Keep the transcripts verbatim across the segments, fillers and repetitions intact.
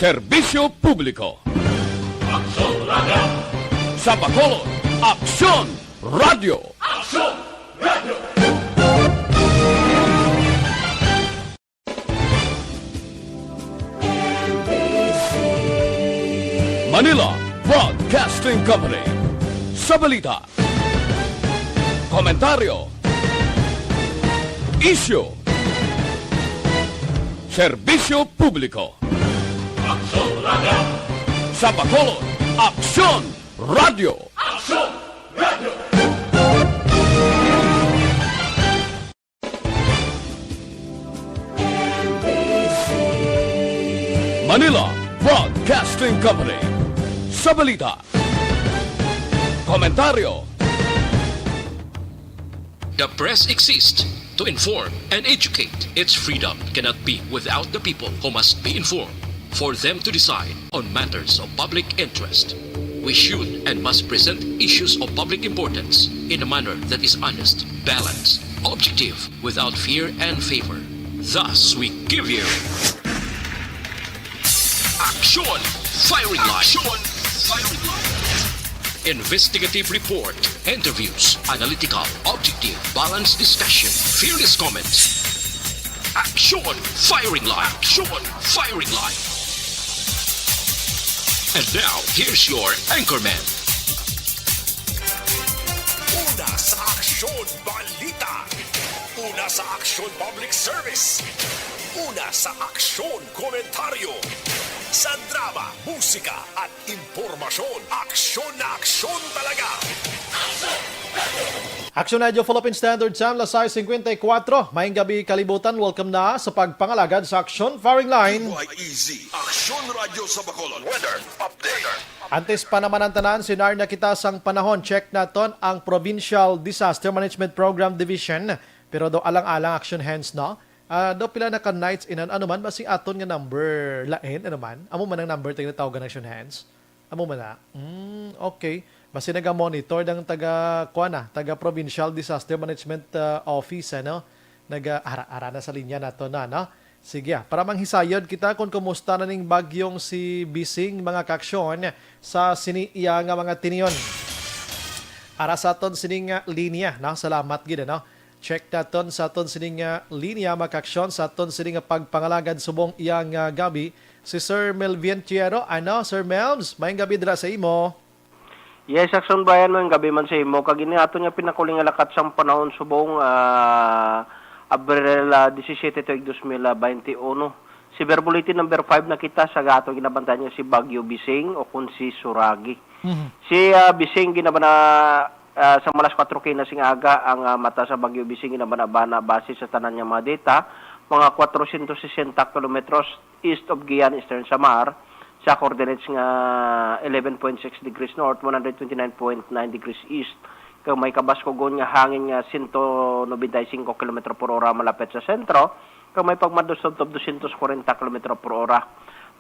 Serbisyo Publiko. Aksyon Radio. Sa Bacolod, Aksyon Radio. Aksyon Radio. Manila Broadcasting Company. Sa balita, komentaryo, isyu, serbisyo publiko. Aksyon Radio. Sa Bacolod, Aksyon Radio. Aksyon Radio. Manila Broadcasting Company. Sa balita, komentaryo. The press exists to inform and educate. Its freedom cannot be without the people, who must be informed for them to decide on matters of public interest. We should and must present issues of public importance in a manner that is honest, balanced, objective, without fear and favor. Thus, we give you Aksyon Firing Line. Aksyon Firing Line. Investigative report, interviews, analytical, objective, balanced discussion, fearless comments. Aksyon Firing Line. Aksyon Firing Line. And now, here's your anchorman. Una sa Aksyon Balita. Una sa Aksyon Public Service. Una sa Aksyon Komentaryo. Sa drama, musika, at impormasyon, aksyon na aksyon talaga. Aksyon Radio Philippine Standard Time, las sais cincuenta y cuatro. Maayong gabi, kalibutan. Welcome na sa pagpangalagad sa Aksyon Firing Line. Easy. Aksyon Radio sa Bacolod. Weather update. Antes pa naman ang tanan, sinar na kita sang panahon. Check naton ang Provincial Disaster Management Program Division. Pero do alang-alang action hands, no? Ah, do pila na ka nights inan, ano man, basi aton nga number lain, ano man? Amo man ang number, tayo natawag ang action hands? Amo man na? Mm, okay. Basi naga-monitor ang taga, kuwan na, taga Provincial Disaster Management, ah, Office, ano? Naga, ara, ara na sa linya nato na, no? Sige, ah, para manghisayod kita kung kumusta na ning bagyong si Bising, mga kaaksyon, sa sini iya nga mga tinion. Ara sa aton sining, ah, linya, no? Salamat gid, no? Check naton sa aton sining, ah, linya, mga kaaksyon, sa aton sining, ah, pagpangalagad subong iya nga gabi, si Sir Melvin Tiero. Ano, Sir Melvs? Maayong gabi dira sa imo. Yes, Aksyon Brian, maayong gabi man sa imo. Kag ini aton nga pinakuli nga lakat sang panahon subong, ah, Abril, ah, disisiete tuig dos mil baynte uno. Severe Bulletin number five na kita sa aton ginabantayan nga si Bagyo Bising o kun si Suragi. Mhm. Si, ah, Bising ginabana, ah, sa mga alas kuwatro kina sing aga ang, ah, mata sa Bagyo Bising ginabana-bana base sa tanan nga mga data, mga kwatrocientos sesenta kilometros east of Guian, Eastern Samar, sa coordinates nga eleven point six degrees north, one hundred twenty-nine point nine degrees east, kag may kabaskugon nga hangin nga sento nobenta y singko kilometro por ora malapit sa sentro, kag may pagmadlus tubtob dosyentos kwarenta kilometro por ora.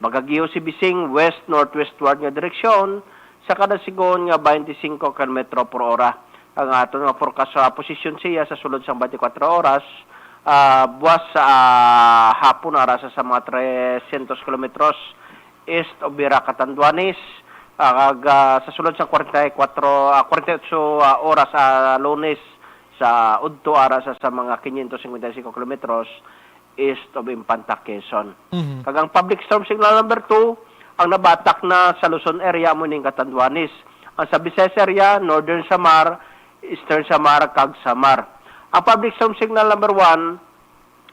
Magagiyo si Bising west-northwestward nga direksyon sa kada sigon nga baynte singko kilometro por ora. Ang aton nga forecast sa posisyon siya sa sulod sang baynte kwatro oras, ah, buwas sa, ah, hapon, ara sa, sa mga tresyentos kilometros east of Vera, Catanduanes, ah, kag, ah, sa sulod sang kwarenta y kuwatro, ah, kwarenta y otso, ah, oras, ah, Lunes, sa udto, ara sa, sa mga quinientos cincuenta y cinco kilometros east of Infanta, Quezon. Mhm. Kag ang public storm signal number two, ang nabatak na sa Luzon area, amo ning Catanduanes. Ang sa Visayas area, Northern Samar, Eastern Samar, kag Samar. Ang public storm signal number one,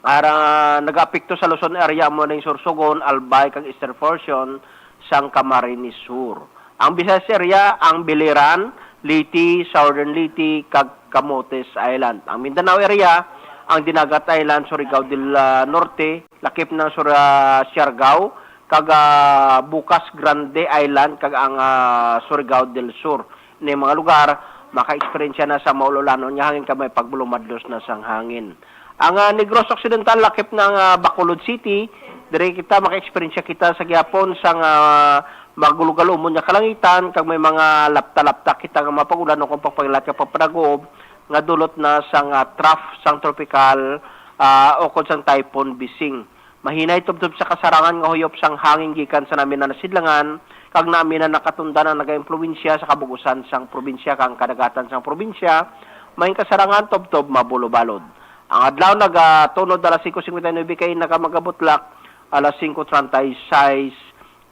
ara, nagaapekto sa Luzon area, amo ning Sorsogon, Albay, kag eastern portion sang Camarines Sur. Ang Visayas area, ang Biliran, Leyte, Southern Leyte, kag Camotes Island. Ang Mindanao area, ang Dinagat Island, Surigao del, ah, Norte, lakip na Sur-, ah, Siargao, kag, ah, Bocas Grande Island, kag ang, ah, Surigao del Sur. Ni mga lugar, maka-eksperyensya na sa maululanon nga hangin kag may pagbulumadlos na sang hangin. Ang, ah, Negros Occidental, lakip na ang, ah, Bacolod City, diri kita maka-eksperyensya kita sa gihapon sang, ah, magulogalumon nga kalangitan, kag may mga lapta-lapta kita nga mga pag-ulan o kung pagpangilat nga pagpanaguob nga dulot na sang, ah, trough sang tropical, ah, ukon sang Typhoon Bising. Mahinay tubtob sa kasarangan nga huyop sang hangin gikan sa naminanan nga sidlangan, kag naminanan nga katundan ang nagaimpluwensya sa kabug-usan sang probinsya kag ang kadagatan sang probinsya, may kasarangan tubtob mabulobalod. Ang adlaw nagatunod alas singko singkwenta y nuebe kay naga magabutlak alas singko treinta y seis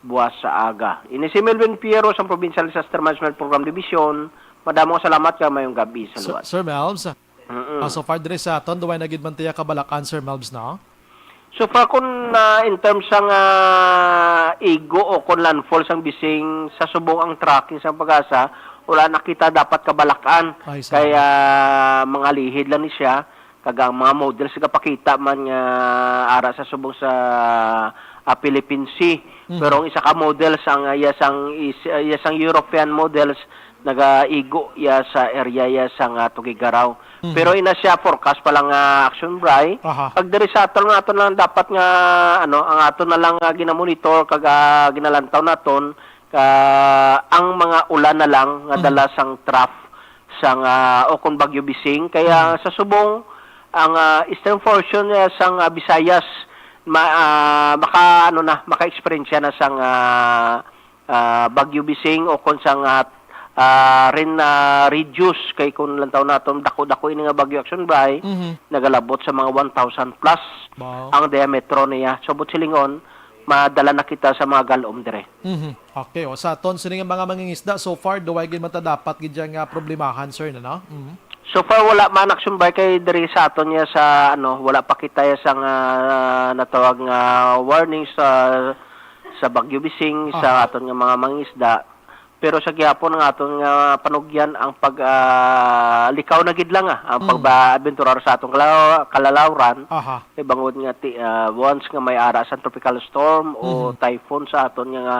buwas sa aga. Ini si Melvin Piero sang Provincial Disaster Management Program Division. Madamo nga salamat kag mayong gab-i sa Sir, luwas. Sir Melvs, Mm-mm. ah, so far diri sa aton, duway na gid man tiya ka balak-an, Sir Melvs, no? So far, kung, ah, in terms sang, ah, igo o kung landfall sang Bising, sa subong ang tracking sang PAGASA, wala nakita dapat kabalak-an. Ay, salamat. Kaya mga lihid lang ni siya, kag ang mga models gapakita man nga ara sa subong sa, ah, Philippine Sea. Mhm. Pero ang isa ka models ang, ah, iya sang is-, ah, iya sang European models nagaigo iya sa area iya sang, ah, Tuguegarao. Mhm. Pero ina siya forecast pa lang nga action, Bri. Aha. Pag diri sa aton nga aton lang dapat nga, ano, ang aton na lang nga ginamonitor kag, ah, ginalantaw naton ka ang mga ulan na lang nga Mhm. dala sang trough sang, ah, o kung Bagyo Bising. Kaya Mhm. sa subong ang, ah, eastern portion niya sang, ah, Visayas ma-, ah, maka, ano na, maka-experience na sang, ah, ah, Bagyo Bising o kon sang, ah, ah, rin, ah, reduce kay kung lantaw naton dako-dako ini nga bagyo, Action Bri, Mhm. nagalabot sa mga one thousand plus Wow. ang diametro niya. So, buot silingon, madala na kita sa mga galom dire. Mhm. Okay, o, sa aton sini nga mga mangingisda, so far, duway gid man ta dapat gid dyan nga problemahan, sir, na, no? Mhm. So far, wala man, Action Bri, kay diri sa aton niya sa, ano, wala pa kita ya sa nga natawag nga warning sa, sa Bagyo Bising, sa Aha. aton nga mga mangisda. Pero sa gihapon, ang aton nga panugyan, ang pag, ah, likaw na gid lang, ah, ang Mm. pag-abenturar sa atong kala-, kalalawran, Aha. kay bangod nga ti-, ah, once nga may ara sa tropical storm o Mhm. typhoon sa aton nga, nga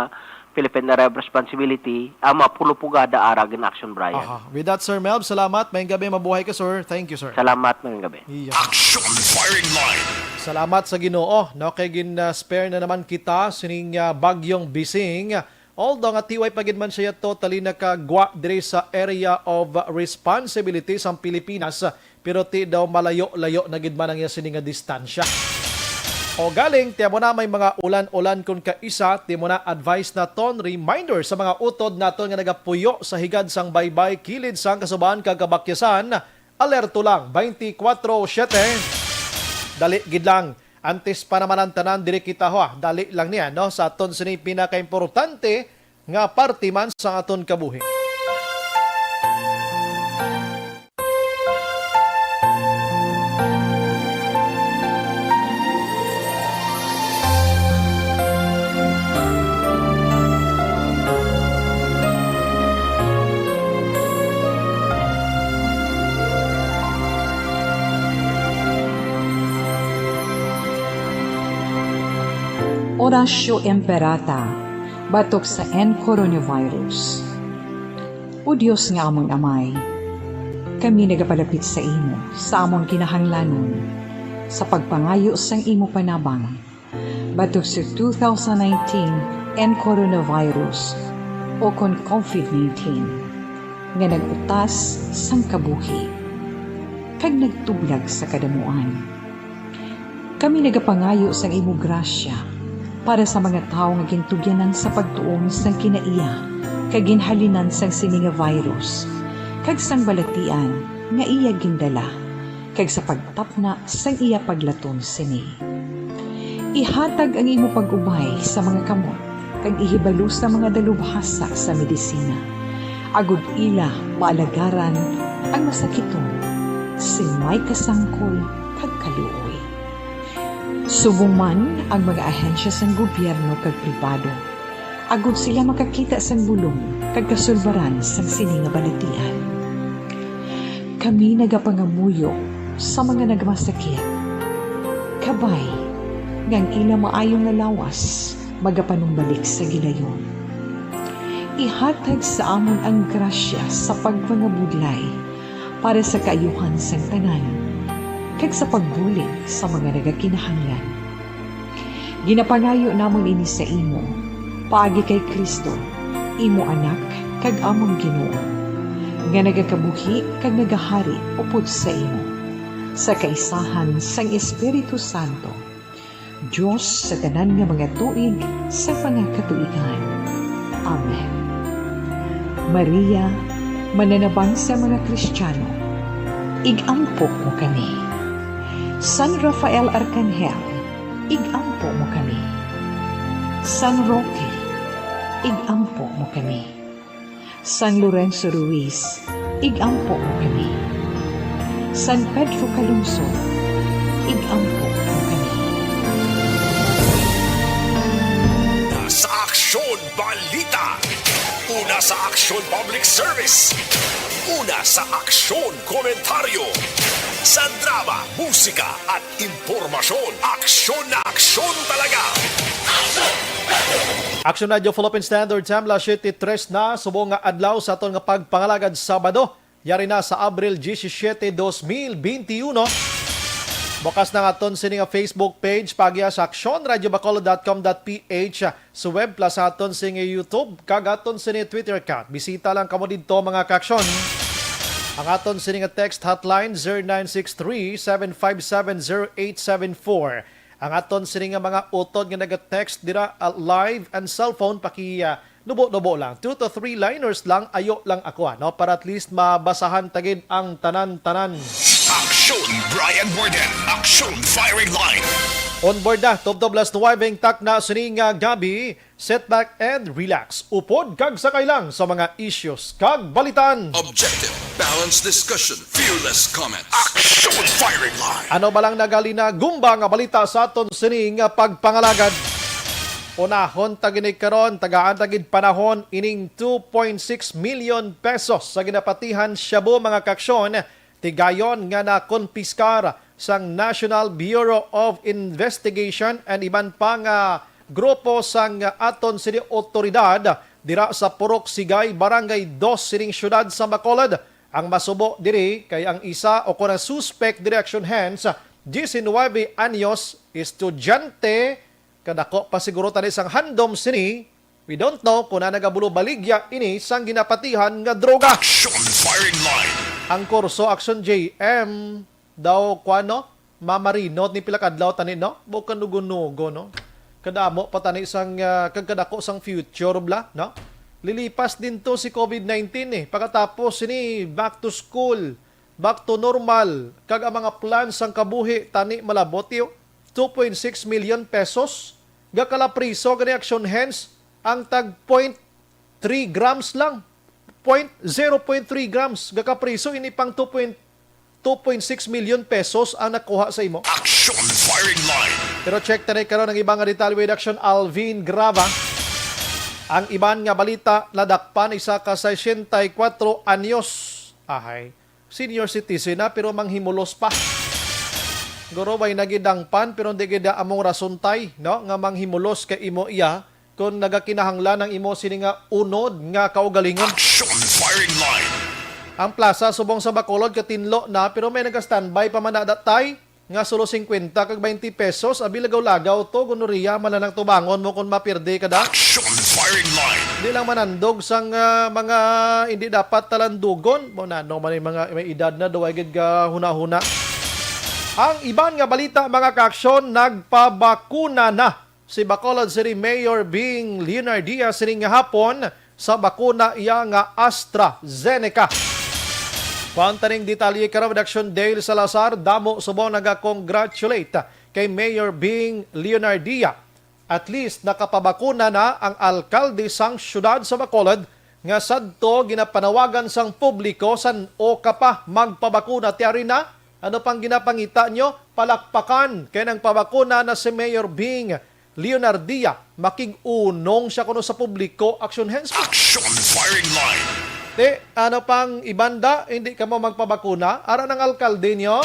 Philippine Area of Responsibility, ang mga pulo pugada ara gin-action, Brian. Aha. With that, Sir Melv, salamat. Mayong gabi, mabuhay ka, sir. Thank you, sir. Salamat, mayong gabi. Iya. Action Firing Line. Salamat sa Ginoo, no, kay gin, ah, spare na naman kita sining, ah, bagyong Bising. Although nga tiway pa gid man siya totally nakagwa diri sa area of responsibility sang Pilipinas, pero ti daw malayo-layo na gid man ang iya sini nga distansya. O galing, ti amo na may mga ulan-ulan kon kaisa, ti amo na advice naton, reminder sa mga utod naton nga nagapuyo sa higad sang baybay, kilid sang kasubahan kag kabakyasan, alerto lang, twenty-four seven. Dali gid lang, antes pa naman ang tanan, diri kita, ha, dali lang niya, no, sa aton sini pinakaimportante nga parte man sa aton kabuhi. Oratio Imperata, batok sa N coronavirus. O Dios nga amon Amay, kami nagapalapit sa imo sa amon kinahanglanon, sa pagpangayo sang imo panabang, batok sa two thousand nineteen N coronavirus, o kon COVID nineteen, nga nag-utas sang kabuhi kag nagtublag sa kadamuan. Kami nagapangayo sang imo grasya para sa mga tawo nga gintugyanan sa pagtuon sang kinaiya kag ginhalinan sang sini nga virus, kag sang balatian nga iya gindala, kag sa pagtapna sang iya paglaton sini. Ihatag ang imo pag-ubay sa mga kamot kag ihibalo sa mga dalubhasa sa medisina, agod ila maalagaran ang masakiton sing may kasangkol kag kaluoy. Subong man ang mga ahensya sang gobyerno kag pribado, agod sila makakita sang bulong kag kasulbaran sang sini nga balatian. Kami nagapangamuyo sa mga nagmasakit. Kabay nga ang ila maayo nga lawas magapanumbalik sa gilayon. Ihatag sa amon ang grasya sa pagpangabudlay para sa kaayuhan sang tanan, kag sa pagbulig sa mga nagakinahanglan. Ginapangayo namon ini sa imo, paagi kay Cristo, imo Anak kag amon Ginoo, nga nagakabuhi kag nagahari upod sa imo, sa kaisahan sang Espiritu Santo, Dios sa tanan nga mga tuig sa mga katuigan. Amen. Maria, mananabang sa mga Kristiyano, ig-ampo mo kami. San Rafael Arcangel, ig-ampo mo kami. San Roque, ig-ampo mo kami. San Lorenzo Ruiz, ig-ampo mo kami. San Pedro Calungsod, ig-ampo mo kami. Sa Aksyon Balita. Una sa Aksyon Public Service. Una sa Aksyon Komentaryo. Sa drama, musika, at impormasyon. Aksyon na aksyon talaga. Aksyon Radio Philippine Standard Time, alas siyete tres na, subong nga adlaw sa aton nga pagpangalagad Sabado. Yari na sa Abril disisiete, dos mil benti uno. Bukas na nga aton sini nga Facebook page, pagya sa aksyon radio bacolod dot com dot p h. Sa web plus aton sini nga YouTube, kag aton sini Twitter account. Bisita lang kamo didto, mga kaaksyon. Ang aton sini nga text hotline, zero nine six three, seven five seven, zero eight seven four. Ang aton sini nga mga utod nga naga-text dira, ah, live and cellphone, paki, ah, nubo-nubo lang. Two to three liners lang, ayo lang ako, ano, para at least mabasahan ta gid ang tanan-tanan. Aksyon Brian Warden, Aksyon Firing Line. On board na, tubtob alas nuwebe ang takna sini nga gabi. Sit back and relax. Upod kag sakay lang sa mga issues kag balitan. Objective, balanced discussion, fearless comments. Aksyon Firing Line. Ano ba lang nagalinagumba nga balita sa aton sini nga pagpangalagad? Unahon ta gini karon, tagaan ta gid panahon ining two point six million pesos sa ginapatihan shabu, mga kaaksyon, tigayon nga nakonpiskar sang National Bureau of Investigation and iban pa nga grupo sang aton sini otoridad dira sa Purok Sigay, Barangay Dos sining siyudad sa Bacolod. Ang masubo diri kay ang isa o kon ang suspect diri, action hands, diecinuebe anyos, estudyante, kadako pa siguro tani sang handom sini. We don't know kung na nagabulo baligya ini sang ginapatihan nga droga. Action Firing Line. Ang kurso, action J M, daw, kuwan, no? Mamarinot ni pila kadlaw tani, no? Bukan nugo-nugo, no? Kadamo pa tani sang, ah, kag kadako sang future, bla, no? Lilipas din to si covid nineteen, eh. Pagkatapos sini, back to school, back to normal, kag ang mga plans sang kabuhi tani malabot, yo. Two point six million pesos, gakalapriso gani, action hands, ang tag point three grams lang. Point, zero point three grams, gakapriso ini pang two point, two point six million pesos ang nakuha sa imo. Action Firing Line. Pero check ta na karon ang iba nga detalye with action Alvin Grava. Ang iban nga balita, nadakpan isa ka sesenta y kuwatro anyos. Ahay, senior citizen na pero manghimulos pa. Guro, may nagidangpan pero hindi gid among rason tay, no, nga manghimulos kay imo iya kung nagakinahanglan ang imo sini nga unod nga kaugalingon. Action Firing Line. Ang plaza subong sa Bacolod katinlo na, pero may naga-standby pa man na datay nga solo singkwenta kag baynte pesos, abi, lagaw-lagaw to, gonorrhea man lang tubangon mo kung mapirde ka da. Action Firing Line. Di lang manandog sang, ah, mga hindi dapat talandugon. Mo na, no, man yung mga may edad na, duway gid ka huna-huna. Ang iban nga balita, mga kaaksyon, nagpabakuna na si Bacolod City Mayor Bing Leonardia sining nga hapon sa bakuna iya nga AstraZeneca. Kuwan taning detalye karon, Redaksyon Dale Salazar, damo subong naga-congratulate kay Mayor Bing Leonardia. At least nakapabakuna na ang alkalde sang siyudad sa Bacolod nga sadto ginapanawagan sang publiko san-o ka pa magpabakuna. Ti ari na, ano pang ginapangita nyo? Palakpakan kay nang pabakuna na si Mayor Bing Leonardia, makig-unong siya kuno sa publiko, action hands. Action Firing Line. Te, ano pang ibanda, hindi ka mo magpabakuna? Ara ng alkalde nyo?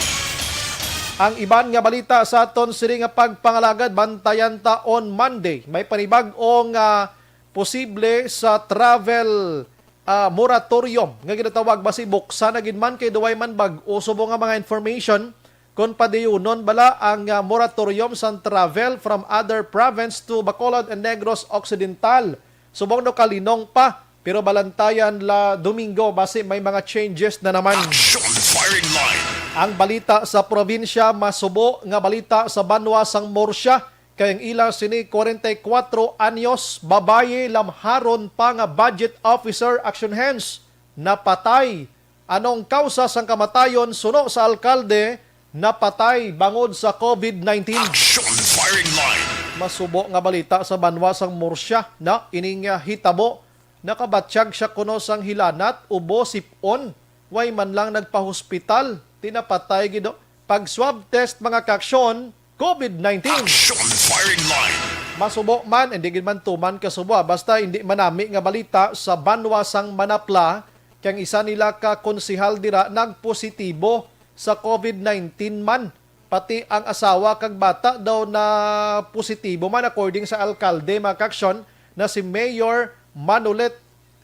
Ang iban nga balita sa aton sini nga pagpangalagad, bantayan ta on Monday. May panibag-o nga posible sa travel, ah, moratorium nga ginatawag, basi buksan na gid man kay duway man bag-o subong nga mga information. Kon padayunon bala ang, ah, moratorium sang travel from other province to Bacolod and Negros Occidental. Subong no kalinong pa, pero balantayan la Domingo basi may mga changes na naman. Action Firing Line. Ang balita sa probinsya, masubo nga balita sa banwa sang Murcia, kay ang ila sini kwarenta y kuwatro anyos, babayi, lamharon pa nga budget officer, action hands, napatay. Anong kausa sang kamatayon suno sa alkalde napatay bangod sa covid nineteen? Action Firing Line. Masubo nga balita sa banwa sang Murcia, na ining, ah, hitabo nakabatyag siya kuno sang hilanat, ubo, sip-on, way man lang nagpahospital, ti napatay gid, oh. Pag swab test, mga kaaksyon, covid nineteen. Action Firing Line. Masubo man, hindi gid man tuman kasubo, ah. Basta hindi manami nga balita sa banwa sang Manapla, kay ang isa nila ka konsehal dira nagpositibo sa covid nineteen man. Pati ang asawa kag bata daw na positibo man, according sa alkalde, mga kaaksyon, na si Mayor Manolet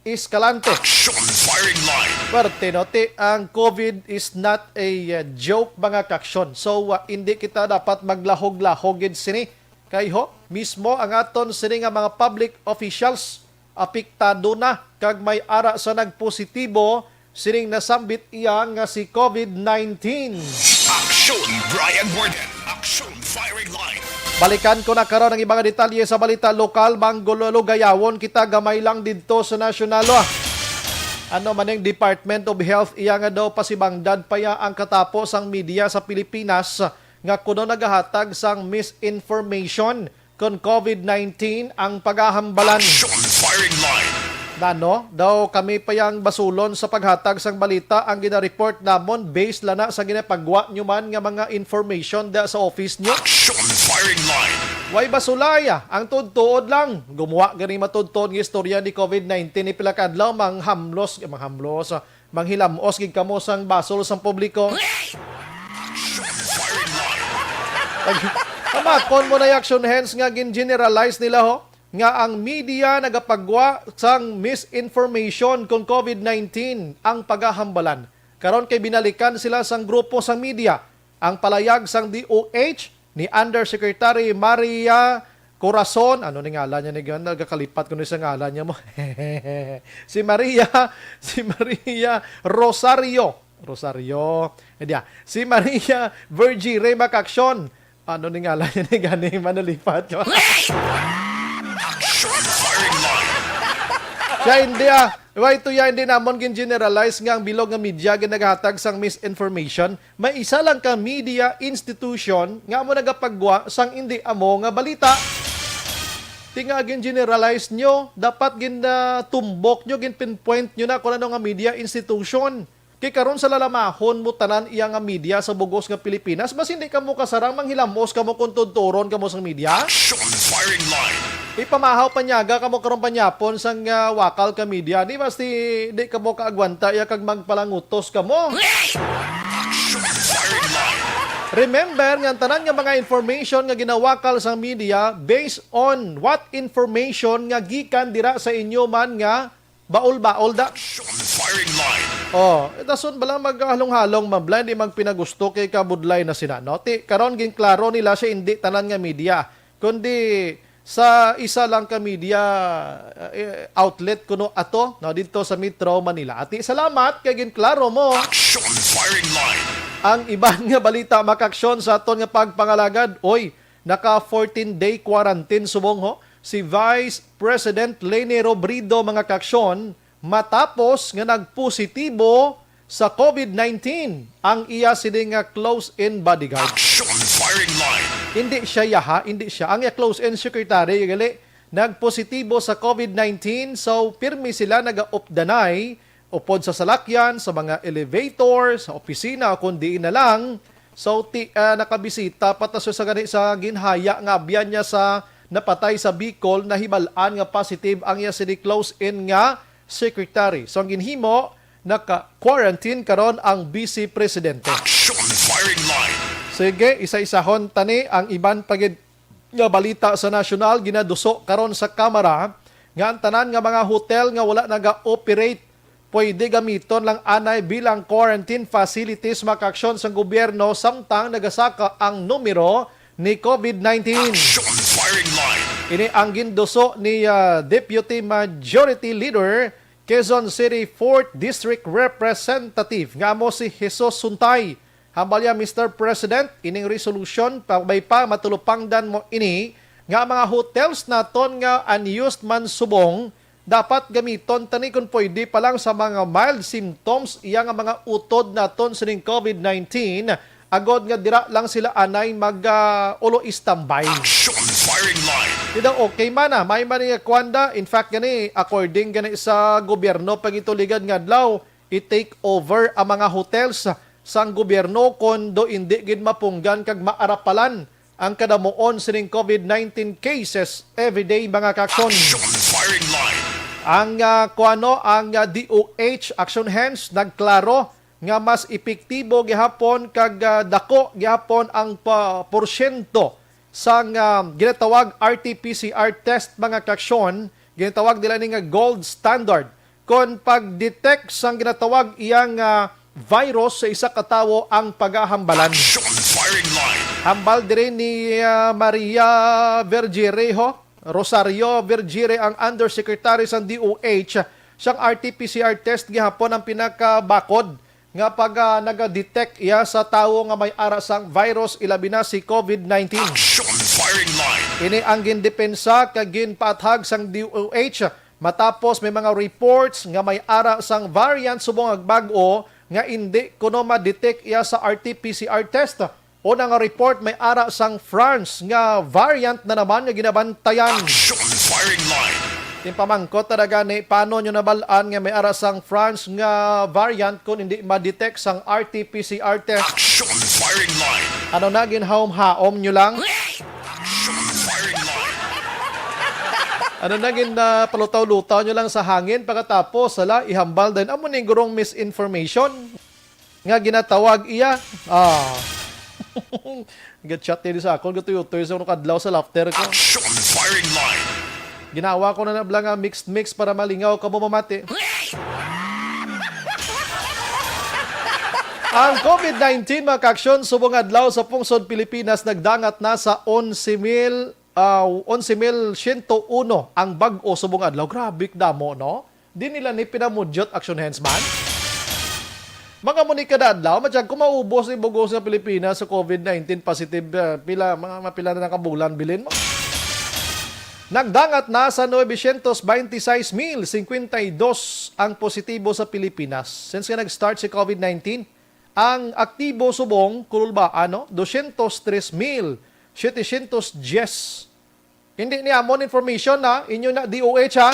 Escalante. Action Firing Line. Perte, no? Ti, ang covid is not a, uh, joke, mga kaaksyon. So, uh, hindi kita dapat maglahog-lahog gid sini. Kay ho, mismo ang aton sini nga mga public officials apektado na kag may ara sa nagpositibo sining nasambit iya nga si covid nineteen. Action Brian Warden. Action Firing Line. Balikan ko na karon ang iba nga detalye sa balita lokal. Manggululugayawon kita gamay lang didto sa nasyonal, ah. Ano man ang Department of Health, iya nga daw pasibangdad pa ya ang katapo sang media sa Pilipinas nga kuno nagahatag sang misinformation kon covid nineteen ang pagahambalan. Action Firing Line. Nano, daw kami pa yang basulon sa paghatag sang balita, ang ginareport namon based lang na sa ginapagwa nyo man nga mga information da sa office nyo. Action Firing Line. Way basulay, ah. Ang tuod-tuod lang. Gumuwa gani matudtuod nga istorya ni covid nineteen ni pila ka adlaw, manghamlos, manghamlos, ah, manghilam-os gid kamo sang basol sang publiko. Pag-, hamakon mo na yung action hands nga gin-generalize nila, ho, nga ang media nagapagwa sang misinformation kung covid nineteen ang pagahambalan. Karon kay binalikan sila sang grupo sang media. Ang palayag sang D O H ni Undersecretary Maria Corazon, ano ni ngalan niya ni gan-, nagakalipat ko ni sa ngalan niya mo. Si Maria, si Maria Rosario. Rosario. Eh, diya, si Maria Virgie Rey Macacion. Ano ni ngalan niya ni gani, manalipat ko. Action Firing Line. Siya hindi, ah. Why to ya, hindi namon gin-generalize nga ang bilog nga media ginagahatag sang misinformation. May isa lang ka media institution nga amo nagapagwa sang hindi amo nga balita. Ti nga gin-generalize nyo, dapat ginatumbok nyo, gin-pinpoint nyo na kung ano nga media institution. Kay karon sa lalamahon mo tanan iya nga media sa bugos nga Pilipinas, mas hindi kamo kasarang manghilamos kamo kung tudturon kamo sang media. Action Firing Line. Ipamahaw panyaga kamo karon panyapon sang, ah, wakal ka media. Di basti di kamo kaagwanta iya kag magpalangutos kamo. Action Firing Line. Remember nga ang tanan nga mga information nga ginawakal sang media based on what information nga gikan dira sa inyo man nga baol-baol da. Action Firing Line. Oh, dason bala maghalong-halong, mablay, di magpinagusto kay kabudlay na sina, no? Ti, karon ginklaro nila siya, hindi tanan nga media, kundi sa isa lang ka media, eh, outlet kuno ato, no, dito sa Metro Manila. Ati, salamat kay ginklaro mo. Action Firing Line. Ang iban nga balita, mga kaaksyon, sa aton nga pagpangalagad, oy, naka fourteen day quarantine subong, ho, si Vice President Leni Robredo, mga kaaksyon, matapos nga nagpositibo sa covid nineteen ang iya sini nga close-in bodyguard. Action Firing Line. Hindi siya yaha, hindi siya. Ang iya close-in secretary, gali, nagpositibo sa covid nineteen, so pirmi sila nagaupdanay upod sa salakyan, sa mga elevator, sa opisina, o kung diin na lang. So, ti-, ah, nakabisita pa ta sa gani sa ginhaya nga abyan niya sa napatay sa Bicol, nahibal-an nga positive ang iya sini close-in nga secretary. So, ang ginhimo, naka-quarantine karon ang Vice Presidente. Action Firing Line. Sige, isa-isahon tani ang iban pa gid nga balita sa nasyonal. Ginaduso karon sa Kamara nga ang tanan nga mga hotel nga wala naga-operate pwede gamiton lang anay bilang quarantine facilities, mga kaaksyon sang gobyerno, samtang nagasaka ang numero ni covid nineteen. Action Firing Line. Ini ang ginduso ni, ah, Deputy Majority Leader, Quezon City Fourth District Representative nga amo si Jesus Suntay. Hambal niya, Mister President, ining resolution pa, may pa matulupangdan mo ini nga ang mga hotels naton nga unused man subong, dapat gamiton tani kon pwede pa lang sa mga mild symptoms iya nga mga utod naton sining covid nineteen, agod nga dira lang sila anay mag, ah, ulo istambay. Action firing line. Di daw okay man, ah. May man nga kwanda. In fact, gani, according gani sa gobyerno, pangituligan nga adlaw, i-take over ang mga hotels sang gobyerno kon do indi gid mapunggan kag maarapalan ang kadamuon sining covid nineteen cases everyday, mga kaaksyon. Action firing line. Ang, ah, kuano, ang, ah, D O H, Action Hands, nagklaro nga mas epektibo gihapon kag, ah, dako gihapon ang pa-, porsyento sang, ah, ginatawag R T P C R test, mga kaaksyon. Ginatawag nila ni nga gold standard kon pag-detect sang ginatawag iyang, ah, virus sa isa ka tawo ang pagahambalan. Action firing line. Hambal diri ni, ah, Maria Vergereho, Rosario Vergere, ang undersecretary sang D O H. Siyang R T P C R test gihapon ang pinakabakod nga pag, ah, naga-detect iya sa tawo nga may ara sang virus, ilabi na si covid nineteen. Action firing line. Ini ang gindepensa kag ginpaathag sang D O H matapos may mga reports nga may ara sang variant subong nga bag-o nga indi kuno ma-detect iya sa R T P C R test. Una nga report, may ara sang France nga variant na naman nga ginabantayan. Action firing line. Ginpamangkot na gani, paano nyo nabal-an nga may ara sang France nga variant kung hindi ma-detect sang R T P C R test? Action firing line. Ano na, ginhaom-haom nyo lang? Action firing line. Ano na, gin, ah, palutaw-lutaw nyo lang sa hangin pagkatapos, hala, ihambal din. Amo ni gurong misinformation nga ginatawag iya. Ah. Gatchat ini sa akon, gatuyotoy sa unang kadlaw sa laughter ko. Action firing line. Ginawa ko na nabla nga mixed mix para malingaw kamo mamati. Ang covid nineteen, mga kaaksyon, subong adlaw sa pungsod Pilipinas nagdangat na sa onse mil, ah, onse mil siyento uno ang bag-o subong adlaw. Grabe damo, no? Di nila ni pinamudyot, Action Hands man. Mga muni kada adlaw, madyag kung maubos ni bugos nga Pilipinas sa covid nineteen positive, ah, pila, mga, mga pila na lang ka bulan, bilin mo. Nagdangat na sa novecientos beintisais mil cincuenta y dos ang positibo sa Pilipinas. Since nga nag-start si covid nineteen, ang aktibo subong, kululbaan, no? Dosyentos tres mil setecientos dyes. Hindi ni amon information na, inyo na D O H, ha?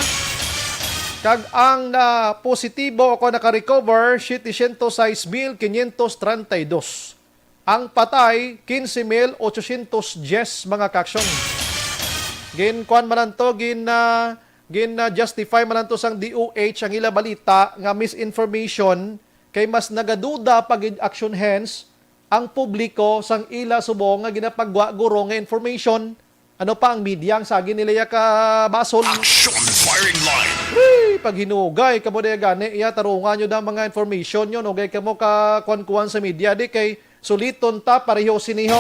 Kag ang na positibo o naka-recover, setecientos sais mil quinientos treinta y dos. Ang patay, quince mil ochocientos diez, mga kaaksyon. Gin-kuan man lang to, gin, ah, gin, ah, justify man lang to sang D O H ang ila balita nga misinformation, kay mas nagaduda pa gid, Action Hands, ang publiko sang ila subong nga ginapagwa guro nga information. Ano pa ang media ang sagi nila ya ka basol? Action firing line. Hey, paghinugay kamo diya gani, iya tarungan nyo ang mga information nyo, nugay kamo ka kuan-kuan sa media, di kay suliton ta pareho siniho.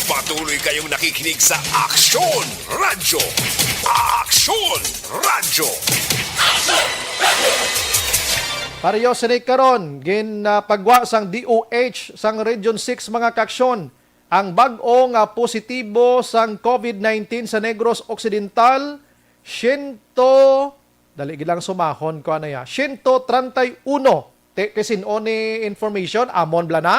Patuloy kayong nakikinig sa Action Radyo. Action Radyo. Pareho sini karon, gin, ah, pagwa sang D O H sang Region six, mga kaaksyon. Ang bag-o nga positibo sang covid nineteen sa Negros Occidental, siyento, dali gid lang sumahon ko, ano ya, siyento treinta y uno. Te, kay sin-o ni information, amon bala na?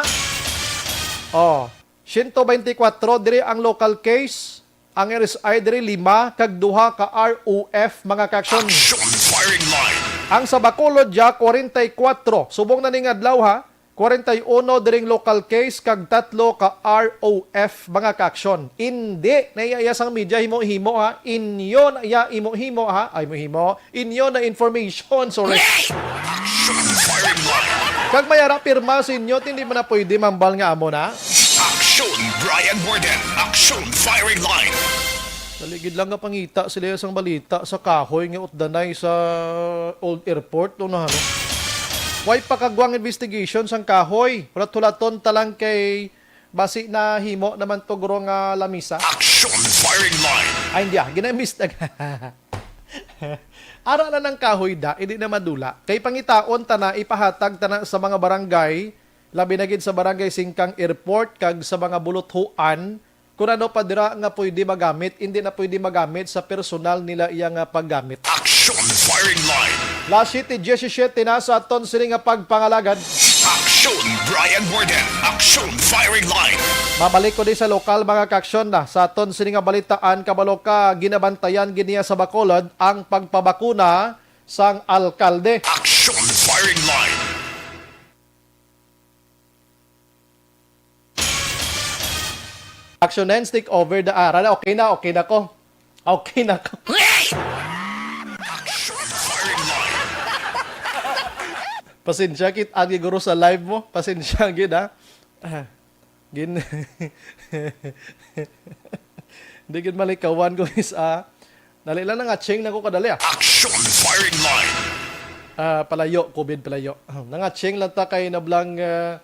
Oh, siyento beintikwatro diri ang local case, ang R S I diri lima, kag duha ka R O F, mga kaaksyon. Action firing line. Ang sa Bacolod, ya, kwarenta y kuwatro. Subong na ning adlaw, ha? Kwarenta y uno diring local case kag tatlo ka R O F, mga kaaksyon. Indi na iya, iya sang media himo-himo, ha. Inyo na iya himo-himo, ha. Ay, himo-himo. Inyo na information. Sorry. Action firing line. Kag may ara pirma sa inyo, hindi man na pwede mambal nga amo na. Action, Brian Warden. Action firing line. Dali gid lang nga pangita sila sang balita sa kahoy nga utdanay sa old airport, no, na, ano? Way pa kagwang investigation sang kahoy. Hulat-hulaton ta lang kay basi na himo naman to guro nga lamisa. Action firing line. Ay, hindi ah. Ginamistag. Ara na ng kahoy da, hindi na madula. Kay pangitaon ta na, ipahatag ta na sa mga barangay, labi na gid sa barangay Singkang Airport, kag sa mga buluthuan, Kung ano pa dira nga pwede magamit, hindi na pwede magamit sa personal nila iya nga paggamit. Action Firing Line. Las siete diecisiete na sa aton sini nga pagpangalagad. Action Brian Warden. Action Firing Line. Mabalik ko di sa lokal, mga kaaksyon, na sa aton sini nga balitaan, kabalo ka, ginabantayan gid niya sa Bacolod ang pagpabakuna sang alkalde. Action Firing Line. Action hands, take over the, ah, rana, okay na, okay na ko. Okay na ko. Action Firing Line. Pasensya kit agi guro sa live mo. Pasensya gid, ha. Ah, gin Hindi gid malikawan ko is, ah. Dali lang, nangaching na ko kadali, ah. Action Firing Line. Ah, palayo, covid palayo. Nangaching lang ta kay nablang, ah,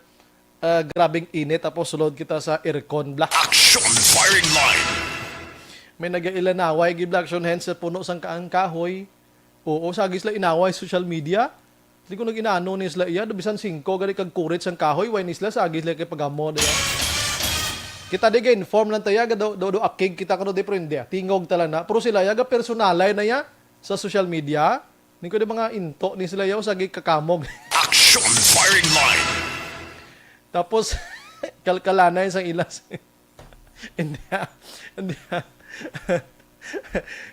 ah, grabing init, tapos sulod kita sa aircon, bla. Action Firing Line. May nagailanaway gid, bla, action hands sa puno sang kaang kahoy. Oo, sagi sila inaway social media. Di ko nag-inano ni sila iya, do bisan singko gani kag kurit sang kahoy, way ni sila, sagi sila kay pagamo, di ba? Kita di ga-inform lang ta iya, do, do, do akig kita kuno di prende. Tingog ta lang na. Pero sila iya, ga personalay na iya sa social media. Ni ko di mga into ni sila iya, sagi kakamog. Action Firing Line. Tapos, kalkalanay sang ilas. Hindi, ah. Hindi, ah.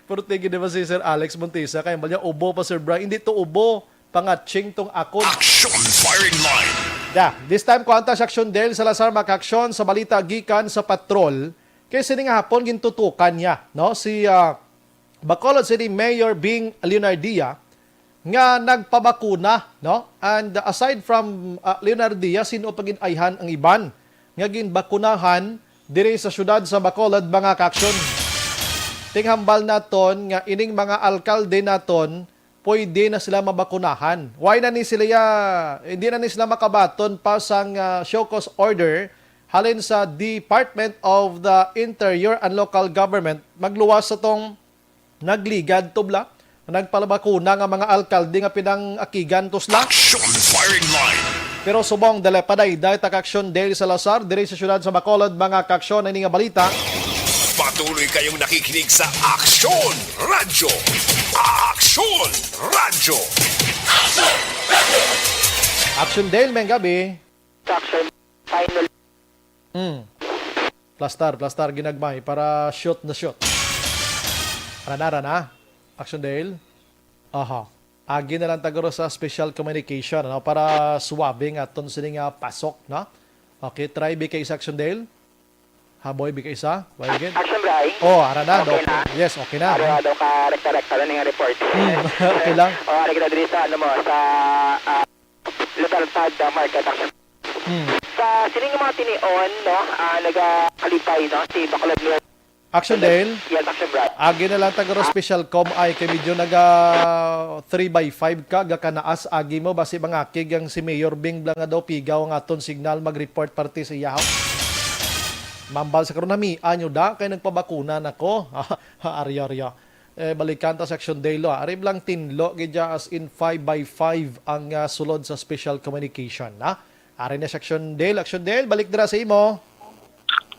Pero thank you, di ba, si Sir Alex Montesa? Kaya bala niya, ubo pa, Sir Brian. Hindi to ubo. Pangatching tong akon. Action Firing Line. Da, this time, kuwanta si Action Dale Salazar, mga kaaksyon, sa balita gikan sa patrol. Kay sini nga hapon, gintutukan niya, no? Si, ah, Bacolod City Mayor Bing Leonardia nga nagpabakuna, no? And aside from, ah, Leonardia, sin-o pa gid ayhan ang iban nga ginbakunahan diri sa siyudad sa Bacolod, mga kaaksyon? Tinghambal naton nga ining mga alkalde naton pwede na sila mabakunahan. Why na ni sila ya, hindi na ni sila makabaton pa sang, ah, show cause order halin sa Department of the Interior and Local Government, magluwas sa tong nagligad tubla, nagpalabakuna nga mga alkalde nga pinangakigan to sila. Action Firing Line. Pero subong dala padayday ta ka Action Dale Salazar diri sa siyudad sa Bacolod, mga kaaksyon, ini nga balita. Patuloy kayong nakikinig sa Action Radyo. Action Radyo. Action Dale, may gabi. Action Final. Hmm. Plastar, plastar, ginagmay para shoot na shoot. Rana, rana. Action Dale. Aha. Agi na lang taguro sa special communication, ano, para suwabe nga aton sini nga pasok, no? Okay, try bi kay isa, Action Dale. Haboy bi kay isa. Why again? Action Bray. Oh, ara na, Okay okay. na. Yes, okay na. Araw daw ka rekta-rekta na nga report. Hmm, okay lang. Oh, ari kita diri sa, ano mo, sa, ah, Libertad, ah, Market, Action. Hmm. Sa sining mga tinion, no, ah, nagakalipay, no, si Bacolod Mayor. Action Dale. Yes, Action Brad. Agi na lang taguro special com ay kay medyo naga three by five ka, gakanaas agi mo, basi mangakig ang si Mayor Bing bala nga daw pigaw ang aton signal, mag-report parte sa iya. Mambal sa karon, nami anyo da kay nagpabakuna na ko. Ari, ari. Eh, balikan ta sa Action Dale, ah. Ari lang tinlo gid dya, as in five by five ang, ah, sulod sa special communication, ha? Ari na si Action Dale. Action Dale, balik dira sa imo.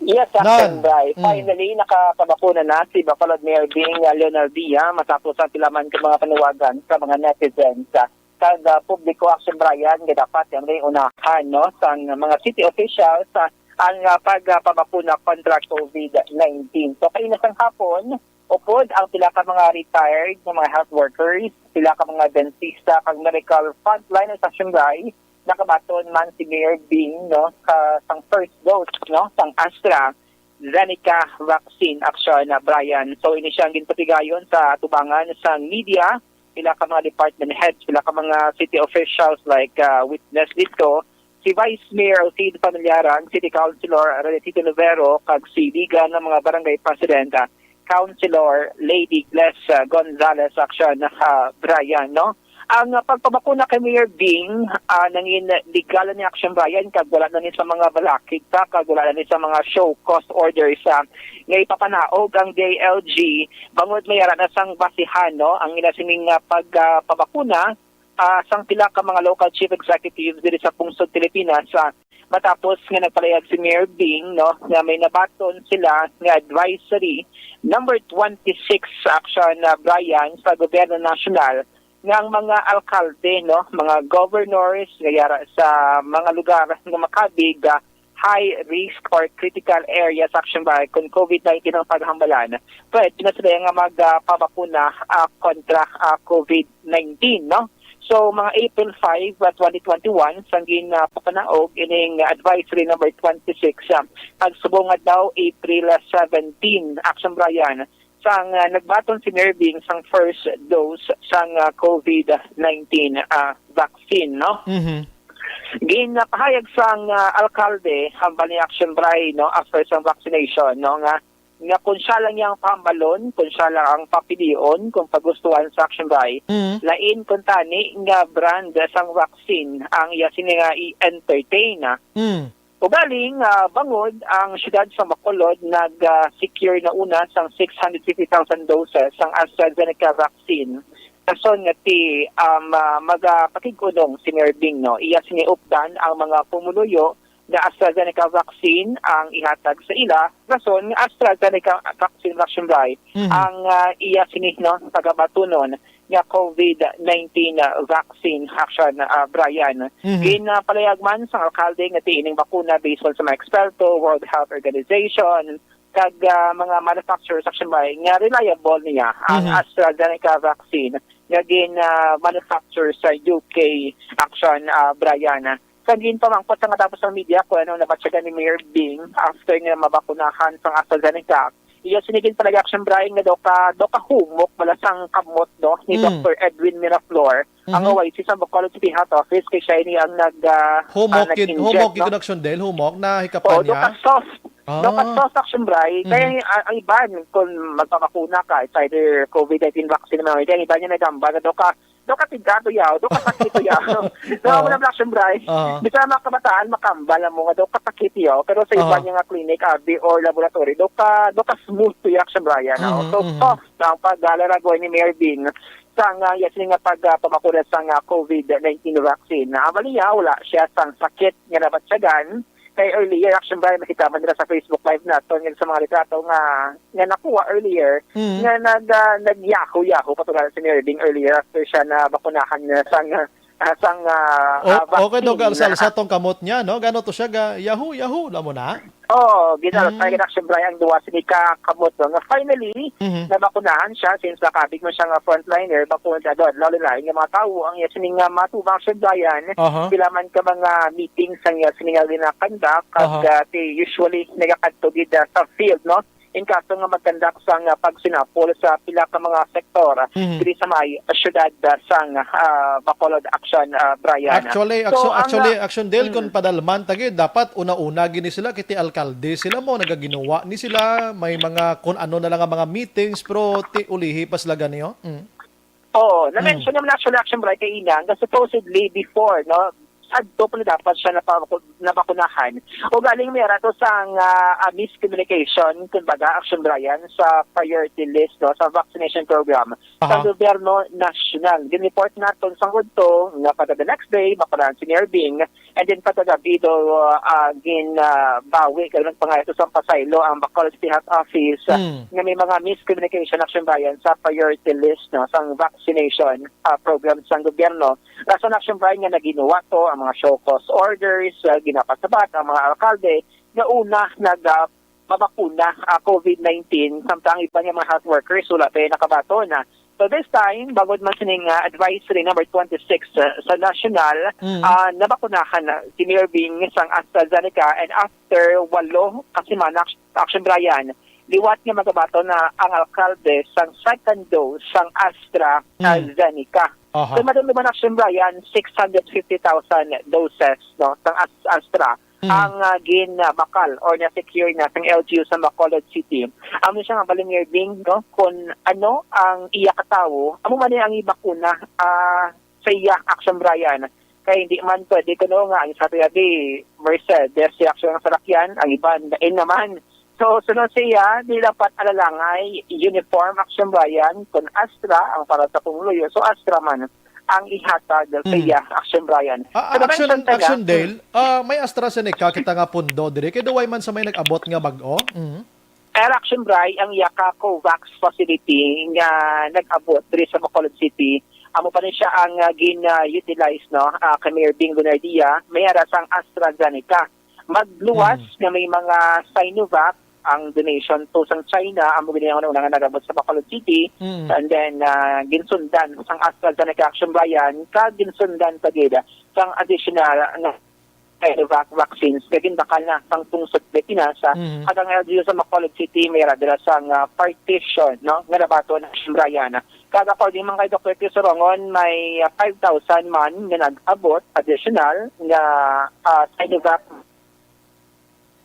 Yes, Captain Nan. Bry. Mm. Finally, nakapabakuna na si Bacolod Mayor Bing, uh, Leonardia, matapos ang pila man ka mga panawagan sa mga netizens. Uh, kag, uh, publiko, Action Brian, nga dapat yan may unahan, no, sang mga city officials, uh, ang, uh, pagpabakuna kontra covid nineteen. So, kaina sang hapon, upod ang pila ka mga retired nga mga health workers, pila ka mga dentista, kag medical frontliners, Action Bry, nakabaton man si Mayor Bing, no, ka, sang first dose, no, sang AstraZeneca vaccine, Action, uh, Brian. So, ini siya ang ginpatigayon sa atubangan sang media, pila ka mga department heads, pila ka mga city officials like, uh, witness dito, si Vice Mayor Alcide Familiaran, City Councilor Renatito Novero, kag si Liga ng mga Barangay President, uh, Councilor Lady Gles, uh, Gonzalez, Action, uh, Brian, no? Ang, uh, pagpabakuna kay Mayor Bing, uh, nangin legal ni Action Brian, kag wala na ni sa mga balakid pa, kag wala na ni sa mga show cause orders, uh, nga ipapanaog ang D I L G, bangod may ara na sang basihan, no? Ang ila sining, uh, pag, uh, pabakuna, ah, sang pila ka mga local chief executives diri sa pungsod Pilipinas, ah, matapos nga nagpalayag si Mayor Bing, no, nga may nabaton sila nga advisory number twenty-six action, ah, Brian, sa gobyerno nasyonal nga ang mga alkalde, no, mga governors, nga yara sa mga lugar nga makabig, ah, high risk or critical areas action ba kon COVID nineteen ang paghambalan, pwede na sila nga magpabakuna, ah, kontra, ah, COVID nineteen, no? So, mga April five, ah, twenty twenty-one, sang gin, ah, papanaog ining advisory number twenty-six, ah, pagsubong adlaw, April seventeen, action Brian, sang, ah, nagbaton si Mayor Bing sang first dose sang, ah, COVID nineteen, ah, vaccine, no? Mhm. Ginapahayag sang, ah, alkalde, hambal ni Action Bray, no, after sang vaccination, no, nga, nga kung siya lang yang pahambalon, kung siya lang ang papilion, kung pagustuhan sa Action Bray, Mm. lain kung tani nga brand sang vaccine ang iya sini nga i-entertain, ah. Mm. Ugaling, ah, bangod ang siyudad sa Bacolod nag, ah, secure na una sang six hundred fifty thousand doses sang AstraZeneca vaccine. Rason nga ti, um, ah, magapakig-unong si Mayor Bing, no? Iya sini updan ang mga pumuluyo nga AstraZeneca vaccine ang ihatag sa ila. Rason nga AstraZeneca vaccine, Action Bray, Mhm. ang, ah, iya sini, no, pagabatunon nga COVID nineteen, ah, vaccine, Action, ah, Brian. Mhm. Ginapahayag man sang alkalde nga ti ining bakuna based on sa mga eksperto, World Health Organization, kag, ah, mga manufacturers, Action Bray, nga reliable niya ang Mhm. AstraZeneca vaccine nga gin, ah, manufacture sa U K, Action, ah, Brian. Sa ginpamangkot sa natapos sang media kung ano nabatyagan ni Mayor Bing after nga mabakunahan sang AstraZeneca, iya sini ginpahayag, Action Bray, nga daw ka, daw ka humok bala sang kamot, no, ni Mm. Doctor Edwin Miraflor, ang Mhm. O I C sa Bacolod City Health Office, kay siya ini ang nag, ah, Humok ah, gid, nag-inject, humok gid, no? Action Del, humok na hikapan Oo, daw niya? Ka soft. Ah. Daw ka soft, Action Bray. Kaya Mhm. ang, ang iban, kung magpabakuna ka, it's either COVID nineteen vaccine naman, kaya ang iban niya nagamba na daw ka, daw ka tigado yaw, daw ka sakit yaw. Daw Oo. Mo na, Action Bray. Oo. Di ka mga kabataan, makambal mo nga daw ka sakit yaw, pero sa iban Oo. Niya nga clinic, abi, or laboratory, daw ka, daw ka smooth to, Action Bray, ano? Mhm, So, mhm. Soft ang pag-alaragoy ni Mayor Bing sa nga, yes, nga pag, ah, pamakuna sa nga COVID nineteen vaccine. Na, bali niya, wala siya sang sakit nga nabatyagan. Kay earlier, Action Bray, makita man nila sa Facebook Live naton, yun sa mga litrato nga, nga nakuha earlier, Mm. nga nag, ah, nag-yahoo-yahoo pa to si Mayor Bing earlier after siya na bakunahan niya sang, ah, sang, ah, O-, ah, okay, vaccine. Dog Alsal, sa tong kamot niya, no? Gano to siya ga, yahoo, yahoo, alam mo na? Oo, ginal-, Mm. kay Action Bray ang duwa sini ka kamot, no? Nga finally, Mhm. nabakunahan siya since nakabig man siya nga frontliner, bakuna siya doon. Lalo na, yung mga tao, ang iya sini nga matubang siya, Brian, Aha. sila man ka mga meetings ang iya sini nga ginakandak, kag, Aha. ah, ti-, usually, nagakadto gid, ah, sa field, no? In kaso nga magkandak sang, ah, pagsinapol sa pila ka mga sektor, ah, Mhm. diri sa may syudad, ah, sang, ah, Bacolod, Action, ah, Brian. Actually, So, actu-, ang, actually, ah, Action Del, mm. Kung padalman ta gid, dapat una-una gini sila, kiti alkalde sila mo, nagaginawa ni sila, may mga kung ano na lang ang mga meetings, pero ti ulihi pa sila gani, oh. Mm. Oo, na-mention Mm. naman actually, Action Bray, kay ina, nga supposedly before, no, sadto pa na dapat siya napaku-, nabakunahan. O galing may rato sang, ah, ah, miscommunication, kumbaga, Action Brian, sa priority list, no, sa vaccination program sa Aha. gobyerno nasyonal. Gin-report naton sa udto nga pa the next day, makunahan si Mayor Bing, and then pa kagabi do, ah, gin, ah, bawi, kag nagpangayo sa pasaylo ang Bacolod City Health Office, ah, Mm. nga may mga miscommunication, Action Brian, sa priority list, no, sa vaccination, ah, program sa gobyerno. Rason, Action Brian, nga naginuwa to ang mga show cause orders, ah, ginapasabat ang mga alkalde nga una nag, ah, mabakuna, ah, COVID nineteen, samtang ang iban nga mga health workers wala pa nakabaton, ah. So this time, bangod man sining, ah, advisory number twenty-six, ah, sa nasyonal, Mm. ah, nabakunahan na si Mayor Bing sang AstraZeneca, and after walo ka semana, Action Brian, liwat nga magabaton na ang alkalde sang second dose sang AstraZeneca. Mm. Aha. So, madumduman, Action Brian, six hundred fifty thousand doses, no, sang As-, Astra Mm. ang, ah, gin, ah, bakal or na-secure na sang L G U sa Bacolod City. Amo siya nga, Balimier Bing, no, kung ano ang iya katawo, amo man ang ibakuna, ah, sa iya, Action Brian. Kay hindi man pwede kuno nga ang sa tiyabi, Mercedes, si Action ang salakyan, ang iban, lain naman. So, sunod siya, di dapat alalangay, uniform, Action Brian, kung Astra ang para sa pumuluyo. So, Astra man. ang ihatag sa Mm. iya, Action Brian. Ah, Sa Action, Action Dale, ah, may AstraZeneca kita nga pundo diri. Kay duway man sa may nag-abot nga bag-o. Mm. Pero Action Brian, ang iya ka COVAX facility nga nag-abot diri sa Bacolod City, amo pa rin siya ang, ah, gin-, ah, utilize, no, ah, kay Mayor Bing Lunardia, may ara sang AstraZeneca. Magluwas Mm. nga may mga Sinovac ang donation to sang China, amo gid ang una nga nag-abot sa Bacolod City, Mm. and then, ah, ginsundan sang AstraZeneca, Action Brian, kag ginsundan pa gid sang additional nga Sinovac vaccines nga ginbakal na sang pungsod Pilipinas, ah, Mhm. hanggang L G U sa Bacolod City, may ara dira sang, ah, partition, no, nga nabaton, Action Brian. Kag according man kay Doktor Crisorongon, may, ah, five thousand man nga nag-abot additional nga, ah, Sinovac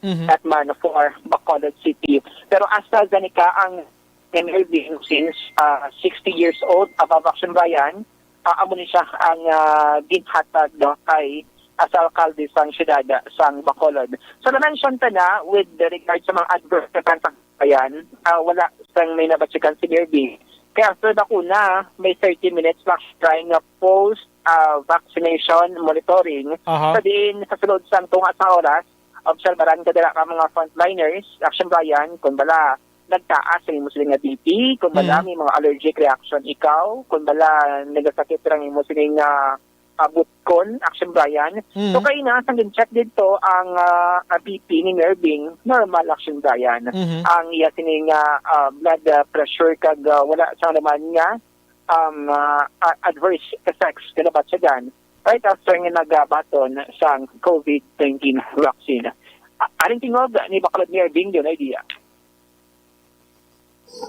Mhm. at man for Bacolod City. Pero AstraZeneca ang M L B since, ah, sixty years old, above, Action Brian, ah, amo ni siya ang, ah, ginhatag, no, kay, ah, sa alkalde sang siyudad, ah, sang Bacolod. So, na-mention ta na with the regard sa mga adverse effects, Action Brian, ah, wala sang may nabatsikan si Mayor Bing. Kaya after bakuna, may thirty minutes, Action Brian, nga post, ah, vaccination monitoring. Aha. Sa diin, sa sulod sang tunga sa oras, obserbaran ka dira ka mga frontliners, Action Brian, kung bala nagtaas ang imo siling nga B P, kung bala Mm. may mga allergic reaction ikaw, kung bala nagasakit ra ang imo siling nga, ah, butkon, Action Brian. Mm. So, kay na, sang gin-check dito ang, ah, ah, B P ni Mayor Bing, normal, Action Brian. Mhm. Ang iya siling nga, ah, blood, ah, pressure kag, ah, wala sa naman nga, um, ah, ah, adverse effects nga nabatyagan right after nga nagabaton sang COVID nineteen vaccine. Ah, aring tingog ni Bacolod Mayor Bing Lunardia.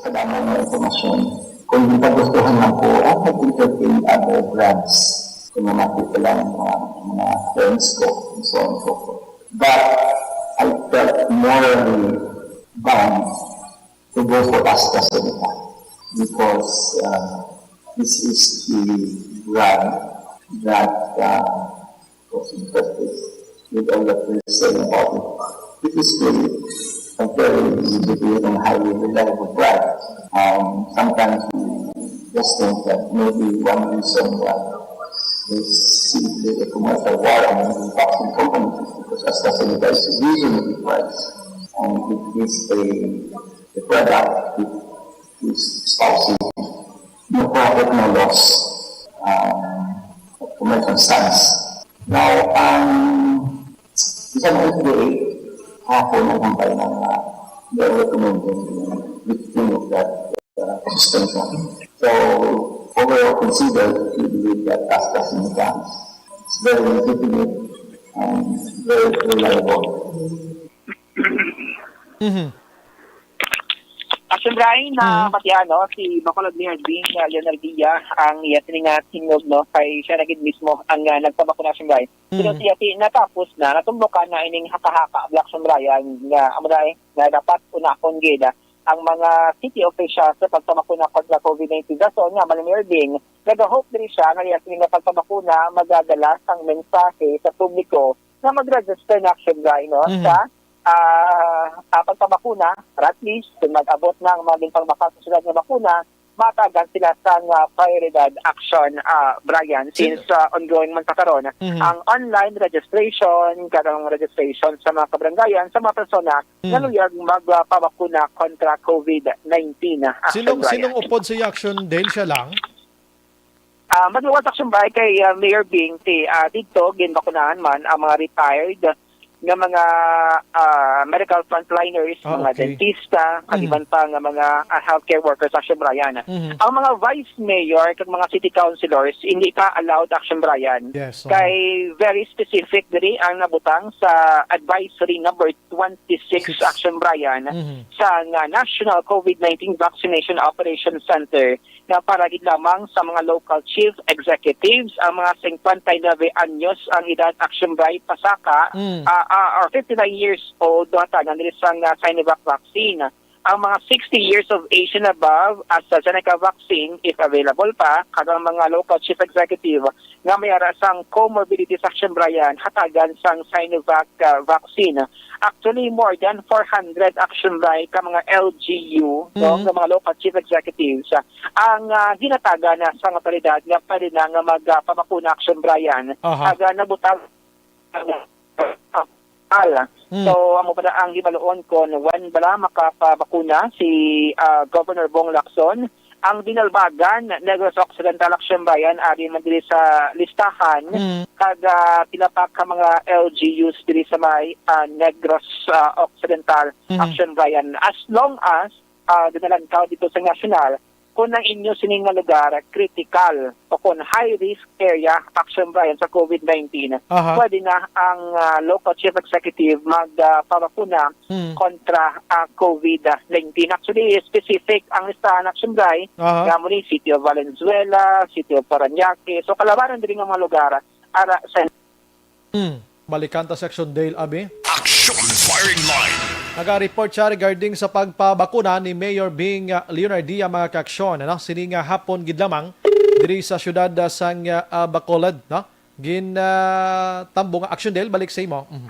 Kadamo nga impormasyon. Kung hindi ka gustuhan lang po, ah, mag-entertain other brands. Kung mga people lang, mga, mga friends ko, and so on and so forth. But I felt morally bound to go for AstraZeneca because, uh, this is the brand that, uh, was interested with all that we're saying about it. It is really a very legitimate and highly reliable brand. Um, sometimes we just think that maybe one reason why there's simply a commercial war among the vaccine companies is because AstraZeneca is reasonably priced and it is a, a product that is espousing no profit, no loss, um, commercial stance. Now, um, isang F D A, hapon ang humpay ng, uh, they're recommending the lifting of that, uh, suspension. So, overall considered, we believe that AstraZeneca is very legitimate and very reliable. Mhm. Action Brian, na Mhm. matiano si Bacolod Mayor Bing, uh, Lunardia, ang iya sini nga tingog, no, kay siya na gid mismo ang, uh, nagpabakuna, Action Brian. Mhm. Pero siya ti natapos na, natumbokan na ining haka-haka, Action Brian, nga amo na, eh, nga dapat unahon gid, ah, ang mga city officials sa pagpabakuna kontra COVID nineteen. Dason nga, Mayor Bing, nag-hope diri siya nga iya sini nga pagpabakuna magadala sang mensahe sa publiko nga mag-register na, Action Brian, no, Mhm. sa ah, ah, pagpabakuna, or at least, kung mag-abot na ang mga ginpangbakal sa siyudad nga bakuna, matagan sila sang, ah, prioridad action, ah, Brian, Sin- since, ah, ongoing man pa karon Mhm. ang online registration, karong registration sa mga kabarangayan, sa mga persona nga Mm. luyag magpabakuna kontra COVID nineteen, ah, Action Sinong, Brian. sinong upod sa Action Dale, siya lang? Ah, magluwas, Action Brian, kay, ah, Mayor Bing, ti, ah, didto, ginbakunahan man ang mga retired nga mga, ah, medical frontliners, Ah, mga okay. dentista, kag Mhm. iban pa nga mga, ah, healthcare workers, Action Brian. Mhm. Ang mga vice mayor kag mga city councilors, hindi pa allowed, Action Brian. Yes, oo. Kay very specific diri ang nabutang sa Advisory Number twenty-six, Six. Action Brian, Mhm. sa nga National COVID nineteen Vaccination Operation Center nga para gid lamang sa mga local chief executives, ang mga singkwenta y nuebe anyos ang edad, Action Brian, pasaka, Mm. ah, ah, or fifty-nine years old, hatagan diri sang, ah, Sinovac vaccine. ang mga sixty years of age and above, AstraZeneca vaccine, if available pa, kag ang mga local chief executive nga may ara sang comorbidities, Action Brian, hatagan sang Sinovac, ah, vaccine. Actually, more than four hundred, Action Brian, ka mga L G U, no, Mm. nga mga local chief executives, ah, ang, ah, ginatagan na sang otoridad nga pwede na nga mag, ah, pabakuna, Action Brian. Aha. Kag, ah, nabutang ang, ah, Mm. So, amo pa na ang hibaluon kon when bala makapabakuna si, ah, Governor Bong Lacson. Ang Dinalbagan, Negros Occidental, Action Brian, ari man diri sa listahan, Mm. kag, ah, pila pa ka mga L G Us diri sa may, ah, Negros, ah, Occidental, Mm. Action Brian. As long as, ah, dinalantaw dito sa national, kung ang inyo sini nga lugar critical o kung high risk area, Action Brian, sa COVID nineteen, Aha. pwede na ang, ah, local chief executive mag, ah, pabakuna Mm. kontra, ah, COVID nineteen. Actually, specific ang listahan, Action Brian, Aha. nga mo ni City of Valenzuela, City of Parañaque. So, kalabanan diri nga mga lugar, ara sa Hmm. Balikan ta si Action Dale, abi. Action Firing Line. Naga-report siya regarding sa pagpabakuna ni Mayor Bing, uh, Leonardia, mga kaaksyon, ano? Sini nga hapon gid lamang diri sa siyudad, uh, sang, uh, uh, Bacolod, no? Gin, uh, tambo nga Action Dale, balik sa imo. Mhm.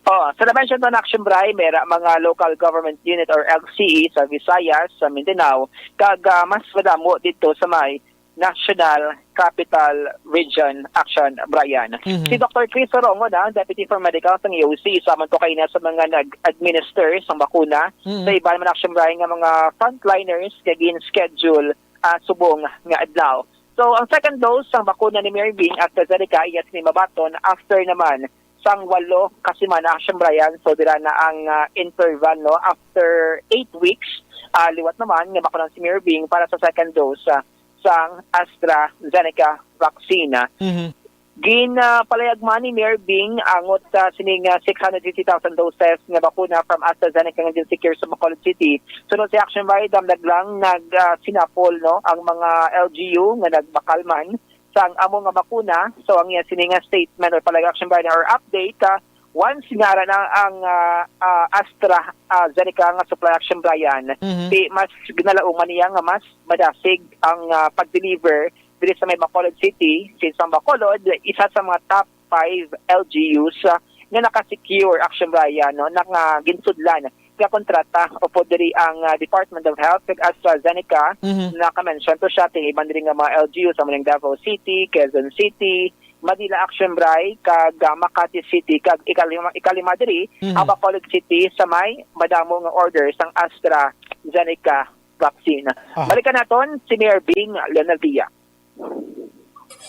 Oh, sa na-mention na Action Brian, may ra mga local government unit or L C E sa Visayas, sa Mindanao, kag, uh, mas madamo dito sa may National Capital Region, Action Brian. Mhm. Si Doctor Chris Orongo na, Deputy for Medical sang E O C, isa man to kaina sa mga nag-administer sang bakuna Mhm. sa iban man, Action Brian, nga mga frontliners nga gin-schedule, ah, subong nga adlaw. So, ang second dose sang bakuna ni Mayor Bing, AstraZeneca, iya sini mabaton after naman sang walo ka semana, Action Brian. So, dira na ang, ah, interval, no? After eight weeks, ah, liwat naman nga makunan si Mayor Bing para sa second dose, ah, sang AstraZeneca vaccine. Mhm. Gin, ah, palayag man ni Mayor Bing angot sa sining, ah, six hundred fifty thousand doses nga bakuna from AstraZeneca nga gin-secure sa Bacolod City. Sunod sa Action Brian, damlag lang nag, ah, sinapol, no, ang mga L G U nga nagbakal man sang amo nga bakuna. So, ang iya sini nga statement or palayag, Action Brian, or update, ah, once nga ara na ang, ah, ah, AstraZeneca nga supply, Action Brian, Mhm. di mas ginalauman niya nga mas madasig ang, ah, pag-deliver diri sa may Bacolod City, since ang Bacolod isa sa mga top five L G Us, ah, nga naka-secure, Action Brian, no, na nga ginsudlan nga kontrata upod diri ang, ah, Department of Health kag AstraZeneca. Mhm. Naka-mention to siya, ting iban diri nga mga L G Us, amo ning Davao City, Quezon City, Manila, Action Brian, kag, ah, Makati City, kag ikalima, ikalima diri Mhm. ang Bacolod City sa may madamo nga order sang AstraZeneca vaccine. Aha. Balikan naton si Mayor Bing Leonardia.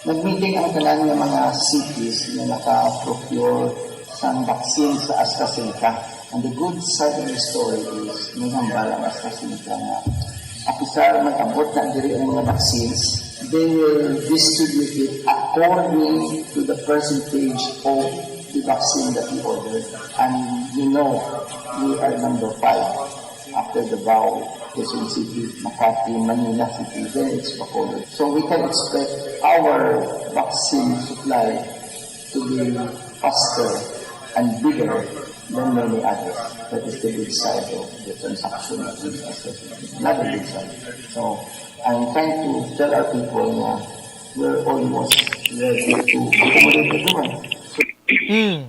Nag-meeting ang tanan nga mga cities nga naka-procure sang vaccine sa AstraZeneca. And the good side of the story is, may hambal ang AstraZeneca nga, apesar may abot na diri ang mga vaccines, they will distribute it according to the percentage of the vaccine that we ordered. And you know, we are number five after Davao, Quezon City, Makati, Manila City, then it's Bacolod. So we can expect our vaccine supply to be faster and bigger than many others. That is the good side of the transaction that we assess. Another good side. So I'm trying to tell our people na we're almost ready to accommodate everyone. Mm.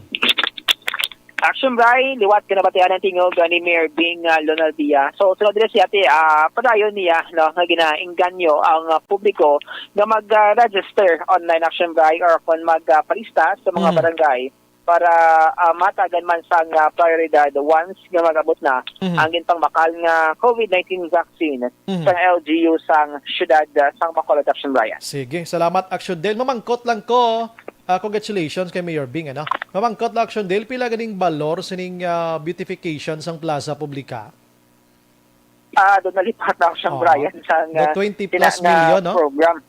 Action Brian, liwat nga nabatian ang tingog, ah, ni Mayor Bing, ah, Leonardia. So, sunod diri si ate, ah, padayon niya, no, nga ginaengganyo ang, ah, publiko nga mag, ah, register online, Action Brian, or kung mag, ah, palista sa mga Mm. barangay para, ah, matagan man sang, ah, prioridad once nga mag-abot na Mhm. ang ginpangbakal nga COVID nineteen vaccine Mhm. sa L G U sang siyudad, ah, sang Bacolod, Action Brian. Sige, salamat, Action Dale. Mamangkot lang ko, ah, congratulations kay Mayor Bing, ano? Mamangkot lang, Action Dale, pila ganing balor sining, ah, beautification sang Plaza Publica? Ah, doon nalipat na, Action Aha. Brian, sang, The ah, twenty sina-, plus nga million, no? program.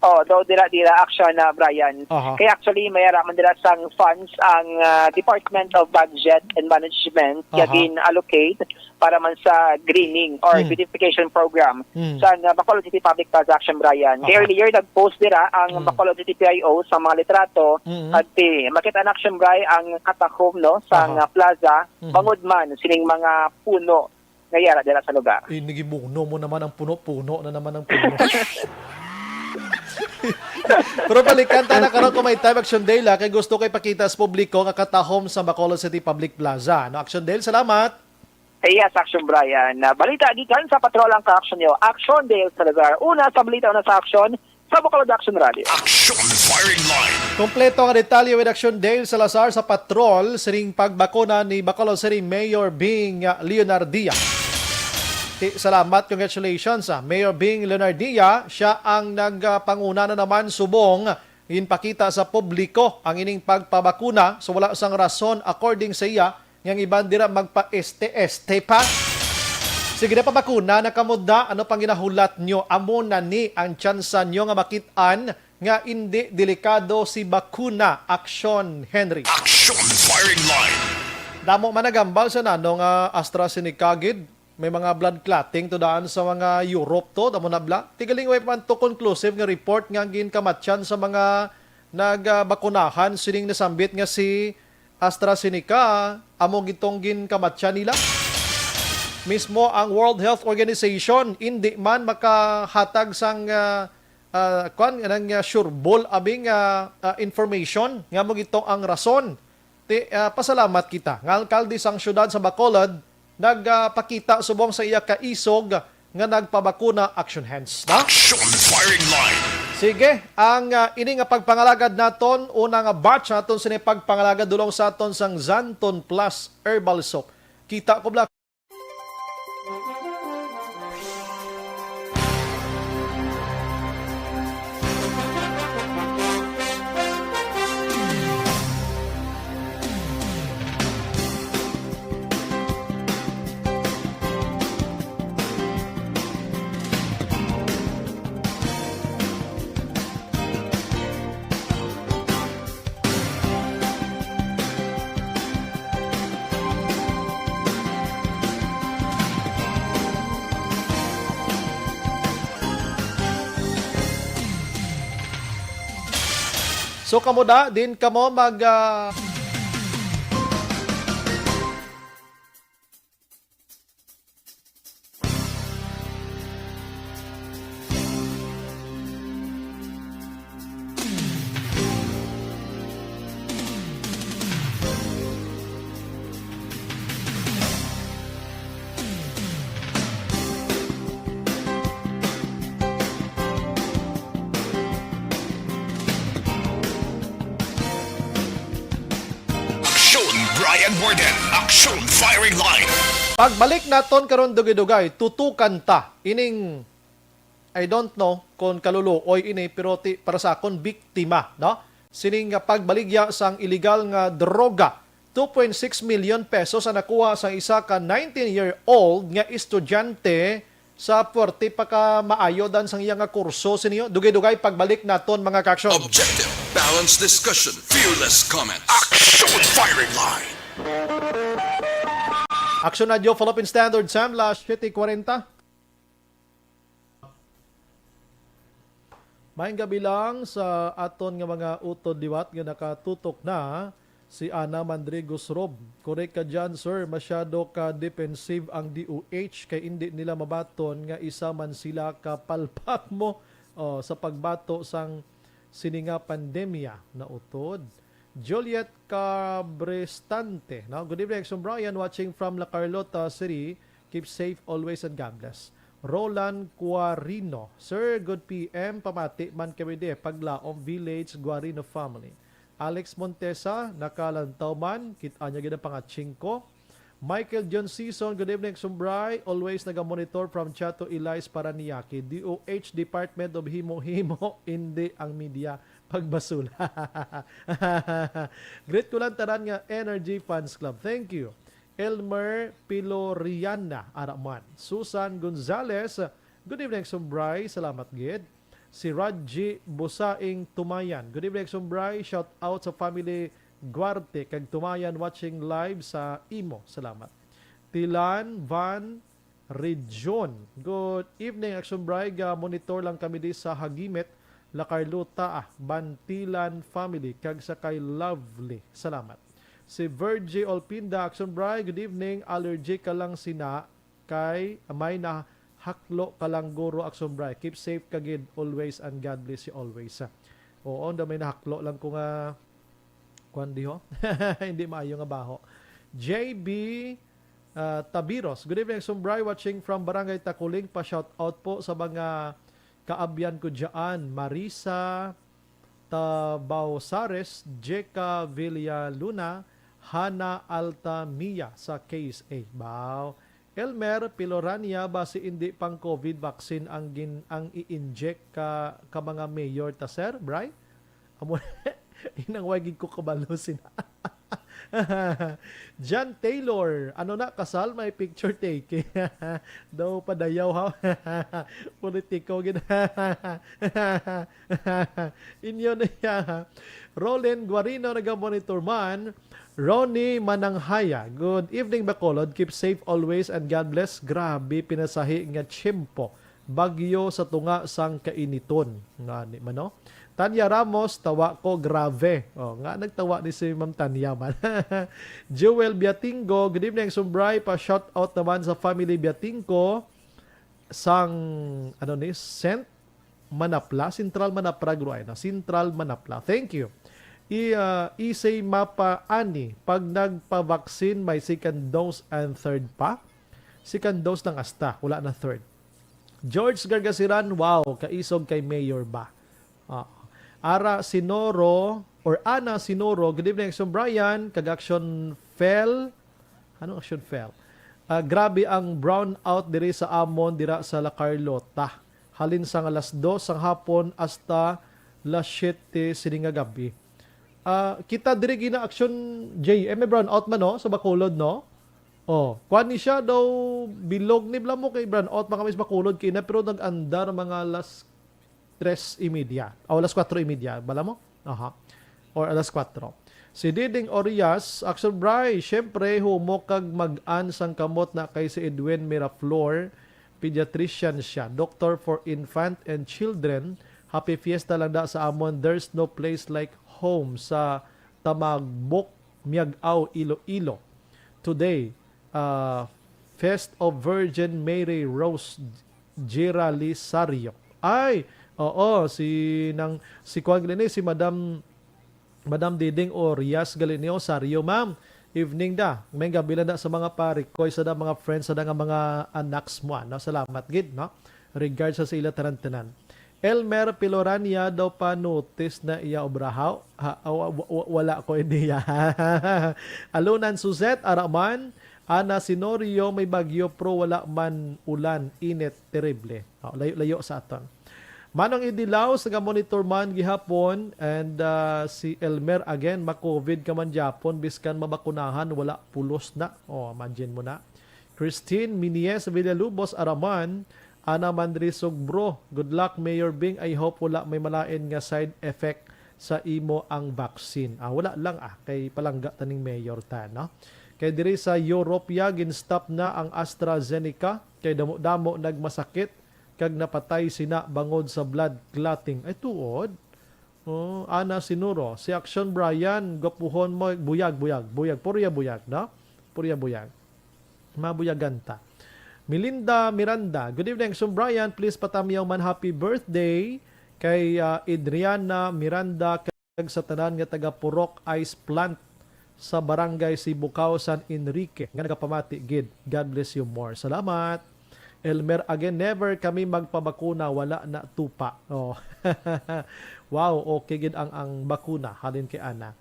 Oh, daw dira-dira, Action, ah, Brian. Aha. Kaya actually, may ara man dira sang funds ang, ah, Department of Budget and Management, Aha. kaya gin-allocate para man sa greening or Hmm. beautification program Hmm. sa, ah, Bacolod City Public Plaza, Action Brian. Kay Aha. earlier, nag-post dira ang Hmm. Bacolod City P I O sa mga litrato. Hmm. At, eh, makita na, Action Brian, ang katahom, no, sa Aha. nga plaza, Hmm. bangod man sining mga puno nga yara dira sa lugar. Eh, nagimuno mo naman ang puno-puno na naman ang puno. Pero balikan ta na karon kung may time, Action Dale, ha, kay gusto ko ipakita sa publiko nga katahom sa Bacolod City Public Plaza. No, Action Dale, salamat. Yes, Action Brian. Ah, balita gikan sa patrol ang ka-action niyo. Action Dale Salazar. Una sa balita, una sa action, sa Bacolod Action Radio. Action Firing Line. Kompleto nga detalye with Action Dale Salazar sa patrol sining pagbakuna ni Bacolod City Mayor Bing Leonardia. Ti, salamat, congratulations, ah. Mayor Bing Leonardia, siya ang nagpanguna na naman subong ginpakita sa publiko ang ining pagpabakuna, so wala sang rason, according sa iya, nga ang iban dira magpa-este-este pa. Sige na, pabakuna na kamo da. Ano pang ginahulat nyo? Amo na ni ang tsansa nyo nga makit-an nga indi delikado si bakuna. Action, Henry. Action Firing Line. Damo man nagambal sa nano nga AstraZeneca gid. May mga blood clotting to daan sa mga Europe to, damo na bla. Ti galing way pa man to conclusive nga report nga ginkamatyan sa mga nagabakunahan sining nasambit nga si AstraZeneca, amo gitong ginkamatyan nila. Mismo ang World Health Organization indi man makahatag sang, ah, ah, kwan, nang, ah, sureball abing, ah, ah, information nga mo gito ang rason. Ti, ah, pasalamat kita nga alkalde sang siyudad sa Bacolod nagpakita subong sa iya kaisog nga nagpabakuna. Action hands, no? Action Firing Line. Sige, ang, ah, ini nga pagpangalagad naton, una nga batch naton sini pagpangalagad dulong sa aton sang Xanthone Plus Herbal Soap. Kita ko bla. So, kamo da, din kamo mag, ah, Action, Brian Warden. Action, Firing Line. Pagbalik naton karon, dugay-dugay, tutukan ta ining, I don't know kung kaluluoy ini, pero ti, para sa akon, biktima, no? Sining nga pagbaligya sang illegal nga droga, two point six million pesos ang nakuha sa isa ka nineteen-year-old nga estudyante sa puwerte pa ka maayo dan sang iya nga kurso. Siniyo, dugay-dugay pagbalik naton, mga ka-action. Objective, balanced discussion, fearless comments. Action Firing Line. Action Radio, Philippine Standard Time, las siete cuarenta. Maayong gabi lang sa aton nga mga utod liwat nga nakatutok na. Si Ana Mandrigos Rob, "Korek ka dyan, sir. Masyado ka defensive ang D O H kay indi nila mabaton nga isa man sila ka palpak mo, oh, sa pagbato sang sini nga pandemya." Nautod. Juliet Cabrestante, no? "Good evening, Action Brian. Watching from La Carlota City. Keep safe always and God bless." Roland Quarino, "Sir, good P M. Pamati man kami di, Paglaom Village, Guarino family." Alex Montesa, "Nakalantaw man, kit-a niya gid ang pangatsing ko." Michael John Season, "Good evening, Sumbray. Always naga-monitor from Chato Ilais, Parañaque. D O H Department of Himo-Himo, hindi ang media pagbasula." Greet ko lang tanan nga Energy Fans Club. Thank you. Elmer Piloriana, ara man. Susan Gonzalez, "Good evening, Sumbray. Salamat gid." Si Raji Busaing Tumayan, "Good evening, Sumbray. Shout out sa family Guarte kag Tumayan, watching live sa imo. Salamat." Tilan Van Region, "Good evening, Action Bray. Ga monitor lang kami di sa Hagimit, La Carlota, ah, Bantilan family, kag sa kay Lovely. Salamat." Si Virgie Olpinda, "Action Bray, good evening. Allergy ka lang sina, kay may nahaklo ka lang, Guro Action Bry. Keep safe ka gid always and God bless you always. Oo, daw may nahaklo lang ko nga kwan diho. Hindi maayo nga baho. J B, ah, Tabiros. "Good evening, Action Bry. Watching from Barangay Takuling. Pa-shout out po sa mga kaabyan ko dyan. Marisa Tabausares, Jeka Villaluna, Hana Alta Mia sa K S A." Baw. Elmer Pilorania, "Basi indi pang COVID vaccine ang gin-, ang i-inject ka, ka mga mayor ta, sir, Bry?" Amo, inang way gid ko kabalo sina. John Taylor, "Ano na, kasal, may picture taking." Daw padayaw, ha? Politiko gid. Inyo na iya. Roland Guarino, naga-monitor man. Ronnie Mananghaya, "Good evening, Bacolod. Keep safe always and God bless." Grabe, pinasahi nga tiyempo. Bagyo sa tunga sang kainiton. Nga ni man, no? Tanya Ramos, "Tawa ko, grave." Oh, nga nagtawa ni si Ma'am Tanya man. Jewel Biatingo, "Good evening, Action Bry. Pa-shout out naman sa family Biatingo sang, ano ni, Saint Manapla, Central Manapra, Gruay, no? Central Manapla. Thank you." I, ah, Isay Mapa Ani, "Pag nagpa-vaccine, may second dose and third pa?" Second dose lang asta, wala na third. George Gargasiran, "Wow, kaisog kay Mayor ba?" Ah. Ara Sinoro, or Ana Sinoro, "Good evening, Action Bry, kag Action Fel." Anong Action Fel? Ah, "Grabe ang brownout diri sa amon, dira sa La Carlota. Halin sang alas dos sang hapon hasta las siyete sini nga gabi." Ah, kita diri gina Action J M, may brownout man, no, sa Bacolod, no? Oh, kuan ni siya daw, bilog ni bala mo kay brownout man kami sa Bacolod kina, pero nag-andar mga alas tres y media. O, alas kuwatro y media, bala mo? Aha. Or alas kuwatro. Si Diding Orias, "Action Bry, syempre, humok kag mag-an sang kamot na kay si Edwin Miraflor, pediatrician siya, doctor for infant and children. Happy Fiesta lang da sa amon. There's no place like home sa Tamagbok, Miag-ao, Iloilo. Today, ah, Fest of Virgin Mary Rose Giralisario." Ay, oo, si nang, si kuan gani, si Madam, Madam Diding Orias Galineo Sario, ma'am. Evening da. May gabi lang da sa mga pare ko, sa da mga friends, sa da nga mga anak mo, no? Salamat gid, no? Regards sa, sa ila tanan-tanan. Elmer Pilorania daw pa notice na iya obrahaw. Ha, wa-, wa-, wa-, wala ko niya. Alunan Suzette, ara man, Ana Sinorio, may bagyo pero wala man ulan, init, terrible. Oh, layo-layo sa aton. Manong Idilaw, sa monitor man gihapon, and, ah, si Elmer again, "Ma-COVID ka man gyapon, biskan mabakunahan, wala pulos na." Oh, imagine mo na. Christine Minies Villalubos, ara man, Ana Mandri Sugbro, "Good luck, Mayor Bing. I hope wala may malain nga side effect sa imo ang vaccine." Ah, wala lang, ah, kay palangga taning mayor ta, no? Kay diri sa Europe ya, gin-stop na ang AstraZeneca kay damo-damo nagmasakit kag napatay sina bangod sa blood clotting. Ay, tuod? Oh, Ana Sinuro, si Action Brian, gwapuhon mo, buyag, buyag, buyag, purya buyag, no? Purya buyag. Mabuyagan ta. Melinda Miranda, "Good evening, Action Brian. Please patamyaw man happy birthday kay, ah, Adriana Miranda kag sa tanan nga taga Purok Ice Plant sa Barangay Sibukaw, San Enrique, nga nagapamati gid. God bless you more." Salamat. Elmer again, "Never kami magpabakuna, wala na tupa." Oh. Wow, okay gid ang, ang bakuna halin kay Ana.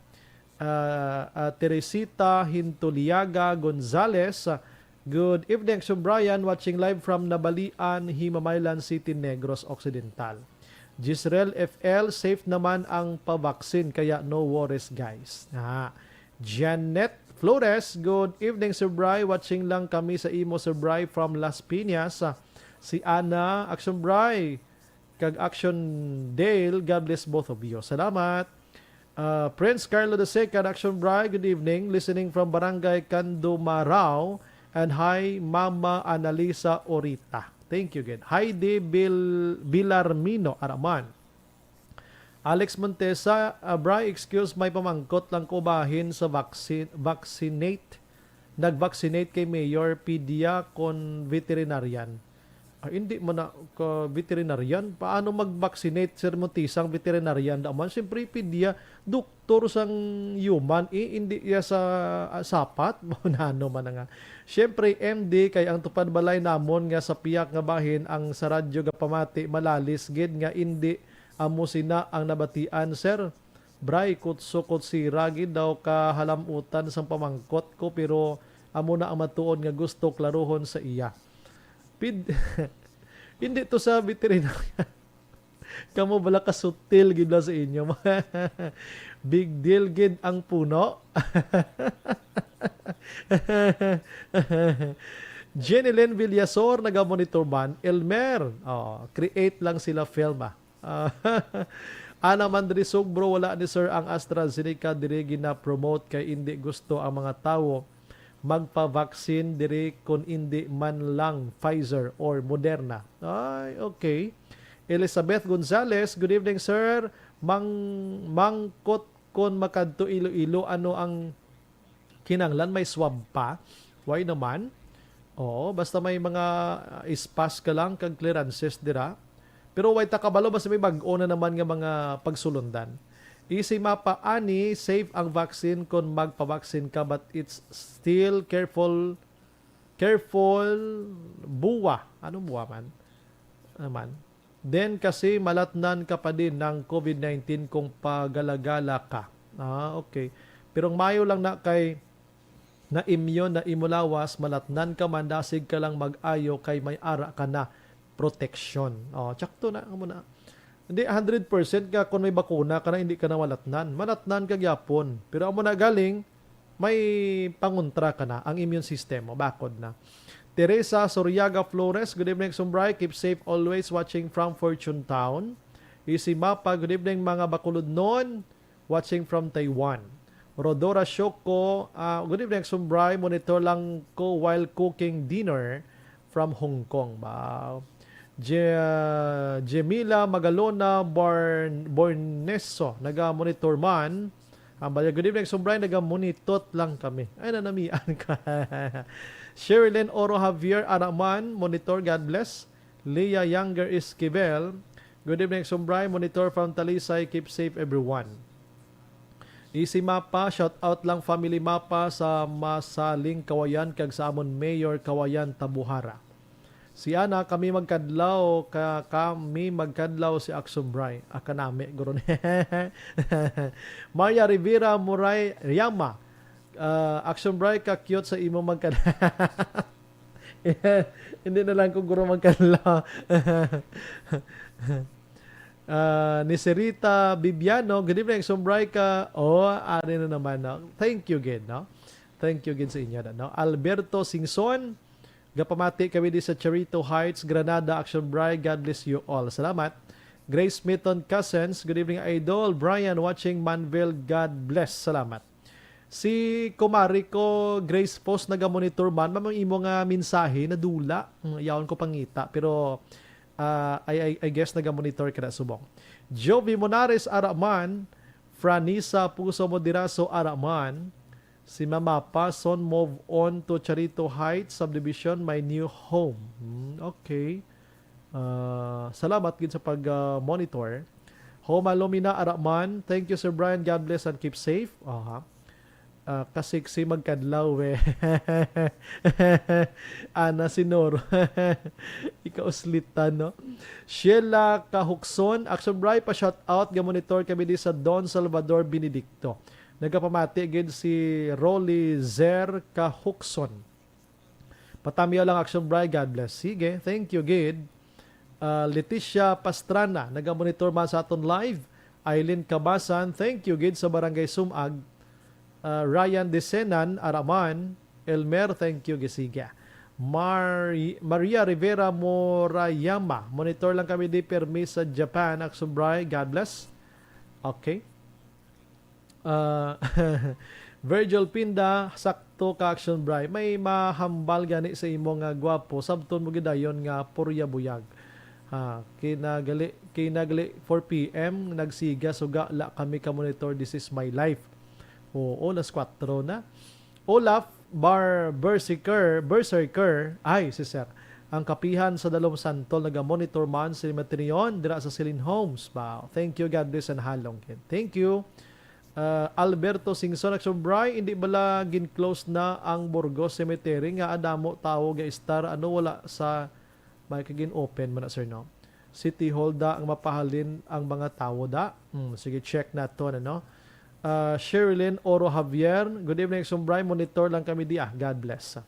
Ah, ah, Teresita Hintuliaga Gonzalez, ah, "Good evening, Action Brian. Watching live from Nabalian, Himamaylan City, Negros Occidental." Jezreel F L, "Safe naman ang pabaksin, kaya no worries, guys." Ah. Janet Flores, "Good evening, Sir Bry. Watching lang kami sa imo, Sir Bry, from Las Piñas." Ah, si Ana, "Action Bry kag Action Dale, God bless both of you." Salamat. Ah, Prince Carlo the Second, "Action Bry, good evening. Listening from Barangay Candumarao. And hi, Mama Analisa Orita." Thank you, gid. Heidi Bil-, Bilarmino, ara man. Alex Montesa, ah, "Bry, excuse, may pamangkot lang ko bahin sa vaccine, vaccinate nag-vaccinate kay Mayor, pedia kon veterinarian? Ah, hindi man na ka veterinarian. Paano mag-vaccinate, Sir Montisa, ang veterinarian? Daman, siyempre, pedia, doktor sang human, eh, hindi iya sa, ah, sapat. Nano man na nga. Siyempre, M D, kay ang tupad balay namon nga sa piyak nga bahin, ang sa radyo gapamati, malalis gid nga hindi amo sina ang nabatian, sir. Bray, kutso-kutsira gid daw kahalamutan sang pamangkot ko, pero amo na ang matuod nga gusto klaruhon sa iya. Pid-, hindi to sa veterinarian. Kamo bala ka sutil gid lang sa inyo. Big deal gid ang puno. Jenny Lynn Villasor, naga-monitor man. Elmer, oh, create lang sila film, ah. Ah, ana man diri Sugbo, wala ni sir ang AstraZeneca diri gina-promote kay indi gusto ang mga tawo magpa-vaccine diri, kun indi man lang Pfizer or Moderna. Ay, okay. Elizabeth Gonzalez, good evening, sir. Mang, mangkot kon makadto Iloilo, ano ang kinahanglan, may swab pa? Why naman? Oo, basta may mga, ah, ispas ka lang kag clearances dira. Pero way ta kabalo, basta may bag-o na naman nga mga pagsulundan. Easy mapa ani, safe ang vaccine kon magpa-vaccine ka, but it's still careful, careful, buwa. Ano buwa man? Naman. Then kasi malatnan ka pa din ng covid nineteen kung pagalagala ka. Ah, okay. Pero ang mayo lang na kay na-immune na imo lawas, malatnan ka man, dasig ka lang mag-ayo kay may ara ka na protection. Oh, tsakto na amo na. Hindi hundred percent nga kung may bakuna ka na, hindi ka na malatnan. Malatnan ka gyapon. Pero amo na galing, may pangontra ka na, ang immune system mo, bakod na. Teresa Soriaga Flores, good evening, Sumbray. Keep safe always, watching from Fortune Town. Easy Mapa, good evening, mga Bacolodnon. Watching from Taiwan. Rodora Shoko, ah, good evening, Sumbray. Monitor lang ko while cooking dinner from Hong Kong. Wow. Je-, Jemila Magalona Barn-, Borneso, naga-monitor man. Ang baya, good evening, Sumbray, naga-monitot lang kami. Ay, nanamian ka. Sherilyn Oro Javier, ara man, monitor, God bless. Leah Younger Esquivel, good evening, Sumbray, monitor from Talisay, keep safe, everyone. Easy Mapa, shout out lang family Mapa sa Masaling Kawayan kag sa amon Mayor Kawayan Tabuhara. Si Ana, kami magkadlaw, ka, kami magkadlaw si Aksum Bray. Ah, kanami, guro ni. Maria Rivera Muray Yama. Ah, Aksum Bray, ka cute sa imo magkadlaw. Hindi na lang ko guro magkadlaw. Ah, ni Serita Bibiano, good evening, Aksum Bray ka. Oh, ari na naman, no? Thank you, gid, no? Thank you, gid, sa inyo, no? Alberto Singson, gapamati kami di sa Charito Heights, Granada, Action Bray. God bless you all. Salamat. Grace Mitton Cousins, good evening, Idol. Brian watching Manville, God bless. Salamat. Si kumari ko, Grace Post, naga-monitor man. Mamang imo nga mensahe, nadula. Hmm, yaon ko pangita. Pero, ah, I, I, I guess naga-monitor ka na subong. Jovi Monares, ara man. Franisa Puso Moderaso, ara man. Si Mama Pason move on to Charito Heights Subdivision, my new home. Hmm, okay. Ah, salamat gid sa pag, ah, monitor. Homa Lumina Araman, thank you, Sir Brian. God bless and keep safe. Aha. Ah, kasiksi magkadlaw, eh. Ana si Nor. Ikauslitan, no? Sheila Kahukson, Action Bright, pa-shout out, ga-monitor kami di sa Don Salvador Benedicto. Nagapamati gid si Rolly Zer Kahukson. Patamyaw lang, Action Bray. God bless. Sige, thank you, gid. Ah, Leticia Pastrana, naga-monitor man sa aton live. Eileen Kabasan, thank you, gid, sa Barangay Sumag. Ah, Ryan Desenan, Araman. Elmer, thank you, gid. Sige. Mar-, Maria Rivera Morayama, monitor lang kami di permi sa Japan, Action Bray. God bless. Okay. Ah, Virgil Pinda, sakto ka, Action Bray. May mahambal gani sa imo nga gwapo, sabton mo gidayon nga purya buyag. Ha, kinagali, kinagali four P M, nagsiga, suga la kami ka monitor, this is my life. Oo, alas kwatro na. Olaf, Bar Berserker, Berserker, ay, si Sir. Ang kapihan sa Dalom Santol naga-monitor man sa Matrion dira sa Silin Homes. Wow. Thank you, God bless and halong. Thank you. Uh, Alberto Singson, Action Bry, hindi bala gin-close na ang Burgos Cemetery nga adamo tawo ga-estar, ano, wala sa may kagin open man na, sir, no? City Hall da ang mapahalin ang mga tawo da. Hmm, sige, check naton, ano? Ah, Sherilyn Oro Javier, good evening, Action Bry. Monitor lang kami di, ah. God bless.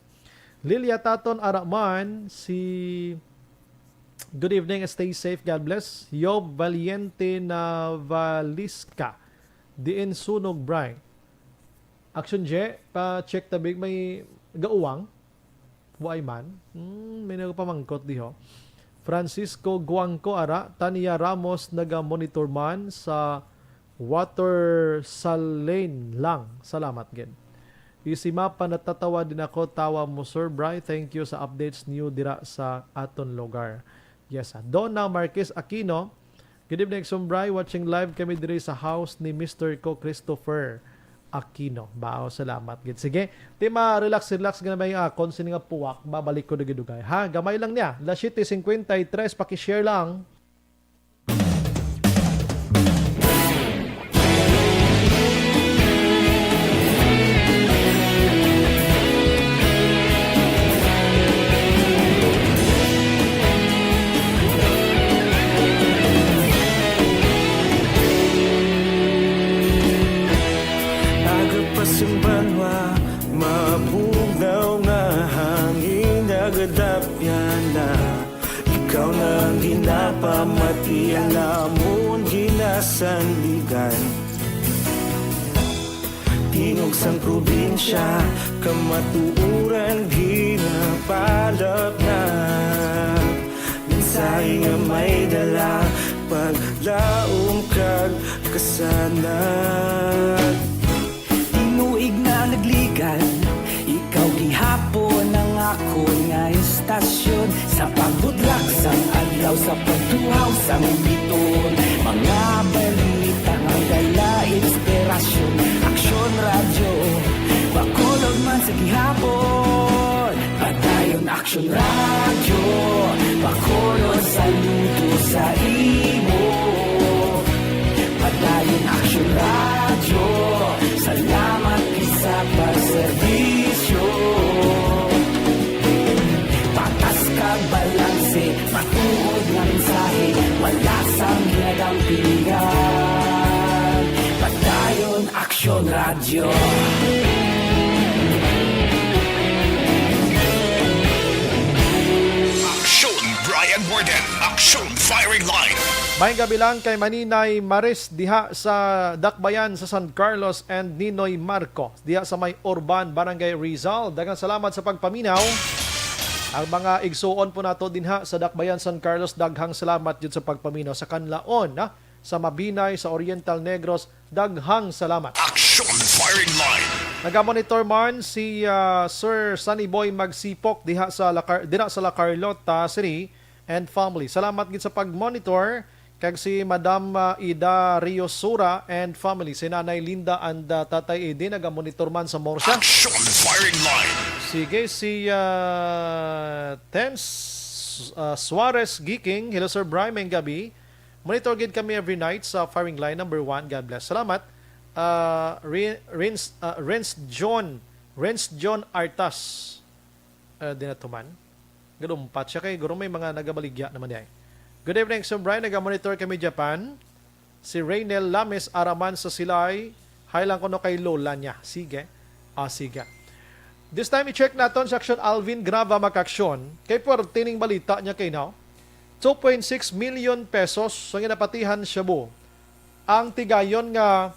Lilia Taton Araman, si, good evening, stay safe, God bless. Yob Valiente Navalisca, diin sunog, Bry? Action J, pa-check tabig, may gauwang? Wa man. Hmm, may nagapamangkot diho. Francisco Guangco ara, Tania Ramos naga-monitor man sa water sa lane lang. Salamat gid. Easy Mapa, natatawa din ako, tawa mo, Sir Bry. Thank you sa updates niyo dira sa aton lugar. Yes, ah. Donna Marquez Aquino, good evening, Sumbray. Watching live kami diri sa house ni Mister ko, Christopher Aquino. Bao, salamat gid. Sige, ti ma-relax, relax nga may akon sini nga puwak, babalik ko dugay-dugay. Ha, gamay lang niya. Las siete cincuenta y tres, paki-share lang. Agapasimbanwa, mabugnaw nga hangin, nagadapyan na. Ikaw na ang ginapamati, ang amon ginasandigan. Tingog sang probinsya, kamatuoran ginapalapnag. Mensahe nga may dala, paglaom kag kasanag. Tinuig nga nagligan, ikaw gihapon ang akon nga istasyon. Sa pagbulag sang adlaw, sa pagtuhaw sang biton, mga balita nga dala inspirasyon. Aksyon Radyo, Bacolod man sa gihapon. Padayon Aksyon Radyo, Bacolod, saludo sa imo. Padayon Aksyon Radyo, salamat gid sa pagserbisyo. Patas kag balanse, matuod nga mensahe, wala sang ginadampingan. Padayon Aksyon Radyo. Aksyon Brian Warden, Aksyon Firing Line. Maayong gabi lang kay Maninay Maris diha sa Dakbayan sa San Carlos and Ninoy Marco diha sa may Urban, Barangay Rizal. Daghang salamat sa pagpaminaw. Ang mga igsuon po nato dinha sa Dakbayan, San Carlos, daghang salamat jud sa pagpaminaw. Sa Kanlaon, ha? Sa Mabinay, sa Oriental Negros, daghang salamat. Action Firing Line. Nagamonitor man si, ah, Sir Sunny Boy Magsipok diha sa La Car-, dira sa La Carlota City and family. Salamat gid sa pag-monitor. Kag si Madam, ah, Ida Rio Sura and family. Si Nanay Linda and, ah, Tatay Eddie nagamonitor man sa Morsa. Action Firing Line. Sige, si, ah, Tens, ah, Suarez Giking. Hello, Sir Bry. Maayong gabi. Monitor gid kami every night sa Firing Line number one. God bless. Salamat. Ah, Ren-, Renz, ah, Renz John, Renz John Artas. Ah, di na tuman. Gadumpat siya kay guro may mga nagabaligya naman diay. Good evening, Sir Brian. Naga-monitor kami Japan. Si Raynel Lames araman sa Silay. Hi lang kuno kay lola niya. Sige. Ah, sige. This time, i-check naton si Action Alvin Grava, Makaksyon. Kay puwerte ning balita niya kay now. Two point six million pesos ang ginapatihan shabu ang tigayon nga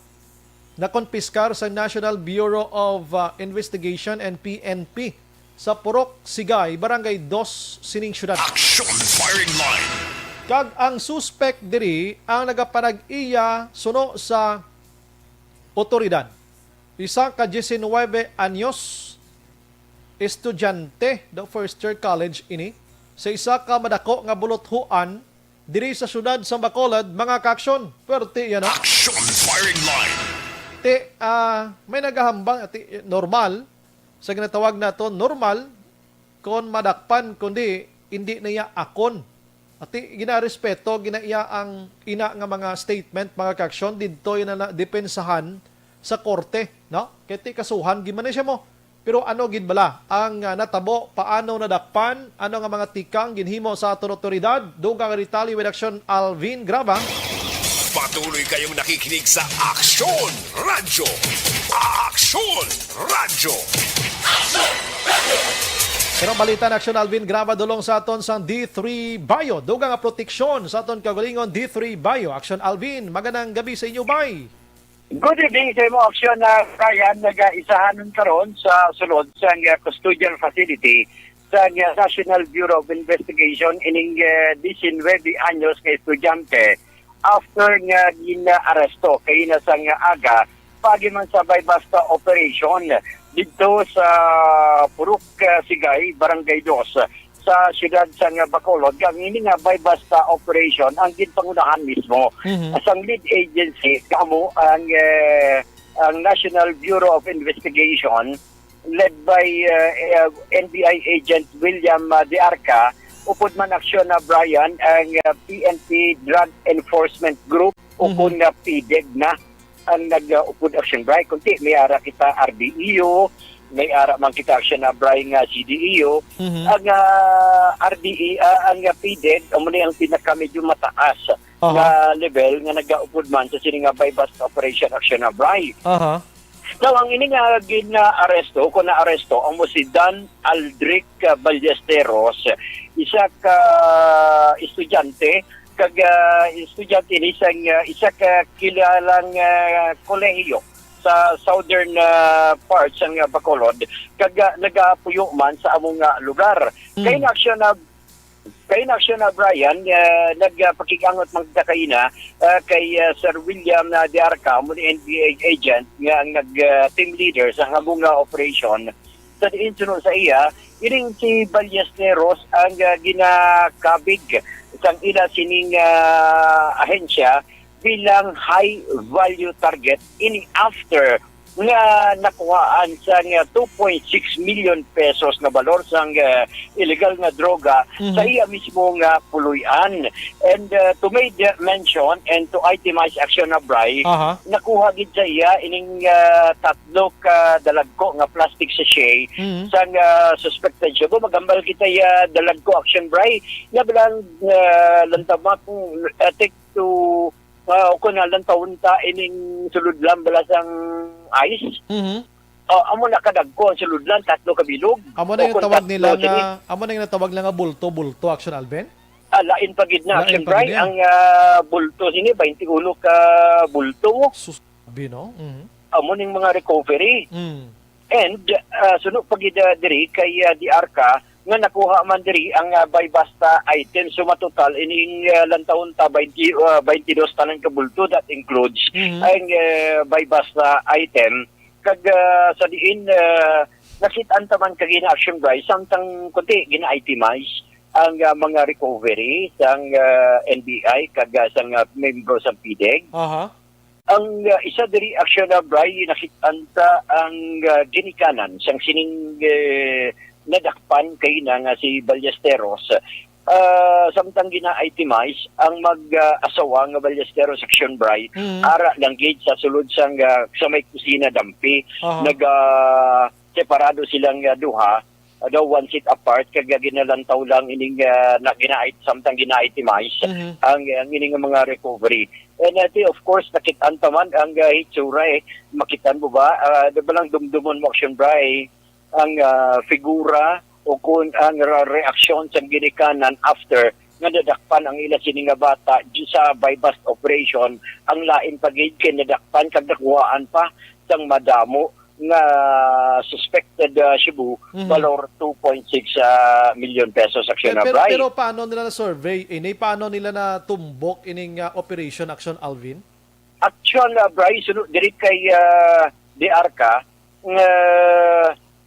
nakonpiskar sa National Bureau of, uh, Investigation and P N P sa Purok Sigay, Barangay Dos sining syudad. Action Firing Line. Kag ang suspek diri ang nagapanag-iya suno sa otoridad. Isa ka diecinuebe anyos, estudyante, the first year college ini, sa isa ka madako nga buluthuan diri sa siyudad sa Bacolod, mga kaaksyon. Pwerte yan, no? Action Firing Line. Ti, ah, may nagahambal, ti, normal, sa ginatawag nato normal kon madakpan, kundi hindi na iya akon. Ati ginarespeto gina iya ang ina nga mga statement, mga kaaksyon, didto ina na depensahan sa korte, no? Kay ti kasuhan gid man ni siya mo. Pero ano gid bala ang, ah, natabo? Paano nadakpan? Ano nga mga tikang ginhimo sa aton otoridad? Dugang detalye with Aksyon Alvin Graba. Patuloy kayong nakikinig sa Aksyon Radyo. Aksyon Radyo. Pero balita na, Aksyon Alvin Graba, dulong sa aton sang D three Bio. Dugang nga proteksyon sa aton kaugalingon, D three Bio. Aksyon Alvin, magandang gabi sa inyo, bay. Good evening sa imo, Aksyon, na Ryan. Nagaisahanon karon sa sulod sa nga custodial facility sa nga National Bureau of Investigation ining eh, diecinuebe anyos nga estudyante after nga gina-aresto kay na sa nga aga pagi man sa buy-bust operation dito sa Purok eh, Sigay, Barangay Dos sa siyudad sa nga Bacolod. Ang ini nga buy-bust operation ang ginpangunahan mismo Mhm. sang lead agency kamo ang eh, ang National Bureau of Investigation led by uh, uh, N B I agent William uh, De Arca, upod man aksyon na Brian ang uh, P N P Drug Enforcement Group, ukon nga PDEG na ang nag-upod action, Brian. Kunti may ara kita R B E U, may ara man kita action na Brian nga C D E U. Mhm. Ang uh, R B E, uh, ang uh, PDEG, amo ni ang pinaka medyo mataas Aha. nga level nga nag-upod man sa sini nga buy-bust operation action na Brian. Aha. Now, ang ini nga gina-aresto, kung naaresto, amo si Dan Aldrich uh, Ballesteros, isa ka estudyante, kag uh, estudyante ni sang uh, isa ka kilalang uh, kolehiyo sa southern uh, part sang uh, Bacolod, kag uh, nagapuyo man sa among uh, lugar. Hmm. Kay na siya na kay na siya na Brian, uh, nagpakig-angot man kita kaina uh, kay uh, Sir William uh, Diarca, mo ni N B I agent nga ang nag uh, team leader sa hamong uh, operation. Sa diin suno sa iya, ining si Ballesteros ang uh, ginakabig sang ila sining uh, ahensya bilang high value target ini after nga nakuhaan sa nga two point six million pesos nga balor sang uh, illegal nga droga Mhm. sa iya mismo nga puloy-an. And uh, to make the mention and to itemize action na Bray, Aha. nakuha gid sa iya ining uh, tatlo ka dalagko nga plastic sachet Mhm. sang uh, suspected shabu. Magambal kita iya dalagko action Bray. Nga bilang uh, lantamak uh, take to uh, kung na lantawon ta ining sulod lang bala sang ice. Mhm. Uh, amo na kadagko ang sulod lang, tatlo ka bilog. Amo na yung O kung tawag tatlo, nila sige. Nga, amo na yung natawag nila nga bulto, bulto, action Alvin? Ah, lain pa gid na, Lain action pa Bray. gid yan. Ang ah, bulto sini, twenty-one ka bulto. Sus, grabe, no? Mhm. Amo ning mga recovery. Mm. And ah, suno pa gid ah, diri kay ah, Diarca nga nakuha man diri ang ah, buy-bust item. So matotal ining ah, lantawon ta twenty, ah, twenty-two tanan ka bulto, that includes Mhm. ang ah, buy-bust item. Kag ah, sa diin ah, nakit-an ta man kag ina-action Bray, samtang kunti gina-itemize ang ah, mga recovery sang ah, N B I kag ah, sang ah, membro sa PDEG. Aha. Ang ah, isa diri action na Bray, nakit-an ta ang ah, ginikanan sang sining eh, nadakpan kay na nga si Ballesteros. Ah, samtang gina-itemize ang mag-asawa nga Ballesteros action Bray, Mm. ara lang gid sa sulod sang ah, sa may kusina dampi, Aha. naga separado silang ah, duha, ah, daw one seat apart, kag ah, ginalantaw lang ining ah, na gina samtang gina-itemize Mhm. ang ang ining mga recovery. And I think, of course, nakit-an ta man ang ah, hitsura eh. Makit-an mo ba? Ah, di ba lang dumdumon mo action Bray ang ah, figura o kung ang ra- reaksyon sa ginikanan after nga nadakpan ang ila sini nga bata di sa buy-bust operation, ang lain pa gid kay nadakpan kag nakuhaan pa sang madamo nga suspected ah, shabu, Mhm. valor two point six ah, million pesos action Pero, na pero, Bray. Pero paano nila na-survey ini? Paano nila natumbok ining ah, operation, action Alvin? Actual na Bray, suno diri kay ah, Diarca nga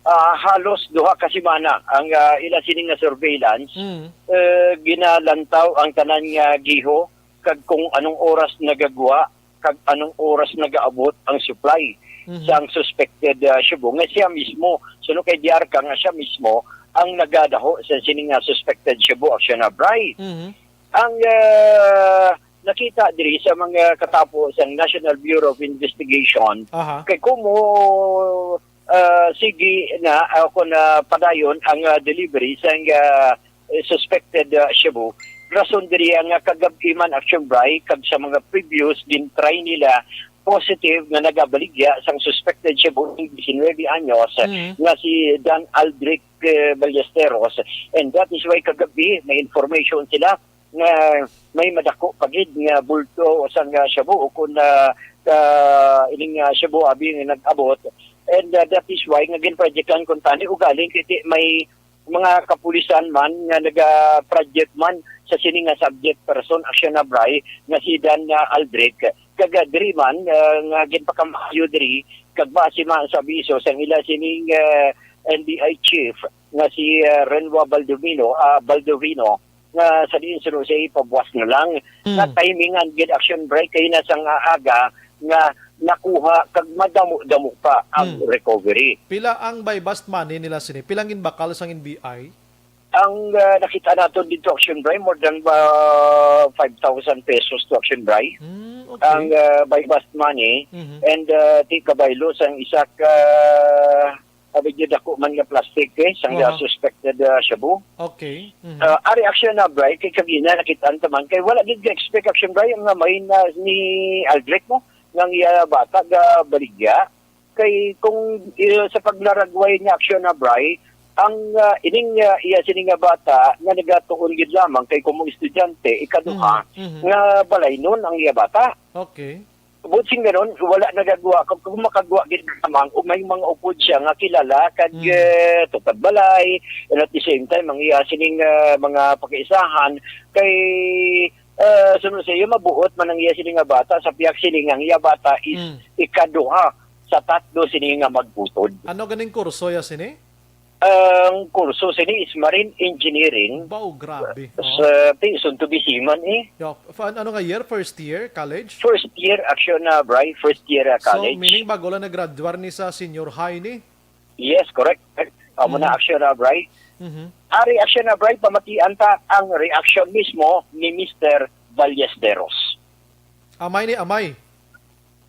ah, halos duha ka semana ang ah, ila sini nga surveillance. Mm. Eh, ginalantaw ang tanan nga giho kag kung anong oras nagagwa kag anong oras nagaabot ang supply. Mhm. sang suspected, ah, shabu, nga siya mismo, suno kay D R ka nga siya mismo ang nagadaho sa sini nga suspected shabu, Action Abray. Mhm. Ang, ah, nakita diri sa mga katapo sa National Bureau of Investigation, Aha. kay kumo, ah, sige na, ah, kung, ah, padayon ang, ah, delivery sa, ah, suspected, ah, shabu. Rason diri ang, ah, kagab-i man, Action Bray, kag sa mga previous, gin-try nila positive nga nagabaligya sang suspected shabu, diecinuebe anyos, Mm. nga si Dan Aldrich, eh, Ballesteros. And that is why kagabi may information sila nga may madako pa gid nga bulto sang, ah, shabu o kun, ah, ah, ining, ah, shabu abi nga nag-abot. And, ah, that is why nga ginprojectan kuntani ugaling kay may mga kapulisan man nga naga-project man sa sini nga subject person, Action Abray, nga si Dan, ah, Aldrich. Kag, ah, diri man, ah, nga ginpakamaayo diri, kag base man sa abiso sang ila sining, ah, N B I chief nga si, ah, Renwa Baldovino, ah, Baldovino, nga sa diin suno siya ipabuwas na lang. Mm. Na timingan gid, Action Bray, kay na sang aga nga nakuha kag madamo-damo pa ang Mm. recovery. Pila ang buy-bust money nila sini? Pila ang ginbakal sang N B I? Ang, ah, nakita nato dito, Action Bray, more than, ah, five thousand pesos to, Action Bray. Mm, okay. Ang, ah, buy-bust money Mhm. and, ah, ti kabaylo sang isa ka, abi, dako man nga plastic, eh, sang, Aha. ah, suspected, ah, shabu. Okay. Mhm. Ah, ari, Action Abray, kay kagina nakit-an ta man, kay wala gid ga-expect, Action Bray, nga may na ni Aldrich mo, nga ang iya bata ga baligya. Kay kung, eh, sa paglaragway ni Action Abray, ang, ah, ining, ah, iya sini nga bata nga nagatuon gid lamang kay kumo estudyante, ikaduha, Mhm, mhm. nga balaynon ang iya bata. Okay. Buot siling ganon, wala nagagwa. Kung, kung makagwa gid lamang, o may mga upod siya nga kilala, kag, Mm. eh, tupad balay, and at the same time, ang iya sining, ah, mga pakaisahan, kay, ah, sunod sa iya, mabuot man ang iya sini nga bata, sa pihak sini nga ang iya bata is Mm. ikaduha sa tatlo sini nga magbutod. Ano ganing kurso ya sini? Ang kurso sini is marine engineering. Bao, grabe, oh. Sa, ti, soon to be seaman, eh. Yo, fa-, ano nga year? First year college? First year, Action Abray, first year, ah, So, college. Meaning bago lang nag-graduar ni sa senior high ni? Yes, correct. Amo na, Mhm. Action Abray. Mhm. Ari, Action Abray, pamatian ta ang reaction mismo ni Mister Ballesteros. Amay ni amay?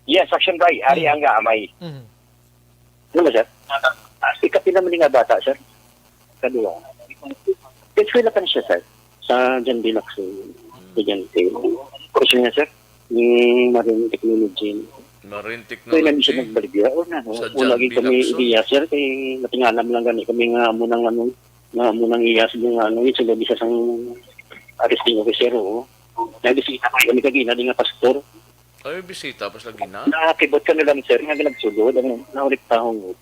Yes, Action Bray. Ari Mm. ang nga amay. Mm. Ano ba, sir? Ah, ikapila man nga bata, sir? Kaduha. Eskwela pa na siya, sir. Sa John Bilac, sir. Estudyante. Course niya, sir? Ni Marine Technology. Marine Kaya namin siya Technology. nagbaligya. O na, Sa wala John lagi kami Bilac, sir? iya, sir. Kay natingala mo lang gani kami nga amo nang ano, nga amo nang iya, sir, nga ano, yung sulod isa sang arresting officer, oo. Nagbisita pa kami kagina, di nga pastor. Ay, bisita pa sa gina? Nakakibot ka na lang, sir, nga nagsulod, ang naulit tahong.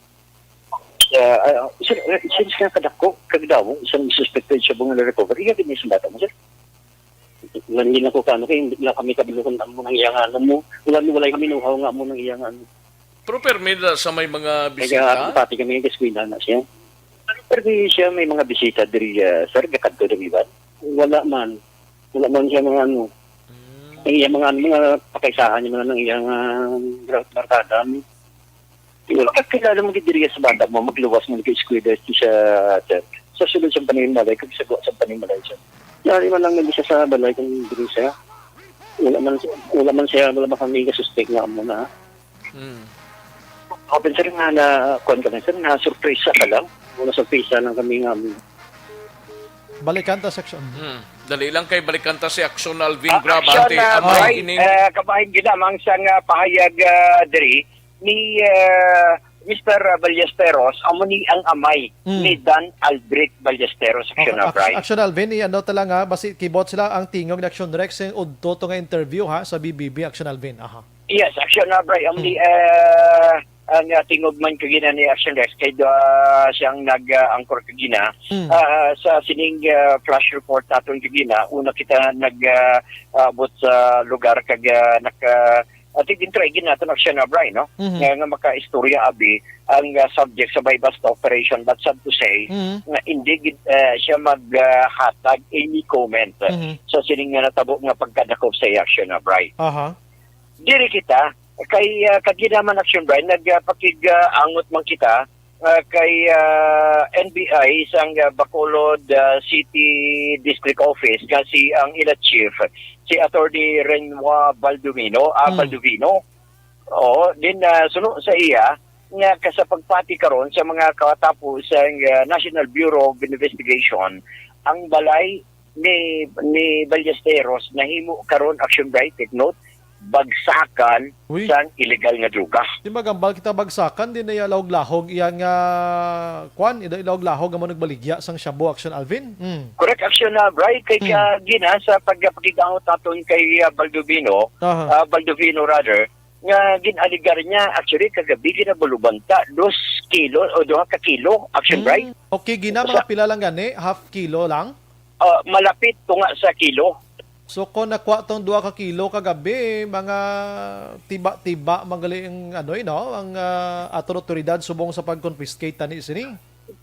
Ah, ah, sir, eh, since nga kadako, kagdaw, isang suspected siya nga na-recover, iya din yung bata mo, sir. Hindi na ko kano, kaya hindi na kami kabalo kung amo nang iya nga, ano mo, wala, wala kami know-how nga amo nang iya nga, ano. Pero permi na sa may mga Kaya bisita? Pati kami yung eskwela na siya. Pero di siya may mga bisita diri, ah, sir, gakadto diri ba? Wala man. Wala man siya mga ano. Mm. Ang iya mga, ano, mga pakaisahan niya mga nang iyang, ah, bar-, barkada, ano. Wala ka kilala mo gid diri sa bata mo, magluwas mo kay eskwela sa, sir. Sa sulod sa panimalay, kag sa guwa sa panimalay, sir. Yari man lang nag-isa sa balay kung diri siya. Wala man, wala man siya, wala man kami ka-suspect nga amo na. Mm. Open, sir, nga na, kuwan kami, sir, na surpresa ka lang. Wala surpresa lang kami nga amo. Balikan ta section. Mm. Dali lang kay balikan ta si Action Alvin Ah, Grabante. Action, ah, Amay, Bray, ining eh, kabahin gid lamang sa nga pahayag, ah, diri ni, ah, Mister Ballesteros, amo ni ang amay Mm. ni Dan Aldrich Ballesteros, Action, Oh, Action, Abray. Action Alvin, i-ano ta lang, ha, basi kibot sila ang tingog ni Action Rex, eh, udto to nga interview, ha, sa B B B, Action Alvin. Aha. Yes, Action Abray, amo ni, Mm. eh, ang, ah, tingog man kagina ni Action Rex, kay, ah, siyang nag, ah, anchor kagina. Mm. Ah, sa sining, ah, flash report naton kagina, una kita nag, ah, ah, abot sa lugar kag, ah, naka, I think, intry gid naton, Action Abray, no? Mhm. Nga, nga makaistorya abi ang, ah, subject sa buy-bust operation, but sad to say, Mhm. nga hindi gid, ah, siya mag, ah, hatag any comment, ah, Mhm. sa sining nga natabo nga pagkadakop sa Action Abray. Aha. Diri kita, Kay, ah, kagina man, Action Brian, nagpakig-angot man kita, ah, kay, ah, N B I sang, ah, Bacolod, ah, City District Office nga si ang ila chief, si Attorney Renoir Baldovino, ah, Hmm. Baldovino. Oo, din, ah, suno sa iya nga ka-, sa pagpati karon sa mga katapo sa, ah, National Bureau of Investigation, ang balay ni, ni Ballesteros nahimo karon, Action Brian, take note, bagsakan Uy. sang illegal nga droga. Di magambal kita, bagsakan din na iya lahog-lahog, iya nga, kwan, ida lahog-lahog nga mo nagbaligya sang shabu, Action Alvin. Mm. Correct, Action na, Bri, kay Mm. kagina sa pagpakig-angot naton kay, ah, Baldovino, Aha. ah, Baldovino rather, nga gin-alegar niya, actually, kagabi ginabulubanta, dos kilo o duha ka kilo, Action Bri. Mm. Okay, gina, Sa mga pila lang gani? Half kilo lang? Ah, malapit to nga sa kilo. So, kung nakuha tong duha ka kilo kagabi, mga tiba-tiba man gali ang, ano, eh, no? Ang, ah, aton otoridad subong sa pag-confiscate tani sini.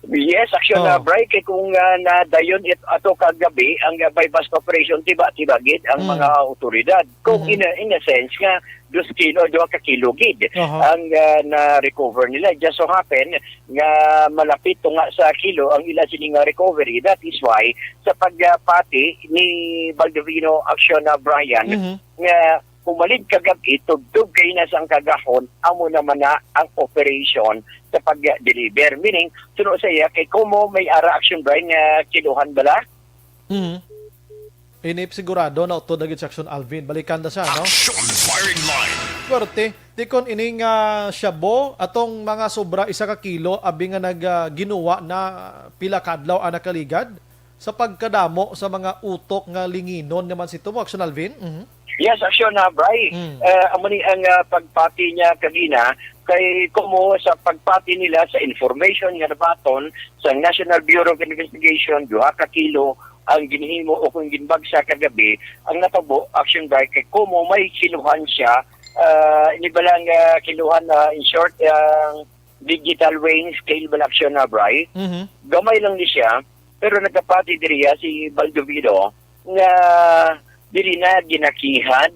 Yes, Action Oh. na, Bri, kay kung, ah, nadayon it-, ato kagabi ang, ah, buy-bust operation, tiba-tiba gid ang Mhm. mga otoridad. Kung Mhm. in a, in a sense nga, dos kilo, duha ka kilo gid Aha. ang, ah, na-recover nila. Just so happen nga malapit to nga sa kilo ang ila sini nga recovery. That is why sa pagpati ni Baldovino, Action na, Brian, Mhm. nga pumalit kagab-i, tubtob kay na sang kagahon, amo naman na ang operation sa pag-deliver. Meaning, suno sa iya, kay Como may ara, Action Brian, nga kiluhan bala? Mhm. Ini sigurado na utod na gid si Action Alvin. Balikan ta siya, no? Action Firing Line. Swerte. Di kon ini nga shabu, atong mga sobra isa ka kilo, abi nga nag, ah, ginuwa na pila ka adlaw ang nakaligad sa pagkadamo sa mga utok nga linginon naman si Tumo, Action Alvin? Mhm. Yes, Action na, Bri. Mm. Eh, amo ni ang, ah, pagpati niya kagina kay Como sa pagpati nila sa information nga nabaton sa National Bureau of Investigation, duha ka kilo ang ginhimo o kung ginbagsa kagabi. Ang natabo, Action Bri, kay Como may kiluhan siya, ah, ini bala nga kiluhan, ah, in short, ang digital weighing scale bala, Action na, Bri. Mhm. Gamay lang ni siya, pero nagapati diriya si Baldovino nga diri na ginakihad.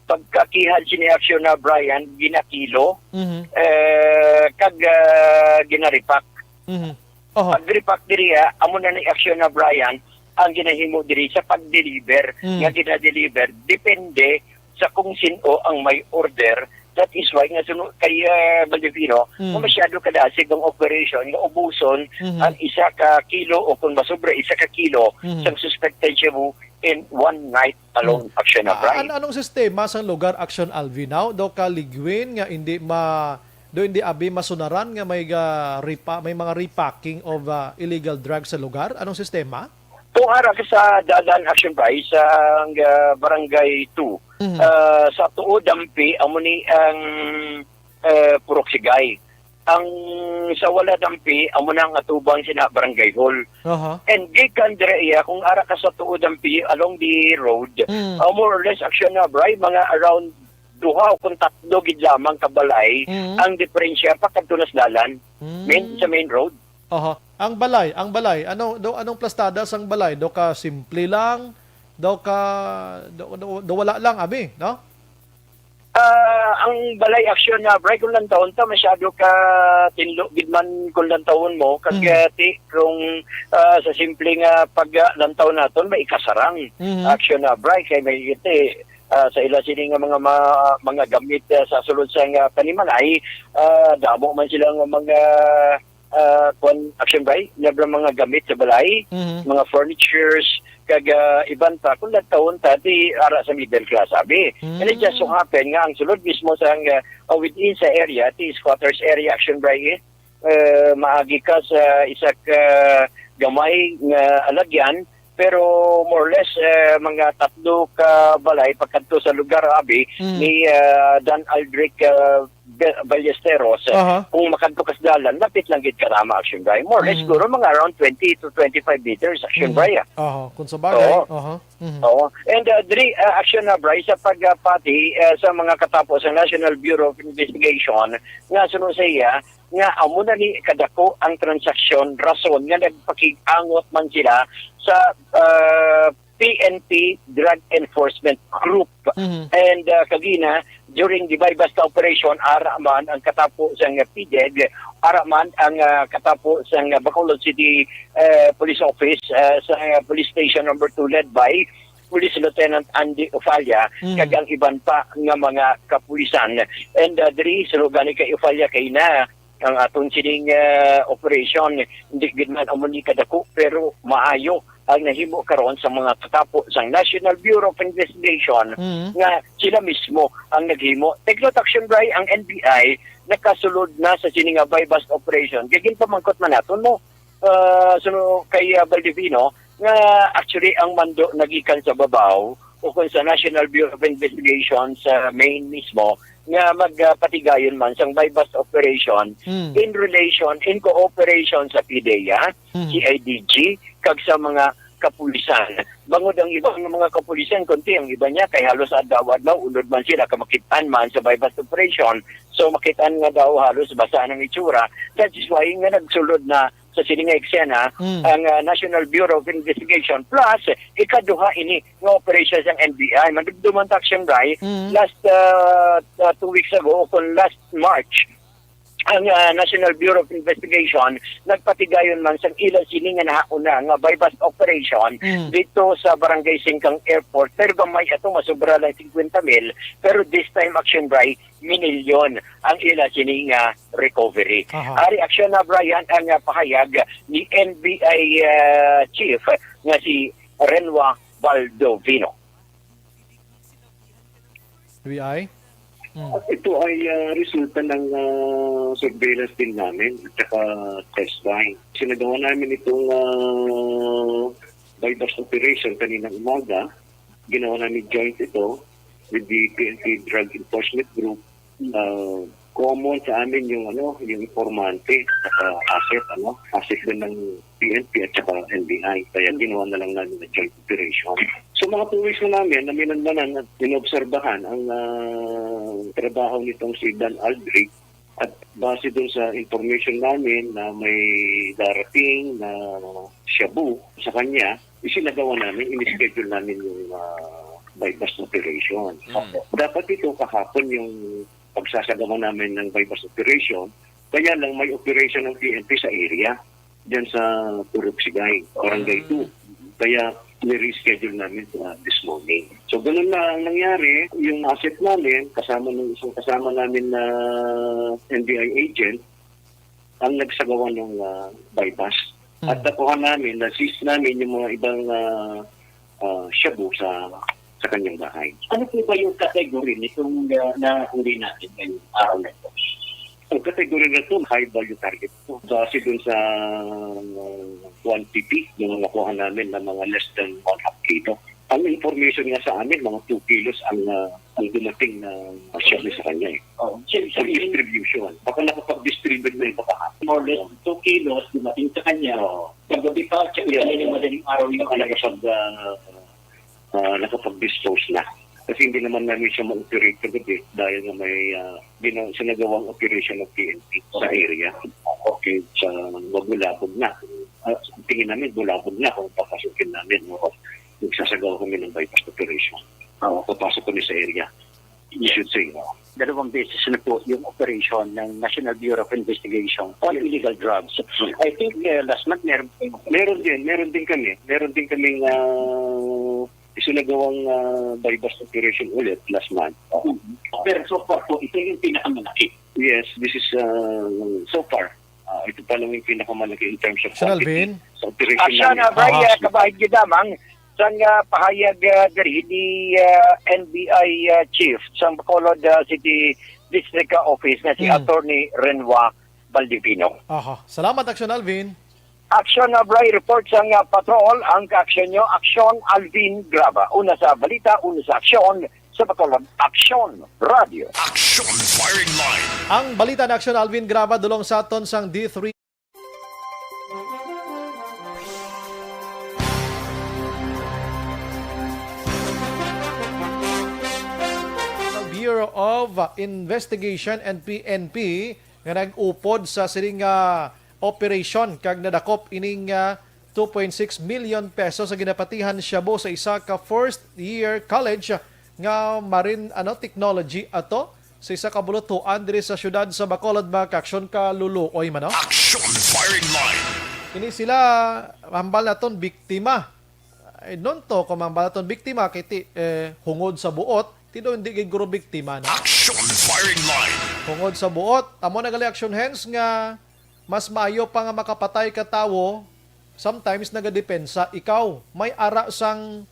Pagkakihad sini, Action na, Brian, ginakilo, Mhm. eh, kag, ah, ginaripak. Mhm. Oho. Pag-repack diri, ah, amo na ni, Action na, Brian, ang ginahimo diri sa pag-deliver, Mm. nga gina-deliver, depende sa kung sin-o ang may order. That is why nga suno kay, ah, Baldovino, Mm. nga masyado kadasig ang operation, nga ubuson Mhm. ang isa ka kilo o kung masobra isa ka kilo Mhm. sang suspected shabu in one night alone, Mm. Action na, Ah, Brian. an-, anong sistema sang lugar, Action Alvin, now? Do ka ligwin nga hindi ma-, do hindi abi masunaran nga may ga-, repa-, may mga repacking of, ah, illegal drugs sa lugar? Anong sistema? Kung ara ka sa dalan, Action Bri, sa, ah, Barangay two, Mhm. ah, sa tuod dampi, amo ni ang, eh, Purok Sigay. Ang sa wala dampi, amo na ang atubang sina Barangay Hall. Aha. And gikan dire iya, kung ara ka sa tuod dampi along the road, Mm. ah, more or less, Action na, Bri, mga around duha o kung tatlo gid lamang ka balay Mm. ang diferensya pa kadto na sa dalan, Mm. main, sa main road. Aha. Ang balay, ang balay, ano, do, anong plastada sang balay? Do ka simple lang? Do ka, do, do, do wala lang, abi, no? Ah, ang balay, Action na, Bri, kung lantawon ta, masyado ka tinlo gid man kung lantawon mo, kag, Mhm. ah, ti, kung, ah, sa simple nga pag, ah, lantaw naton, may ikasarang Mhm. Action na, Bri, kay may iti, ah, sa ila sini nga mga ma-, mga gamit, ah, sa sulod sa nga panimalay, ah, damo man sila nga mga, ah, kwan, Action Bri, nga mga gamit sa balay, Mhm. mga furnitures, kag, ah, iban pa, kung lantawon ta, ti ara sa middle class, abi. And it just so Mm. happen nga ang sulod mismo sa, ah, ah, within sa area, ti squatters area, Action Bri, eh, eh, maagi ka sa isa ka gamay nga alagyan, pero more or less, eh, mga tatlo ka balay pagkadto sa lugar, abi, Mm. ni, ah, Dan Aldrich, ah, Be-, Ballesteros. Aha. Kung makadto ka sa dalan, lapit lang gid ka tama, Action Bri. More or less, Mm. siguro mga around twenty to twenty-five meters, Action Mm. Bri, ah. Aha, kung sa bagay. Oo. Aha. Mhm. Oo. And, ah, diri, ah, Action na, Bri, sa pagpati, ah, sa mga katapo sa National Bureau of Investigation, nga suno sa iya, nga amo na ni kadako ang transaksyon, rason nga nagpakig-angot man sila sa, ah, P N P Drug Enforcement Group. Mhm. And, ah, kagina, during the buy-bust operation, ara man ang katapo sang PDEG, ara man ang, ah, katapo sang Bacolod City, eh, Police Office, ah, sa Police Station Number Two, led by Police Lieutenant Andy Ofalla, Mhm. kag ang iban pa nga mga kapulisan. And, ah, diri, suno gani kay Ofalla, kay na ang aton sining, ah, operation, hindi gid man amo ni kadako, pero maayo ang nahimo karon sa mga katapo sang National Bureau of Investigation Mm. nga sila mismo ang naghimo. Take note, Action Bri, ang N B I nakasulod na sa sini nga buy-bust operation. Kay ginpamangkot man naton mo, ah, suno kay, ah, Baldivino, nga actually ang mando nagikan sa babaw o kung sa National Bureau of Investigation sa main mismo nga magpatigayon man sang buy-bust operation Mm. in relation, in cooperation sa PDEA, Mm. C I D G, kag sa mga kapulisan. Bangod ang iba nga mga kapulisan, kunti ang iba niya, kay halos adlaw-adlaw, unod man sila, kamakit-an man sa buy-bust operation. So, makit-an nga daw halos basa ang itsura. That is why nga nagsulod na sa sini nga eksena Mm. ang, ah, National Bureau of Investigation. Plus, ikaduha ini nga operation sang N B I. Madumduman ta, Action Bri, Mm. last, ah, ah, two weeks ago, o kung last March, ang, ah, National Bureau of Investigation nagpatigayon man sang ila sini nga nahauna nga buy-bust operation Mm. dito sa Barangay Singkang Airport. Pero gamay ato, masubra lang fifty mil. Pero this time, Action Bri, minilyon ang ila sini nga recovery. Aha. Ari, Action na, Brian, ang, ah, pahayag ni N B I, ah, Chief nga si Renwa Baldovino. N B I? Mm. Ito ay, ah, resulta ng, ah, surveillance din namin at saka test flying. Sinagawa namin itong, ah, buy-bust operation kaninang umaga. Ginawa namin joint ito with the P N P Drug Enforcement Group. Ah, common sa amin yung, ano, yung informante at, ah, asset, ano, asset din ng P N P at saka N B I. Kaya ginawa na lang namin na joint operation. So, mga two weeks na namin, naminanmanan at inobserbahan ang, ah, trabaho nitong si Dan Aldrich. At base dun sa information namin na may darating na shabu sa kanya, isinagawa namin, in-schedule namin yung, ah, buy-bust operation. Mm. Dapat ito kahapon yung pagsasagawa namin ng buy-bust operation, kaya lang may operation ng P N P sa area, dyan sa Purok Sigay, Barangay Mm. two. Kaya ni-reschedule namin, ah, this morning. So, ganun na ang nangyari. Yung asset namin, kasama ng isang kasama namin na N B I agent, ang nagsagawa ng, ah, buy-bust. Mm. At nakuha namin, na-seize namin yung mga ibang, ah, ah, shabu sa, sa kanyang bahay. Ano po ba yung category nitong, ah, nahuli natin ngayong araw na ito? Ang category na ito, high value target ito. Base dun sa, ah, quantity, yung nakuha namin na mga less than one half kilo. Ang information nga sa amin, mga two kilos ang, ah, ang dumating na shabu sa kanya eh. Oh, so, ibig Sa sabihin, distribution. Baka nakapag-distribute na iba pa. More or less two kilos dumating sa kanya. Oo. Kagabi pa, tsaka Yes. kanina madaling araw yung Baka nakapag, ah, ah, nakapag-dispose na. Kasi hindi naman namin siya ma-operate kagabi dahil nga may, ah, gina-, sinagawang operation ng P N P sa area. Okay. Sa Mabulabog na. Ah, tingin namin, bulabog na kung papasukin namin. No? Magsasagawa kami ng buy-bust operation. Oo. Papasok kami sa area. You Yes. should say, no? Dalawang beses na po yung operation ng National Bureau of Investigation on illegal drugs. Hmm. I think, uh, last month meron po yung Meron din, meron din kami. Meron din kaming, ah, isinagawang, ah, buy-bust operation ulit last month. Oo. Mhm. Pero so far po, ito yung pinakamalaki. Yes, this is, ah, so far. Ah, ito pa lang yung pinakamalaki in terms of Sir quantity. Alvin? Sa operation Asya namin. na, Bray, Aha. ah, kabahin gid lamang sang, ah, pahayag, ah, diri ni, ah, N B I, ah, Chief sang Bacolod, ah, City District, ah, Office na si Hmm. Attorney Renwa Baldivino. Aha. Salamat, Action Alvin. Action na, Bray, report sang, ah, patrol. Ang kaaksyon nyo, Action Alvin Graba. Una sa balita, una sa aksyon, sa Bacolod, Action Radio. Action Firing Line. Ang balita ni Action Alvin Graba, dulong sa aton sang D three. Bureau of Investigation and P N P nga nag-upod sa sining, ah, operation kag nadakop ining, ah, two point six million pesos ang ginapatihan shabu sa isa ka first year college nga marine, ano, technology ato sa isa ka buluthoan diri sa siyudad sa Bacolod, mga kaaksyon, kaluluoy man, no? Action Firing Line. Ini sila, hambal naton, biktima. Ay, non to, kung hambal naton biktima, kay ti, eh, hungod sa buot, ti do hindi gid guro biktima, no? Action Firing Line. Hungod sa buot, amo na gali, action hands, nga mas maayo pa nga makapatay ka tawo, sometimes nagadepensa ikaw. May ara sang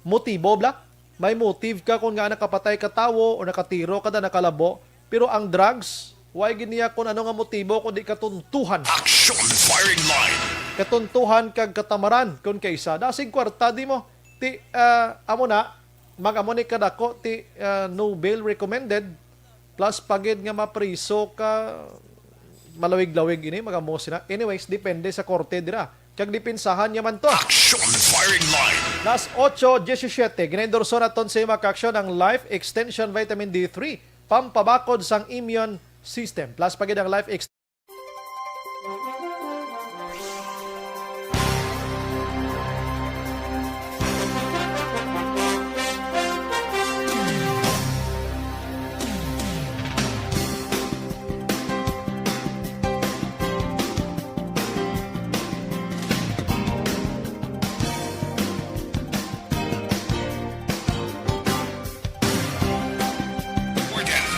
motibo, bla? May motive ka kung nga nakapatay ka tawo o nakatiro ka na nakalabo. Pero ang drugs, way gid niya kung ano nga motibo, kundi katuntuhan. Action Firing Line. Katuntuhan kag katamaran, kung kaisa. Dasig kwarta, di mo. Ti, ah, amo na, mag-amo ni kadako, ti, ah, no bail recommended, plus pagid nga mapriso ka, malawig-lawig ini, mag-amo sila. Anyways, depende sa korte dira. Kag dipinsahan niya man to. Action Firing Line. Las ocho diecisiete, ginaendorso naton sa mga kaaksyon ang Life Extension Vitamin D three, pampabakod sang immune system. Plus pagid ang Life Extension.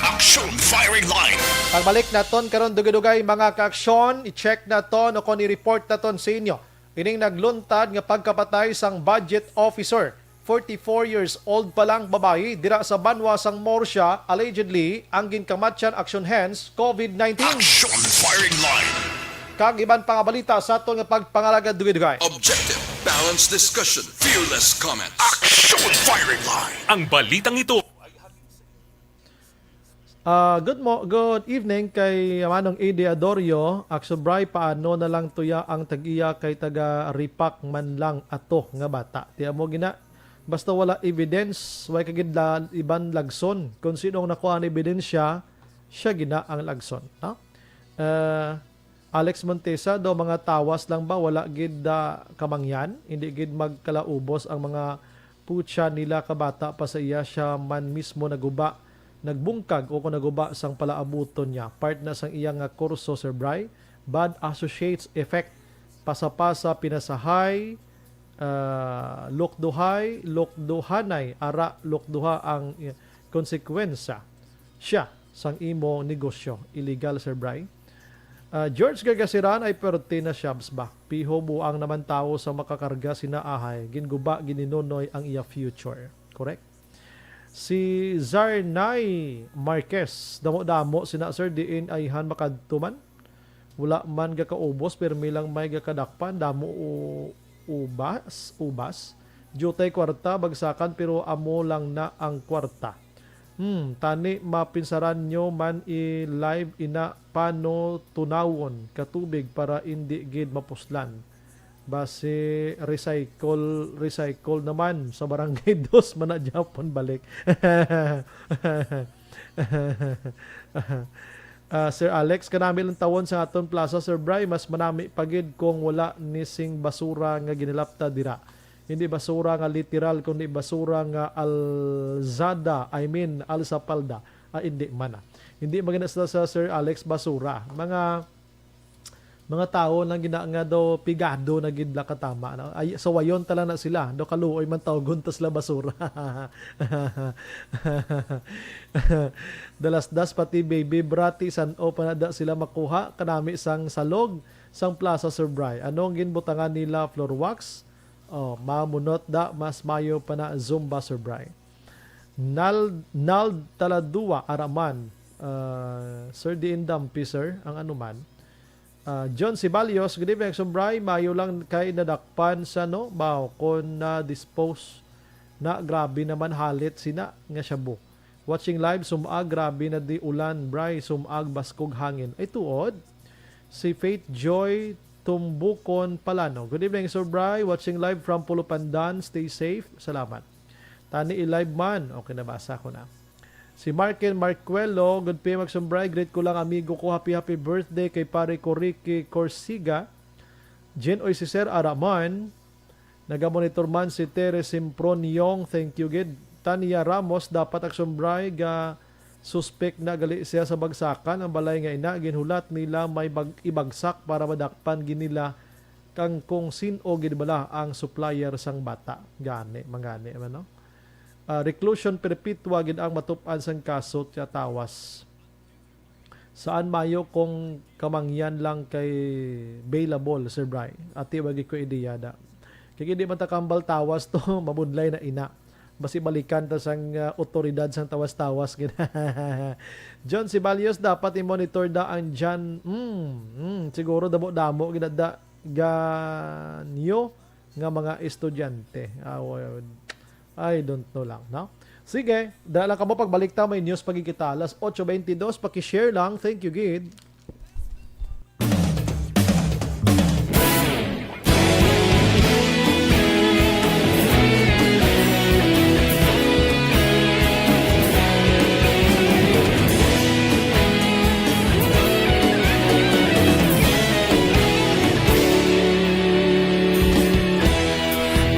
Action Firing Line. Pagbalik naton karon, dugay-dugay, mga kaaksyon, i-check naton o kon i-report naton sa inyo ining nagluntad nga pagkapatay sang budget officer. Forty-four years old pa lang, babayi, dira sa banwa sang Murcia, allegedly ang ginkamatyan, action hands, covid nineteen. Action Firing Line. Kag iban pa nga balita sa aton nga pagpangalagad, dugay-dugay. Objective, balanced discussion, fearless comments. Action Firing Line. Ang balitang ito. Ah, good mo-, good evening kay Manong Eddie Adorio. Action Bri, paano na lang tuya ang tag-iya kay taga Ripac man lang ato nga bata? Ti amo gina, basta wala evidence, way kagid la-, iban lagson. Kung sino ang nakuha ang ebidensya, siya gina ang lagson, no? Ah, Alex Montesa, daw mga tawas lang ba, wala gid, ah, kamangyan, hindi gid magkalaubos ang mga putya nila, kabata pa sa iya, siya man mismo naguba, nagbungkag o kung naguba sang palaabuton niya. Part na sang iya nga kurso, Sir Bri, bad associates effect, pasa-pasa, pinasahay, ah, lukduhay, lukduhanay, ara, lukduha ang, eh, konsekwensya. Siya, sang imo negosyo. Illegal, Sir Bri. Ah, George Gargasiran, ay perte na shabs ba? Piho buang naman tawo sa makakarga sina ahay, ginguba, gininunoy ang iya future. Correct? Si Zarnay Marquez, damo-damo sina, sir, diin ayhan makadto man? Wala man gakaubos, pirmi lang may gakadakpan, damo u-, ubas, ubas. Diutay kwarta, bagsakan, pero amo lang na ang kwarta. Hmm, tani mapinsaran nyo man i-live ina pano tunawon ka tubig para indi gid mapuslan. Basi recycle, recycle naman sa Barangay Dos man na gyapon balik. Ah, Sir Alex, kanami lang tawon sa aton plaza, Sir Bri, mas manami pa gid kung wala ni sing basura nga ginalapta dira. Hindi basura nga literal, kundi basura nga alzada, I mean, alsapalda. Ah, hindi man, ah. Hindi magina sa, sa Sir Alex basura. Mga, mga tao lang gina nga daw pigado na gid la katama, no? Ay, sawayon tala na sila. Daw kaluoy man tawgon ta sila basura. Dalasdas pati baby brati, san-o pa na da sila makuha? Kanami sang salog sang Plaza, Sir Bri. Ano ang ginbutangan nila, floor wax? Oh, mamunot da, mas mayo pa na Zumba, Sir Bri. Nal-, Nald Taladua Araman, ah, Sir, diin dampi, sir, ang anuman. Ah, John Sibalios, good evening, Sir Bri. Mayo lang kay nadakpan sa, no, baw, kon na-dispose na, grabe naman halit sina nga shabu. Watching live, sum-ag, grabe na di ulan, Bri, sum-ag, baskog hangin. Ay, tuod. Si Faith Joy Tumbukon Palano. Good evening, Sir Bri. Watching live from Pulupandan. Stay safe. Salamat. Tani i-live man. Okay, nabasa ko na. Si Marken Marcuelo, good P M, Action Bri. Greet ko lang amigo ko. Happy, happy birthday kay pare ko Ricky Corsiga. Jen, oy, si Sir Araman, nagamonitor man si Tere Simproniong, thank you gid. Tania Ramos, dapat aksyon, Bri, ga suspek na gali siya sa bagsakan. Ang balay nga ina, ginhulat nila may bag-, ibagsak para madakpan gid nila kang kung sin-o gid bala ang supplier sang bata. Gani, mangani man, no? Ah, reclusion perpetua gid ang matup-an sang kaso, tiya tawas. Saan mayo kung kamangyan lang kay bailable, Sir Bri? Ati, wagi ko ideya da. Kay di man ta kambal tawas to, mabudlay na ina. Basi balikan ta sang, ah, otoridad sang tawas-tawas gid. John Ceballos, dapat i-monitor da ang Jan. Mm, mm, siguro damo-damo gid da ganyo nga mga estudyante. Ah, well, I don't know lang, no? Sige, dala lang kamo, pagbalik ta, may news pa gid kita. Alas otso bentidós, paki-share lang. Thank you gid.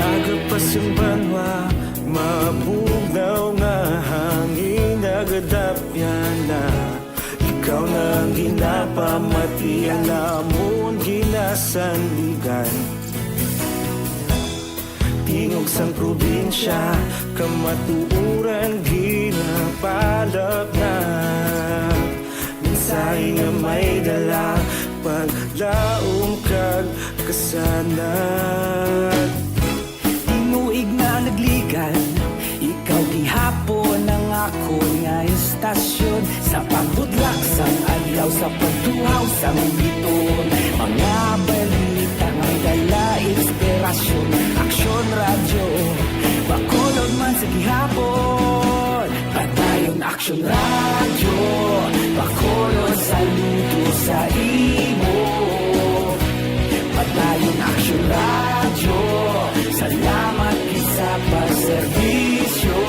Aga pa sing banwa, mabugnaw nga hangin nagadapyan na. Ikaw na ang ginapamati, ang amon ginasandigan. Tingog sang probinsya, kamatuoran ginapalapnap. Mensahe nga may dala, paglaom kag kasanag. Tinuig na nagligan, ikaw gihapon ang akon nga istasyon. Sa pagbudlak sang adlaw, sa pagtuhaw sang bituon, mga balita nga may dala inspirasyon. Aksyon Radyo, Bacolod man sa gihapon. Padayon Aksyon Radyo, Bacolod, saludo sa imo. Padayon Aksyon Radyo, salamat gid sa pagserbisyo.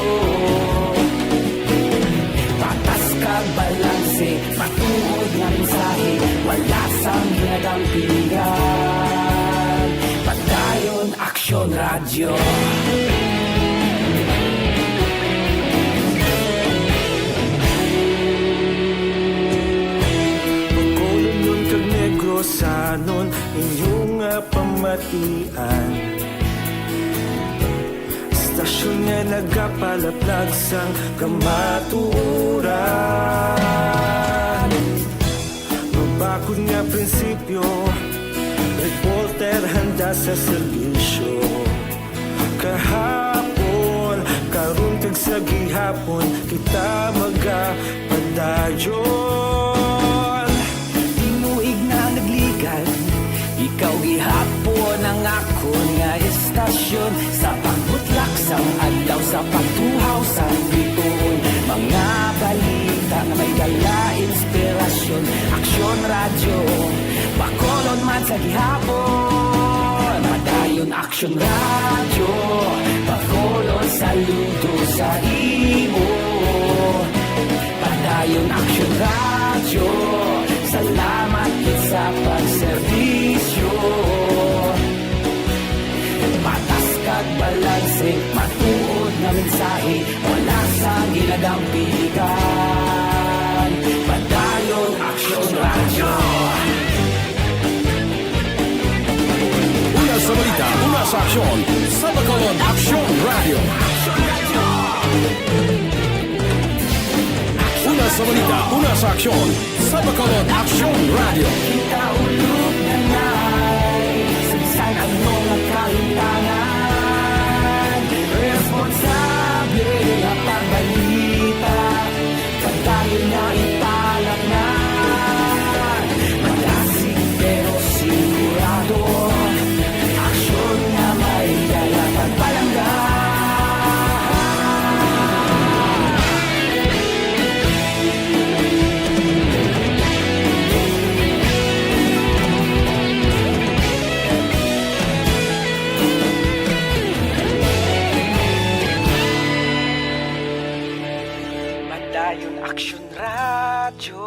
Patas kag balanse, matuod nga mensahe, wala sang ginadampigan. Padayon Aksyon Radyo. Bacolodnon kag Negrosanon, inyo nga pamatian. Istasyon nga nagapalaplag sang kamatuoran. Mabakod nga prinsipyo, reporter handa sa serbisyo. Kahapon, karon kag sa gihapon, kita magapadayon. Tinuig na nagligan, ikaw gihapon ang akon nga istasyon. Sa pagbutlak sang adlaw, sa pagtuhaw sang bituon, mga balita nga may dala inspirasyon. Aksyon Radyo, Bacolod man sa gihapon. Padayon Aksyon Radyo, Bacolod, saludo sa imo. Padayon Aksyon Radyo, salamat gid sa pagserbisyo. Patas kag balanse, matuod nga mensahe, wala sang ginadampigan. Padayon Aksyon Radyo. Una sa balita, una sa aksyon, sa Bacolod Aksyon Radyo. Una sa balita, una sa aksyon, sa Bacolod Aksyon Radyo. Kita ulog na na'y, sa bisan ano nga kahimtangan, responsable nga pagbalita. Padayon na ipalatnan, malasig pero sigurado. Aksyon nga may dala pagpalangga. Padayon Aksyon Radyo,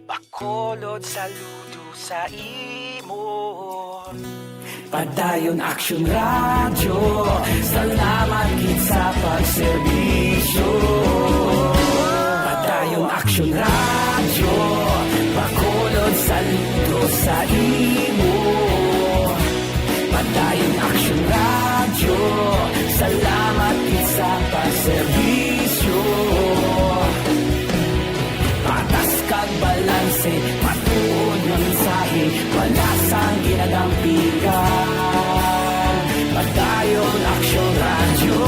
Bacolod, saludo sa imo. Padayon Aksyon Radyo, salamat gid sa pagserbisyo. Padayon Aksyon Radyo, Bacolod saludo sa imo. Padayon Aksyon Radyo, salamat gid sa pagserbisyo. Patas kag balanse, matuod nga mensahe, wala sang ginadampigan. Padayon Aksyon Radyo.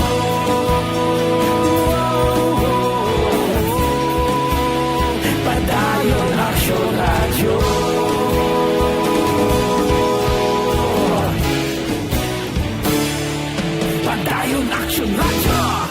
Padayon Aksyon Radyo. Padayon Aksyon Radyo.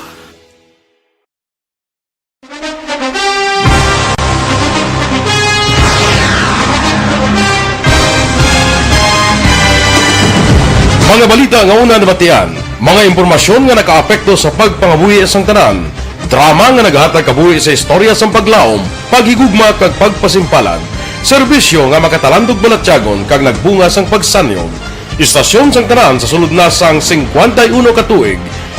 Mga balita nga una nabatian, mga impormasyon nga nakaapekto sa pagpangabuhi sang tanan, drama nga nagahatag kabuhi sa istorya sang paglaom, paghigugma kag pagpasimpalan, serbisyo nga makatalandog balatyagon kag nagbunga sang pagsanyog. Istasyon sang tanan sa sulod na sang singkwenta y uno ka tuig,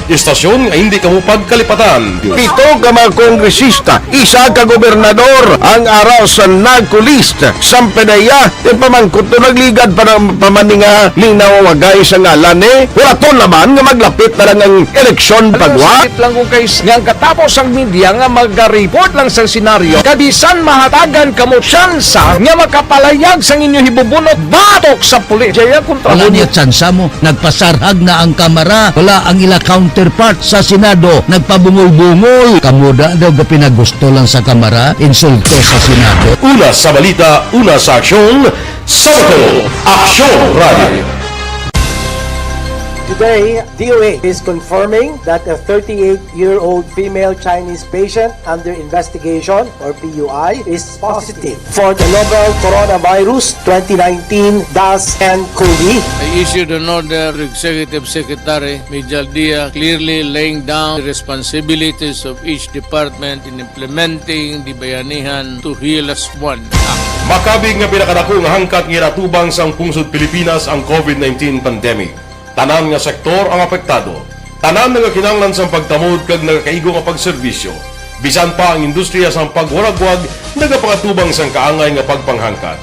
istasyon nga hindi kamo pagkalipatan. Pito ka mga kongresista, isa ka gobernador ang ara sa NAGCO list. Sang P D E A, ti pamangkot to nagligad pa ng pamaninga ni nawawagay sa ngalan ni. Wala to naman nga maglapit na lang ang eleksyon pagwa. Sakit lang kung kay nga ang katapos ang media nga magariport lang sa senaryo. Kabisan mahatagan kamo tsansa nga makapalayag sang inyo hibubunot batok sa pulis. Jaya kontra Wala mo niya tsansa mo. Nagpasarhag na ang Kamara. Wala ang ila counterpart sa Senado. Nagpabungol-bungol. Kamo da daw gapinagusto lang sa Kamara, insulto sa Senado. Una sa balita, una sa aksyon, sa Bacolod, Aksyon Radio. Today, D O H is confirming that a thirty-eight-year-old female Chinese patient under investigation, or P U I, is positive for the novel coronavirus twenty nineteen dash N COVID. I issued an order to Executive Secretary Mijal Dia, clearly laying down the responsibilities of each department in implementing the Bayanihan to Heal As One Act. Makabig nga pinakadako nga hangkat nga ginatubang sang pungsod Pilipinas ang COVID nineteen pandemic. Tanan nga sektor ang apektado. Tanan nagakinahanglan sang pagtamod kag nagakaigo nga pagserbisyo. Bisan pa ang industriya sang pagwaragwag nagapangatubang sang kaangay nga pagpanghangkat.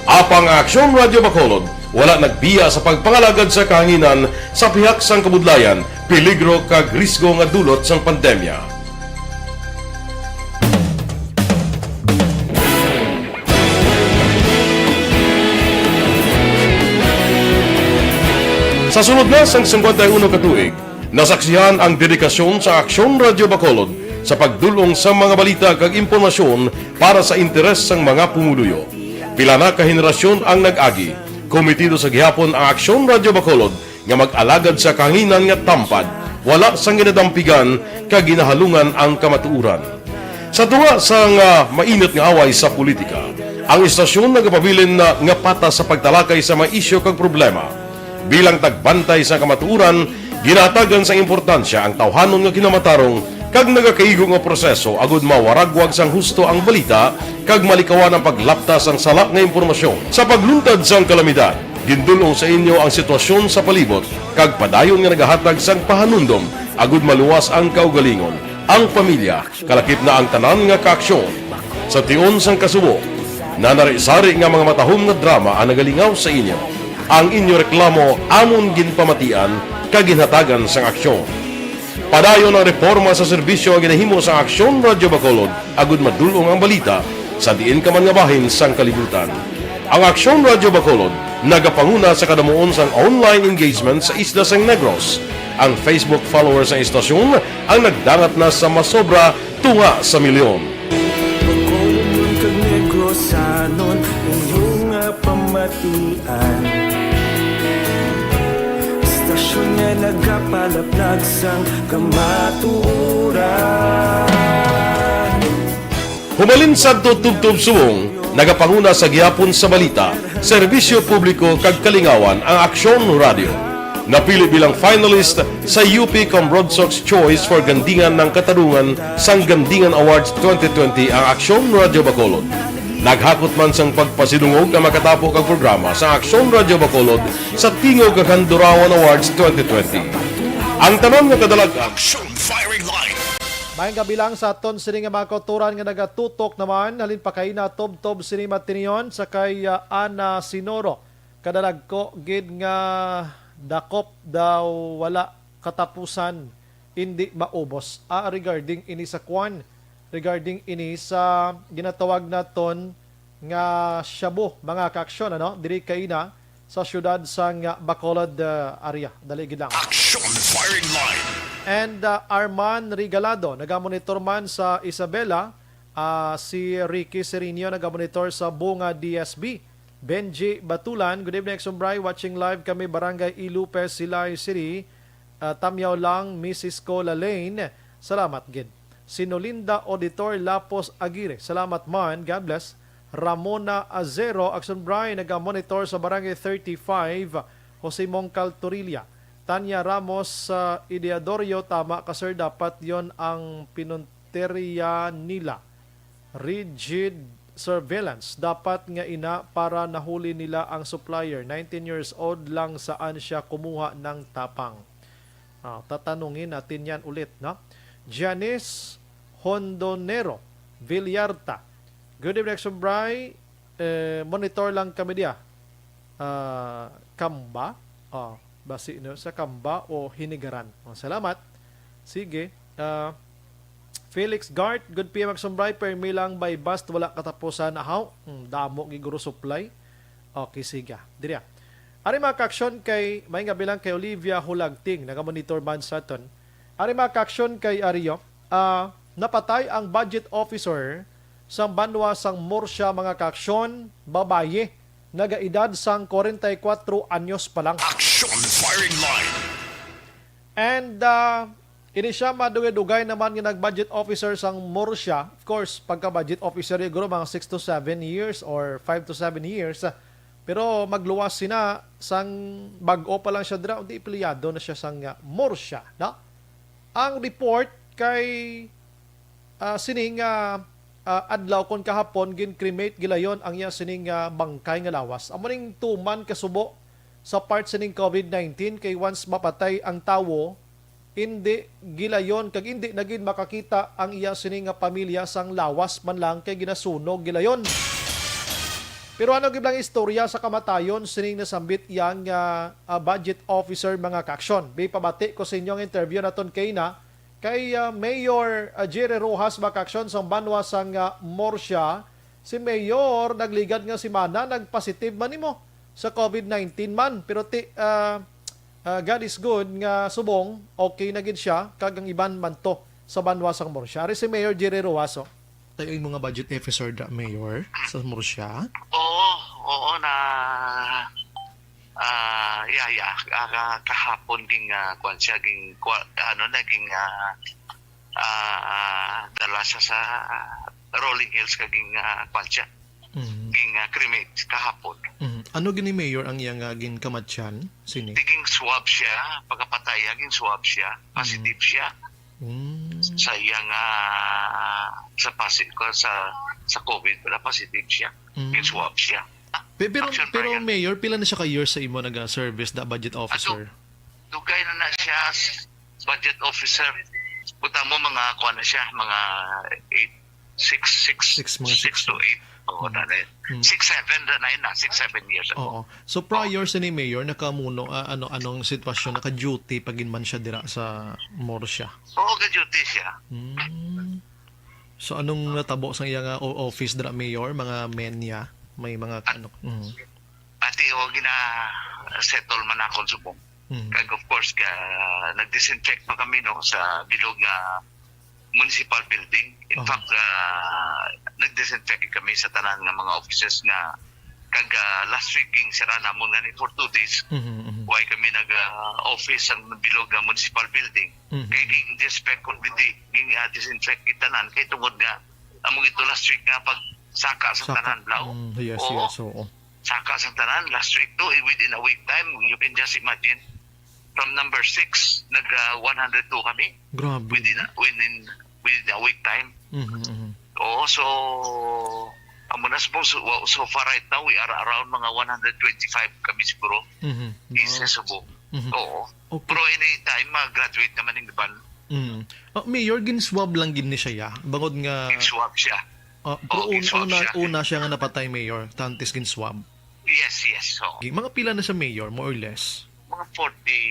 Apang ang Aksyon Radio Bacolod wala nagbiya sa pagpangalagad sa kahanginan sa pihak sang kabudlayan, peligro kag risgo nga dulot sang pandemya. Sa sulod na sang singkwenta y uno ka tuig, nasaksihan ang dedikasyon sa Aksyon Radio Bacolod sa pagdul-ong sa mga balita kag impormasyon para sa interes sang mga pumuluyo. Pila na ka henerasyon ang nag-agi. Komitido sa gihapon ang Aksyon Radio Bacolod nga mag-alagad sa kahanginan nga tampad, wala sang ginadampigan kag ginahalungan ang kamatuoran. Sa tunga sang, ah, mainit nga away sa politika, ang istasyon nagapabilin na nga patas sa pagtalakay sa mga isyu kag problema. Bilang tagbantay sa kamatuoran, ginahatagan sang importansya ang tawhanon nga kinamatarong kag nagakaigo nga proseso agud mawaragwag sang husto ang balita kag malikawan ang paglapta sang sala nga impormasyon. Sa pagluntad sang kalamidad, gindul-ong sa inyo ang sitwasyon sa palibot kag padayon nga nagahatag sang pahanumdom agud maluwas ang kaugalingon, ang pamilya, kalakip na ang tanan nga kaaksyon. Sa tion sang kasubo, nanari-sari nga mga matahom nga drama ang nagalingaw sa inyo. Ang inyo reklamo amon ginpamatian kag ginhatagan sang aksyon. Padayon ang reporma sa serbisyo nga ginahimo sa Aksyon Radyo Bacolod agud madul-ong ang balita sa diin ka man nga bahin sang kalibutan. Ang Aksyon Radyo Bacolod nagapanguna sa kadamuon sang online engagement sa isla sang Negros. Ang Facebook followers sang istasyon ang nagdangat na sa masobra tunga sa milyon. Bacolod kag Negrosanon, inyo nga pamatian. Istasyon nga nagapalaplag sang kamatuoran. Humalin sadto tubtob subong, nagapanguna sa gihapon sa balita, serbisyo publiko kag kalingawan ang Aksyon Radyo. Napili bilang finalist sa U P Cambronsox Choice for Gandingan ng Katarungan sang Gandingan Awards twenty twenty ang Aksyon Radyo Bacolod. Naghakot man sang pagpasidungog ang makatapo kag programa sa Aksyon Radyo Bacolod sa Tingog kag Handurawan Awards twenty twenty. Ang tanan nga kadalag-an. Aksyon Firing Line. Maayong gabi lang sa aton sini nga mga kauturan nga nagatutok naman. Halin pa kay natubtob sini matinion sa kay, ah, Ana Sinoro. Kadalagko gid nga dakop daw wala katapusan, indi maubos. Ah, regarding ini sa kwan, regarding ini sa ginatawag naton nga shabu, mga kaaksyon, ano? Diri kaina sa siyudad sang Bacolod, ah, area. Dali gid lang. Action Firing Line. And, ah, Arman Regalado, nagamonitor man sa Isabela. Ah, si Ricky Serino, nagamonitor sa Bunga D S B. Benji Batulan, good evening, Action Bri. Watching live kami, Barangay Ilupe, Silay City. Ah, tamyaw lang, Missus Cola Lane. Salamat gid. Si Nolinda Auditor Lapos Aguirre. Salamat man. God bless. Ramona Azero, Action Bri, naga-monitor sa Barangay thirty-five, Jose Mongcal, Torilla. Tanya Ramos, sa Ideadorio, tama ka, sir, dapat yon ang pinunteriya nila. Rigid surveillance. Dapat nga ina para nahuli nila ang supplier. Nineteen years old lang, saan siya kumuha ng tapang? Ah, tatanungin natin yan ulit, no? Janice Hondonero Villarta. Good evening, Action Bri. Eh, monitor lang kami diya. Ah, Kamba. Oh, basi no, sa Kamba o Hinigaran. Oh, salamat. Sige. Ah, Felix Gart, good P M Action Bri, permi lang by bust, wala katapusan. Ahaw, mm, damo gid guro supply. Okay, sige. Diri ah. Ari mga kaaksyon kay, may nga bilang kay Olivia Hulagting, naga-monitor man sa aton. Ari mga kaaksyon kay Ario, ah, napatay ang budget officer sang banwa sang Murcia, mga kaaksyon, babayi, nagaedad sang forty-four anyos pa lang. Action Firing Line. And, ah, ini siya, madugay-dugay naman nga nag-budget officer sang Murcia. Of course, pagka budget officer, siguro mga six to seven years or five to seven years. Pero magluwas sina sang bag-o pa lang siya dira, di empleyado na siya sang, ah, Murcia, no? Ang report kay, ah, sining, ah, ah, adlaw kon kahapon, gin-cremate gilayon ang iya sining, ah, bangkay nga lawas. Amo ning tuman kasubo sa part sining COVID nineteen, kay once mapatay ang tawo, indi gilayon kag indi na gid makakita ang iya sini nga pamilya sang lawas man lang kay ginasunog gilayon. Pero ano gid lang istorya sa kamatayon sining nasambit iya nga, ah, budget officer, mga kaaksyon? May pabati ko sa inyo ang interview naton kay na kay, ah, Mayor, ah, Jerry Rojas, mga kaaksyon, sang banwa sang, ah, Murcia. Si Mayor nagligad nga semana nag-positive man nimo sa COVID nineteen man, pero ti, ah, ah, God is good nga subong okay na gid siya kag ang iban man to sa banwa sang Murcia. Ari si Mayor Jerry Rojas, oh. Tayo yung mga budget officer da, Mayor, sa Murcia. Oo, oo na, ah, yeah, yeah. Ah, ka- kahapon ging, ah, kwan siya, ging, kwa- ano na, ging, ah, ah, dala siya sa Rolling Hills kag ging, ah, kwan siya. Mm. Ging, ah, cremate kahapon. Mm. Ano gini, Mayor, ang iyang, ah, ginkamatyan sini? Tiging swab siya, pagkapatay, ah, ging swab siya, positive siya. Mm. Sa iyang, ah, sa pasi-, ko sa, sa COVID, wala, positive siya. Mm. Ging swab siya. Pe- pero, Action pero Brian. Mayor, pila na siya ka years sa imo naga-service da budget officer? Dugay na na siya s- budget officer. Buta mo mga kuan na siya, mga eight, six, six, Six, mga six six. To eight. Oo, Mm. na na yun. Mm. Six, seven na na yun na. Six, seven years ago. Oo. So, prior sa ni Mayor, nakamuno, ah, ano, anong sitwasyon, naka-duty pa gid man siya dira sa Murcia? Oo, ka-duty siya. Mm. So, anong natabo sa iya nga o- office dira, Mayor? Mga men niya? May mga ano? Mm. Ati, o, gina-settle man akong subong. Mm. Kag of course, ka, nag-disinfect pa kami, no, sa bilog nga municipal building. In Aha. fact, ah, nag-disinfect kami sa tanan nga mga offices nga kag, ah, last week ging sira namon gani for two days. Mhm, mhm. Why kami nag, ah, office ang bilog nga municipal building? Mhm. Kay ging disinfect kung hindi ging, ah, disinfect itanan kay tungod nga among ito last week nga pag saka sa Saka. tanan, blaw. Mm, yes, Oo. yes, oo. Saka sa tanan last week to, eh, within a week time, you can just imagine. From number six, nag, ah, one hundred two kami. Grabe. Within a, within, within a week time. Mhm, mhm. Oo, so, Amo na, Subong, so, so far right now, we are around mga one hundred twenty-five kami siguro. Mhm. Cases sa Subong. Mhm. Oo. Okay. Pero anytime, mag-graduate naman yung iban. Mm. Ah, Mayor, gin-swab lang gid ni siya, ya? Bangod nga Gin-swab siya. Ah, pero Oo, un-, gin-swab una, siya. Una siya nga napatay, Mayor, tantis gin-swab. Yes, yes, oo. Okay, mga pila na siya, Mayor, more or less? Mga forty.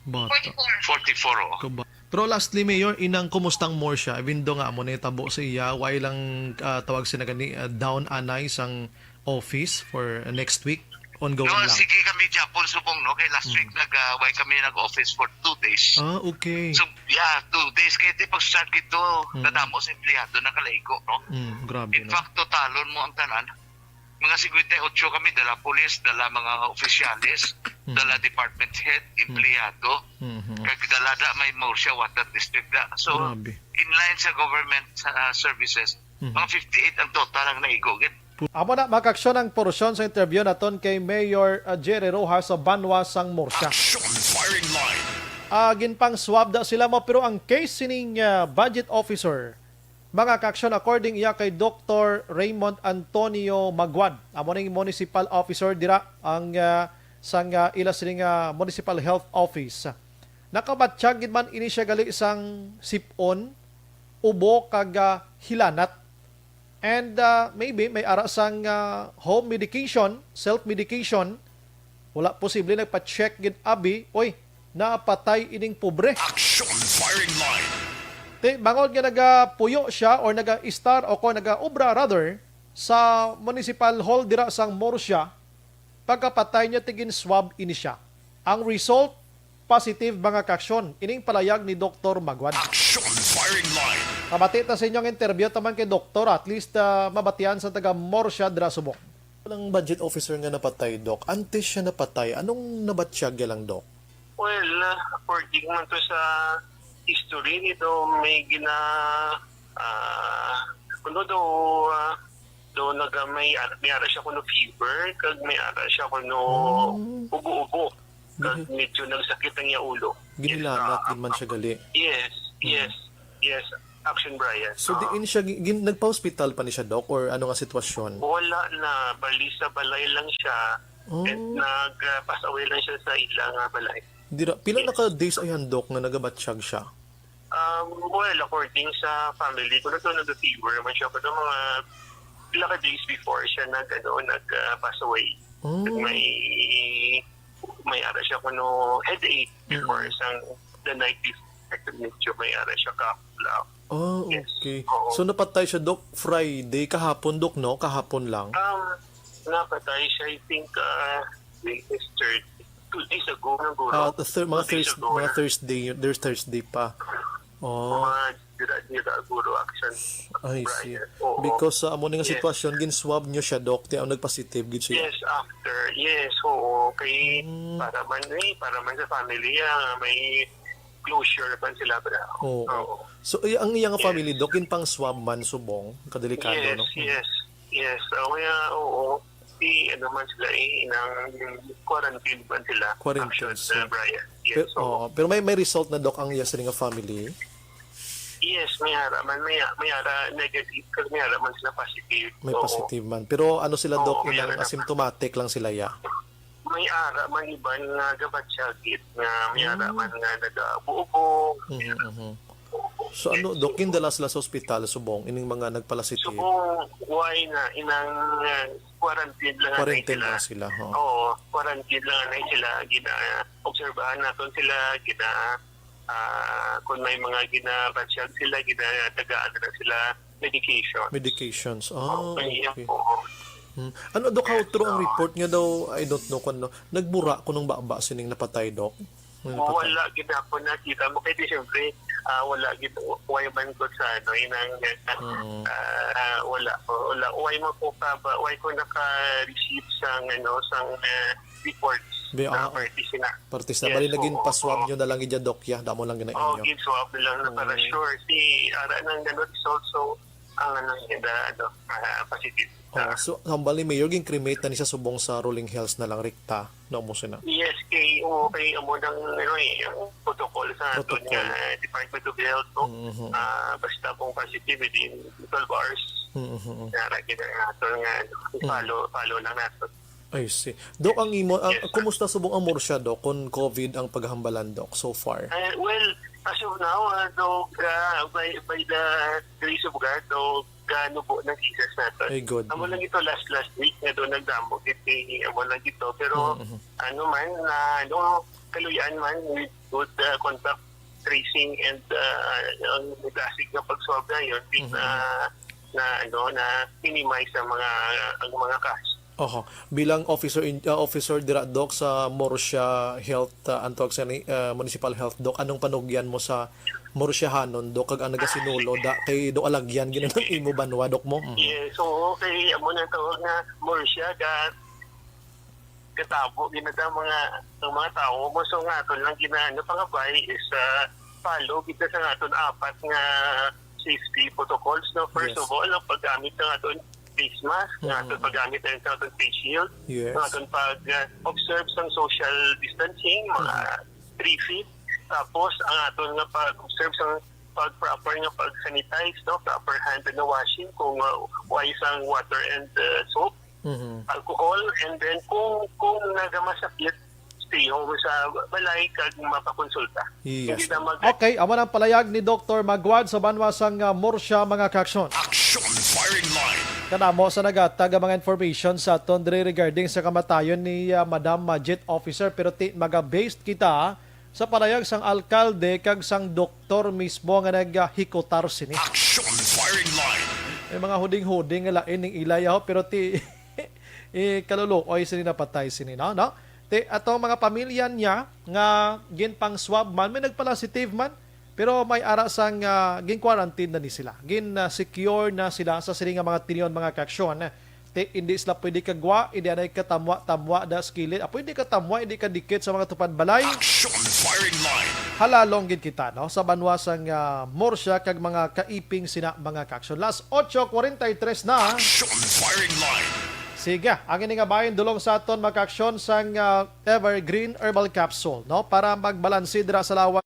Bata. Forty-four, oo. Kaba-, pero lastly, Mayor, inang kumustang more siya? Even though nga amo na itabo sa iya, why lang, ah, tawag sila gani, ah, down anay sang office for, uh, next week? Ongoing No, lang? Sige kami, Japon, Subong, no? Kay last Mm. week, nag, ah, why kami nag-office for two days. Ah, okay. So, yeah, two days. Kaya di pag-start ito, Mm. kadamo sa empleyado nakalaigo, no? Mm, grabe, In no? Fact, totalon mo ang tanan. Mga singkwenta y ocho kami, dala pulis, dala mga opisyales, Mm. dala department head, Mm. empleyado. Mhm. Kag dala da may Murcia Water District da. So, Grabe. In line sa government, sa, ah, services, Mhm. mga fifty-eight ang total ang naigo gid. Amo na, mga kaaksyon, ang porsyon sa interview naton kay Mayor, ah, Jerry Rojas sa banwa sang Murcia. Action Firing Line. Ah, ginpang-swab da sila mo, pero ang case sining, ah, budget officer, mga kaaksyon, according iya kay Doktor Raymond Antonio Maguad, amo ning municipal officer dira ang, ah, sang, ah, ila sining, ah, municipal health office. Nakabatyag gid man ini siya gali sang sip-on, ubo kag, ah, hilanat. And, ah, maybe may ara sang, ah, home medication, self-medication. Wala posible nagpa-check gid abi, oy, napatay ining pobre. Action Firing Line. Ti, bangod nga nagapuyo siya or nag-istar o kon nagaobra rather sa municipal hall dira sang Murcia, pagkapatay niya ti gin-swab ini siya. Ang result, positive, mga kaaksyon. Ining palayag ni Doktor Maguad. Action Firing Line. Pamati ta sa inyong interview taman kay Doktor, at least, ah, mabatian sa taga Murcia dira subong. Ang budget officer nga napatay, Doc, antes siya napatay, anong nabatyag niya lang, Doc? Well, ah, according man to sa history nito, may gina-, ah, kuno daw, ah, daw naga-, may, may ara siya kuno fever, kag may ara siya kuno Oh. ubo-ubo. Kag Gini-, medyo nagsakit ang iya ulo. Yes, ginilanat ah, gid man siya gali. Yes, Mm. yes, yes, Action Brian. So, Oo. diin siya, gi-, gin-, nagpa-hospital pa ni siya, Doc, or ano nga sitwasyon? Wala na, bali sa balay lang siya, Oh. and nag, ah, pass away lang siya sa ila nga balay. Dira, pila Yes. na ka days ay handok nga nagabatyag siya? Um, well, according sa family ko, nagkaroon nag-fever naman siya. Pero mga pila ka days before siya nag, ano, nag, ah, pass away. Oh. May, may ara siya kuno headache before Mm. sang the night before. Medyo may ara siya ka-, Oh, Yes. okay. Oo. So, napatay siya, Doc, Friday, kahapon, Doc, no? Kahapon lang. Um, napatay siya, I think, ah, latest third, two days ago, siguro. Ah, the thir-, mga Two days Thurs-, ago mga na. Thursday, there's Thursday pa. Oh. Mga dira-dira, siguro, Action I see. Brian. Oo. Because sa amo ni nga Yes. sitwasyon, gin-swab niyo siya, Doc, ti ang nagpositive gid siya. Yes, after. Yes, oo. Kay Mm. para man, eh, para man sa family, ah, may closure pa sila, bra. Oo. Oo. So, i-, ang iyang Yes. family, Doc, ginpang-swab man subong, kadelikado, Yes, no? yes, yes. So, kaya, oo. Si, ano man sila, eh, inang quarantine man sila. Quarantine Action, sila. uh, Brian. Yes, Pero, oo. oo, pero may, may result na, Doc, ang iya sila nga family? Yes, may ara man, may, may ara negative, kag may ara man sila positive. May Oo. positive man. Pero ano sila, Oo, Doc, may inang ara na. asymptomatic lang sila, ya? May ara man iban nga gabatyag gid, nga may ara Mm. man nga nagabubo. Mhm, mhm. So, ano, Doc, gindala sila sa ospital, subong, ining mga nagpalasitive? Subong, why na, inang, uh, quarantine lang na Quarantine sila. lang sila, ho. Oo, quarantine lang na sila. Gina-obserbahan naton sila, gina-, ah, kung may mga ginabatyag sila, ginatagaan na sila medication. Medications. Ah, Okay, okay. oo. Hmm. Ano, Doc, how Yes, true ang oo. report nga daw, I don't know kung ano, nagbura kunong baba sining napatay, Doc? May napatay? Wala gid ako nakita mo. Kaya di, siyempre, ah, wala gid, why man ko sa, ano, inang, Oo. ah, wala. Wala, why mo ko ka ba, why ko naka-receive sa, ano, sa, ah, reports Be, na ah, parte sina. parte sina. Yes, Bali, naging oo, pa-swab oo. nyo na lang gid, Doc, ya? Damo lang gina Oo, inyo. gin-swab na lang na para Oo. sure. Si, ara nang, ano, result, so, ang, ano, niya, ano, ah, positive. Oh, Ah. so, hambal ni Mayor, gin-cremate na ni sa subong sa Rolling Hills na lang, Rikta, no, mo sina? Yes, kay Oo, kay amo nang, ano, eh, ang protocol sa aton Protocol. nga Department of Health, no? Mhm. Ah, basta kung positive within twelve hours, Mhm. nara gid ang aton nga, ano, Mm. follow, follow lang nato. I see. Doc, ang imo, ang, Yes, sir. kumusta subong ang Murcia, Doc, kung COVID ang paghambalan, Doc, so far? Eh, well, as of now, ah, Doc, ah, by, by the grace of God, Doc, gaano po ng cases natin? Ay, good. Amo lang ito last, last week nga doon nagdamo, gid, eh, amo lang ito. Pero, Mm, mhm. ano man, na, ano, kaluyan man, with good, ah, contact tracing and, ah, ang klaseng nga pag-swab na yun, Mhm. na, na, ano, na minimize ang mga, ang mga cases. Oho. Bilang officer in, ah, officer dira, Doc, sa Murcia Health, ah, ang tawag sa ni, ah, Municipal Health, Doc, anong panugyan mo sa Murciahanon, Doc, kag ang nagasinulo, da, kay do alagyan gid ang imo banwa, Doc, mo? Mm. Yes, oo, kay amo na tawag nga Murcia, ga-, gatabo gid na ta mga, ang mga tawo mo. So, nga aton lang gina-, ano, pangabay is, ah, follow gid na sa nga aton apat nga safety protocols, no? First Yes. of all, ang paggamit ng aton face mask, nga Mm. aton paggamit ng aton face shield, Yes. nga aton pag, ah, observe sang social distancing, mga Mm. three feet. Tapos, ang aton nga pag-observe sang pag proper nga pag-sanitize, no? Proper hand na washing kung, ah, wala sang water and, ah, soap, Mhm. alcohol, and then kung, kung nagamasakit, stay home sa balay kag mapakonsulta. Yes. Hindi na mag- Okay, amo ang palayag ni Doktor Magwad sa banwa sang, ah, Murcia, mga kaaksyon. Action Firing Line. Kanamo sa nagatag ang mga information sa aton diri regarding sa kamatayon ni, ah, Madam, ah, Jet Officer, pero ti, maga-based kita sa palayag sang alkalde kag sang doktor mismo nga nagahikutar sini. Action Firing Line. May mga huding-huding nga lain ning ila, yaw, pero ti, eh, kaluluoy sini napatay sini, no? No? Ti, atong mga pamilya niya nga ginpang-swab man, may nagpala-positive man, pero may ara sang, ah, gin-quarantine na ni sila. Gin, ah, secure na sila sa sini nga mga tion, mga kaaksyon. Ti, hindi sila pwede kagwa, hindi anay katamwa-tamwa da sa kilid. Ah, pwede katamwa, hindi kadikit sa mga tupad balay. Action Firing Line. Halalong gid kita, no? Sa banwa sang, ah, Murcia kag mga kaiping sina, mga kaaksyon. Las ocho cuarenta y tres na. Action Firing Line. Sige, ang ini nga bahin dulong sa aton, mga kaaksyon, sang, ah, Evergreen Herbal Capsule, no? Para magbalanse dira sa lawas.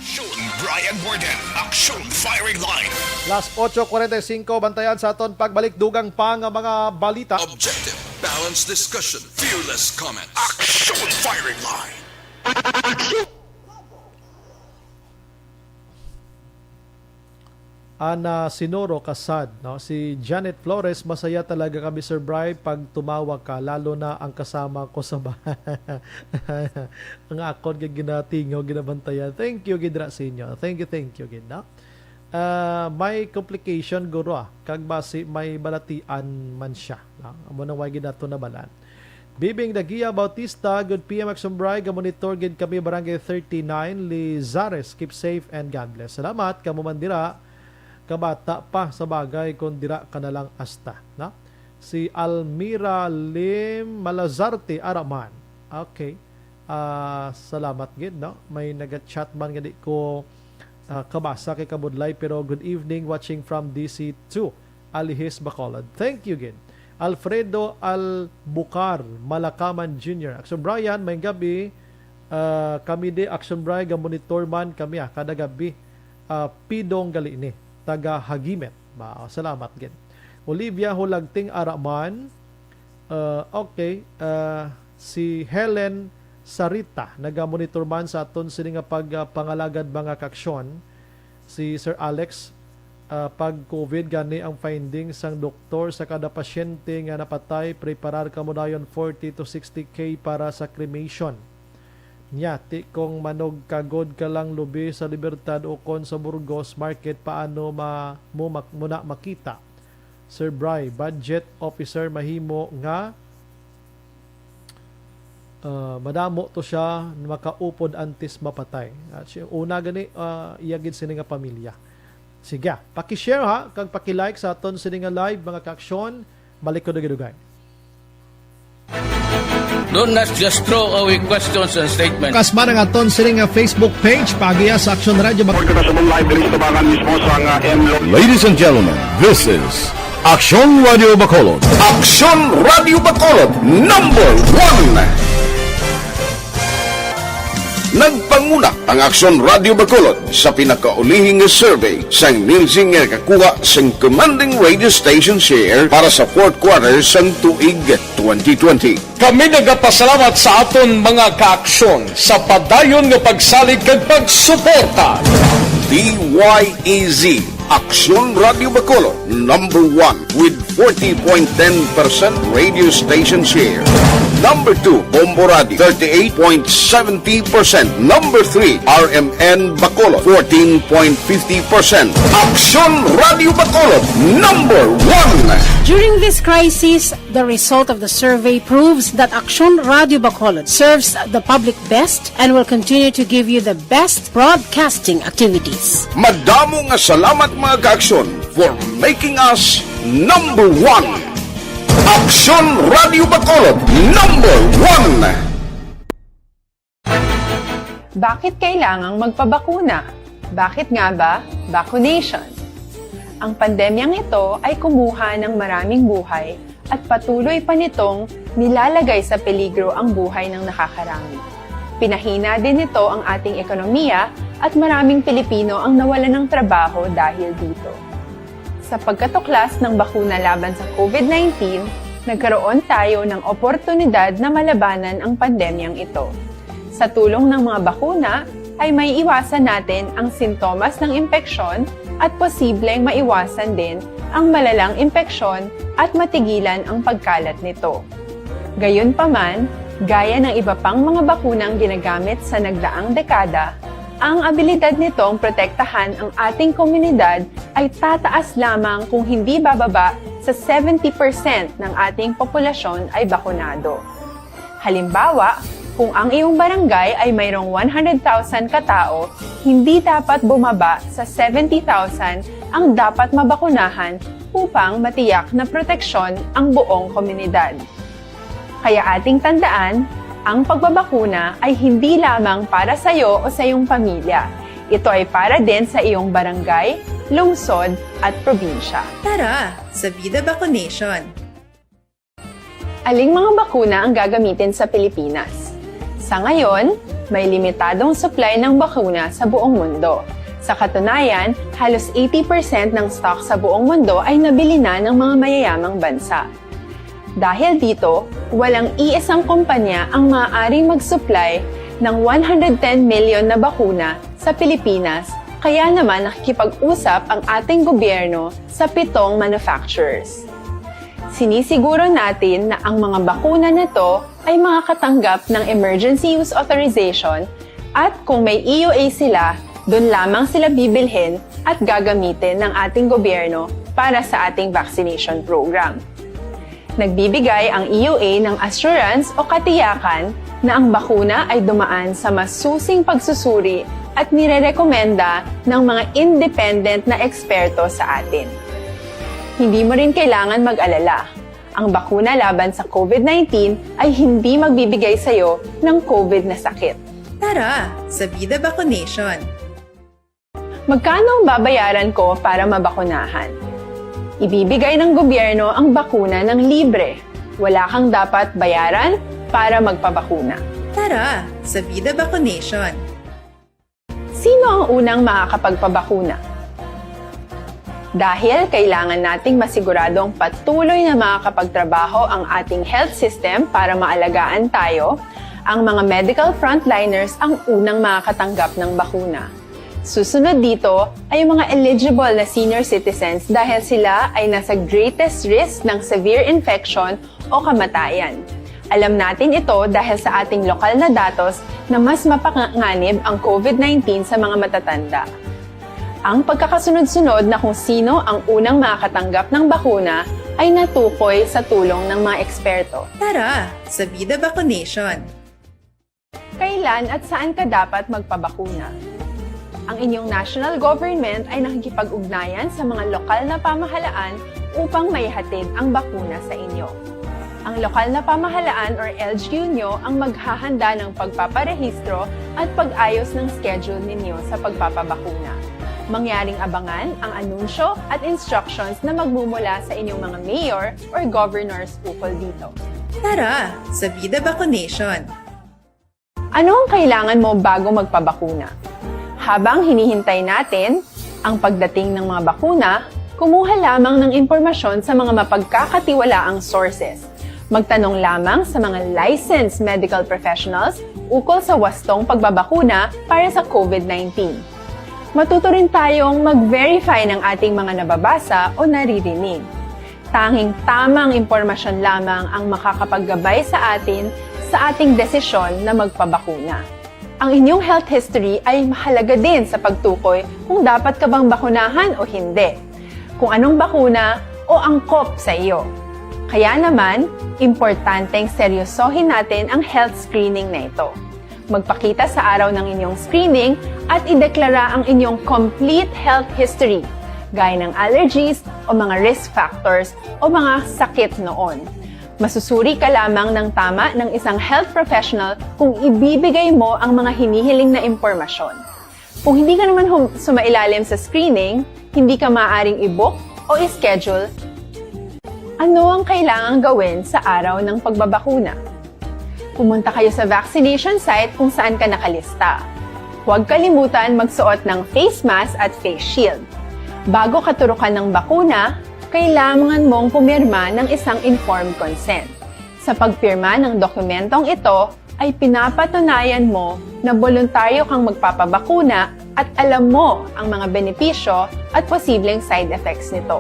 Sean Brian Warden, Action Firing Line. Las ocho cuarenta y cinco, bantayan sa aton pagbalik, dugang pa nga mga balita. Objective, balanced discussion, fearless comment. Action Firing Line. Ana Sinoro Kasad, no? Si Janet Flores, "Masaya talaga kami, Sir Bry, pag tumawa ka, lalo na ang kasama ko sa bahay." Ang akon nga ginatingaw, ginabantayan. Thank you gid ra sa inyo. Thank you, thank you gid, no? Ah, may complication, guro, ah. Kag basi may balatian man siya, no? Amo nang way gid nato nabalaan. Bibing Dagia Bautista, "Good P M Action Bry, gamonitor gid kami, Barangay thirty-nine, Lizares. Keep safe and God bless." Salamat, kamo man dira. Kabata pa sa bagay kung dira ka na lang asta, no? Si Almira Lim Malazarte, ara man. Okay. Ah, salamat gid, no? May naga-chat man nga di ko, ah, kabasa kay kabudlay, pero good evening, watching from D C two. Alihis, Bacolod. Thank you gid. Alfredo Albucar, Malakaman Junior. Action Brian, may gabi. Ah, kami di, Action Brian, gamonitor man kami, ah, kada gabi. ah, Pidong gali ni, taga Hagimet. Ba, salamat gid. Olivia Hulagting Araman, ah, okay, ah, si Helen Sarita, nagamonitor man sa aton sini nga pag, ah, pangalagad, mga kaaksyon. Si Sir Alex, ah, pag COVID gani ang finding sang doktor sa kada pasyente nga napatay, preparar kamo dayon forty to sixty K para sa cremation. Nya, ti kung manugkagod ka lang lubi sa Libertad ukon sa Burgos Market, paano ma-, mo mak-, mo na makita? Sir Bry, budget officer mahimo nga, ah, madamo to siya makaupod antes mapatay. At siya, una gani, ah, iya gid sini nga pamilya. Sige, paki-share ha, kag paki-like sa aton sini nga live, mga kaaksyon. Balik ko dugay-dugay. Do not just throw away questions and statements. Kasman ang aton sini nga Facebook page, pagiya sa Aksyon Radio Bac-, Pagkakasabong live diri sa tubangan mismo sa nga M Lo- Ladies and gentlemen, this is Aksyon Radio Bacolod. Aksyon Radio Bacolod, number one. Nagpanguna ang Aksyon Radio Bacolod sa pinakaulihi nga survey sang Nielsen nga nakakuha sang commanding radio station share para sa fourth quarter sang tuig twenty twenty. Kami nagapasalamat sa aton mga kaaksyon sa padayon nga pagsalig kag pagsuporta. D Y E Z, Aksyon Radio Bacolod, number one with forty point ten percent radio station share. Number two, Bombo Radio, thirty-eight point seventy percent. Number three, R M N Bacolod, fourteen point fifty percent. Aksyon Radio Bacolod, number one. During this crisis, the result of the survey proves that Aksyon Radio Bacolod serves the public best and will continue to give you the best broadcasting activities. Madamo nga salamat, mga kaaksyon, for making us number one. Aksyon Radio Bacolod, number one. Bakit kailangang magpabakuna? Bakit nga ba vaccination? Ang pandemyang ito ay kumuha ng maraming buhay at patuloy pa nitong nilalagay sa peligro ang buhay ng nakakarami. Pinahina din nito ang ating ekonomiya at maraming Pilipino ang nawalan ng trabaho dahil dito. Sa pagkatuklas ng bakuna laban sa COVID nineteen, nagkaroon tayo ng oportunidad na malabanan ang pandemyang ito. Sa tulong ng mga bakuna, ay maiiwasan natin ang sintomas ng impeksyon at posibleng maiwasan din ang malalang impeksyon at matigilan ang pagkalat nito. Gayunpaman, gaya ng iba pang mga bakunang ginagamit sa nagdaang dekada, ang abilidad nitong protektahan ang ating komunidad ay tataas lamang kung hindi bababa sa seventy percent ng ating populasyon ay bakunado. Halimbawa, kung ang iyong barangay ay mayroong one hundred thousand ka tao, hindi dapat bumaba sa seventy thousand ang dapat mabakunahan upang matiyak na proteksyon ang buong komunidad. Kaya ating tandaan, ang pagbabakuna ay hindi lamang para sa iyo o sa iyong pamilya. Ito ay para din sa iyong barangay, lungsod, at probinsya. Tara, sa Vida Vaccination! Aling mga bakuna ang gagamitin sa Pilipinas? Sa ngayon, may limitadong supply ng bakuna sa buong mundo. Sa katunayan, halos eighty percent ng stock sa buong mundo ay nabili na ng mga mayayamang bansa. Dahil dito, walang iisang kumpanya ang maaaring mag-supply ng one hundred ten million na bakuna sa Pilipinas, kaya naman nakikipag-usap ang ating gobyerno sa pitong manufacturers. Sinisiguro natin na ang mga bakuna na to ay makakatanggap ng emergency use authorization at kung may E U A sila, dun lamang sila bibilhin at gagamitin ng ating gobyerno para sa ating vaccination program. Nagbibigay ang E U A ng assurance o katiyakan na ang bakuna ay dumaan sa masusing pagsusuri at nirerekomenda ng mga independent na eksperto sa atin. Hindi mo rin kailangan mag-alala. Ang bakuna laban sa COVID nineteen ay hindi magbibigay sa iyo ng COVID na sakit. Tara, sa Vida Vaccination! Magkano ang babayaran ko para mabakunahan? Ibibigay ng gobyerno ang bakuna ng libre. Wala kang dapat bayaran para magpabakuna. Tara, sa Vida Vaccination! Sino ang unang makakapagpabakuna? Dahil kailangan nating masiguradong patuloy na makakapagtrabaho ang ating health system para maalagaan tayo, ang mga medical frontliners ang unang makakatanggap ng bakuna. Susunod dito ay ang mga eligible na senior citizens dahil sila ay nasa greatest risk ng severe infection o kamatayan. Alam natin ito dahil sa ating lokal na datos na mas mapanganib ang COVID nineteen sa mga matatanda. Ang pagkakasunod-sunod na kung sino ang unang makakatanggap ng bakuna ay natukoy sa tulong ng mga eksperto. Tara, sa Vida Vaccination! Kailan at saan ka dapat magpabakuna? Ang inyong national government ay nakikipag-ugnayan sa mga lokal na pamahalaan upang maihatid ang bakuna sa inyo. Ang lokal na pamahalaan or L G U nyo ang maghahanda ng pagpaparehistro at pag-ayos ng schedule ninyo sa pagpapabakuna. Mangyaring abangan ang anunsyo at instructions na magmumula sa inyong mga mayor or governors ukol dito. Tara, sa Vida Vaccination! Ano ang kailangan mo bago magpabakuna? Habang hinihintay natin ang pagdating ng mga bakuna, kumuha lamang ng impormasyon sa mga mapagkakatiwalaang sources. Magtanong lamang sa mga licensed medical professionals ukol sa wastong pagbabakuna para sa COVID nineteen. Matuto rin tayong mag-verify ng ating mga nababasa o naririnig. Tanging tamang impormasyon lamang ang makakapaggabay sa atin sa ating desisyon na magpabakuna. Ang inyong health history ay mahalaga din sa pagtukoy kung dapat ka bang bakunahan o hindi, kung anong bakuna o angkop sa iyo. Kaya naman, importanteng seryosohin natin ang health screening na ito. Magpakita sa araw ng inyong screening at ideklara ang inyong complete health history, gaya ng allergies o mga risk factors o mga sakit noon. Masusuri ka lamang ng tama ng isang health professional kung ibibigay mo ang mga hinihiling na impormasyon. Kung hindi ka naman hum- sumailalim sa screening, hindi ka maaaring i-book o i-schedule. Ano ang kailangang gawin sa araw ng pagbabakuna? Pumunta kayo sa vaccination site kung saan ka nakalista. Huwag kalimutan magsuot ng face mask at face shield. Bago ka turukan ng bakuna, kailangan mong pumirma ng isang informed consent. Sa pagpirma ng dokumentong ito, ay pinapatunayan mo na boluntaryo kang magpapabakuna at alam mo ang mga benepisyo at posibleng side effects nito.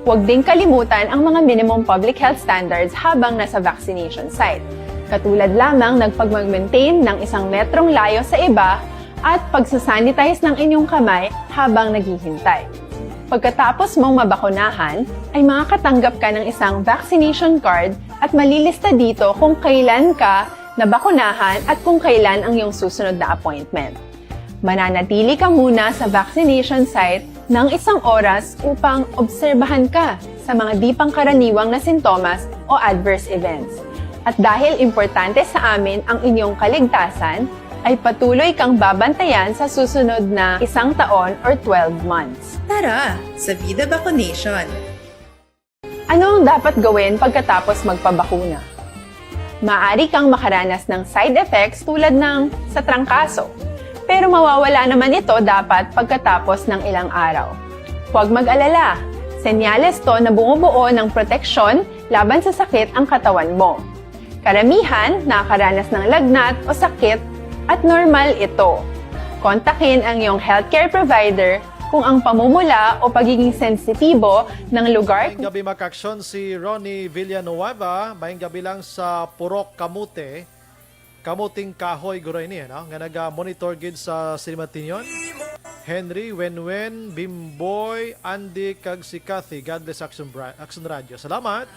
Huwag ding kalimutan ang mga minimum public health standards habang nasa vaccination site, katulad lamang ng pagmag-maintain ng isang metrong layo sa iba at pagsasanitize ng inyong kamay habang naghihintay. Pagkatapos mong mabakunahan, ay makakatanggap ka ng isang vaccination card at malilista dito kung kailan ka nabakunahan at kung kailan ang iyong susunod na appointment. Mananatili ka muna sa vaccination site ng isang oras upang obserbahan ka sa mga di pangkaraniwang na sintomas o adverse events. At dahil importante sa amin ang inyong kaligtasan, ay patuloy kang babantayan sa susunod na isang taon or twelve months. Tara, sa Vida Vaccination! Ano ang dapat gawin pagkatapos magpabakuna? Maaari kang makaranas ng side effects tulad ng sa trangkaso, pero mawawala naman ito dapat pagkatapos ng ilang araw. Huwag mag-alala, senyales to na bumubuo ng proteksyon laban sa sakit ang katawan mo. Karamihan nakakaranas ng lagnat o sakit at normal ito. Kontakin ang iyong healthcare provider kung ang pamumula o pagiging sensitibo ng lugar. Maayong gabi, mga kaaksyon, si Ronnie Villanueva. Maayong gabi lang sa Purok Kamote. Kamuting Kahoy, guro, ini, no? Nga naga-monitor gid sa Silimatinyon. Henry, Wenwen, Bimboy, Andy, kag si Kathy. God bless Action Bra-, Action Radio. Salamat.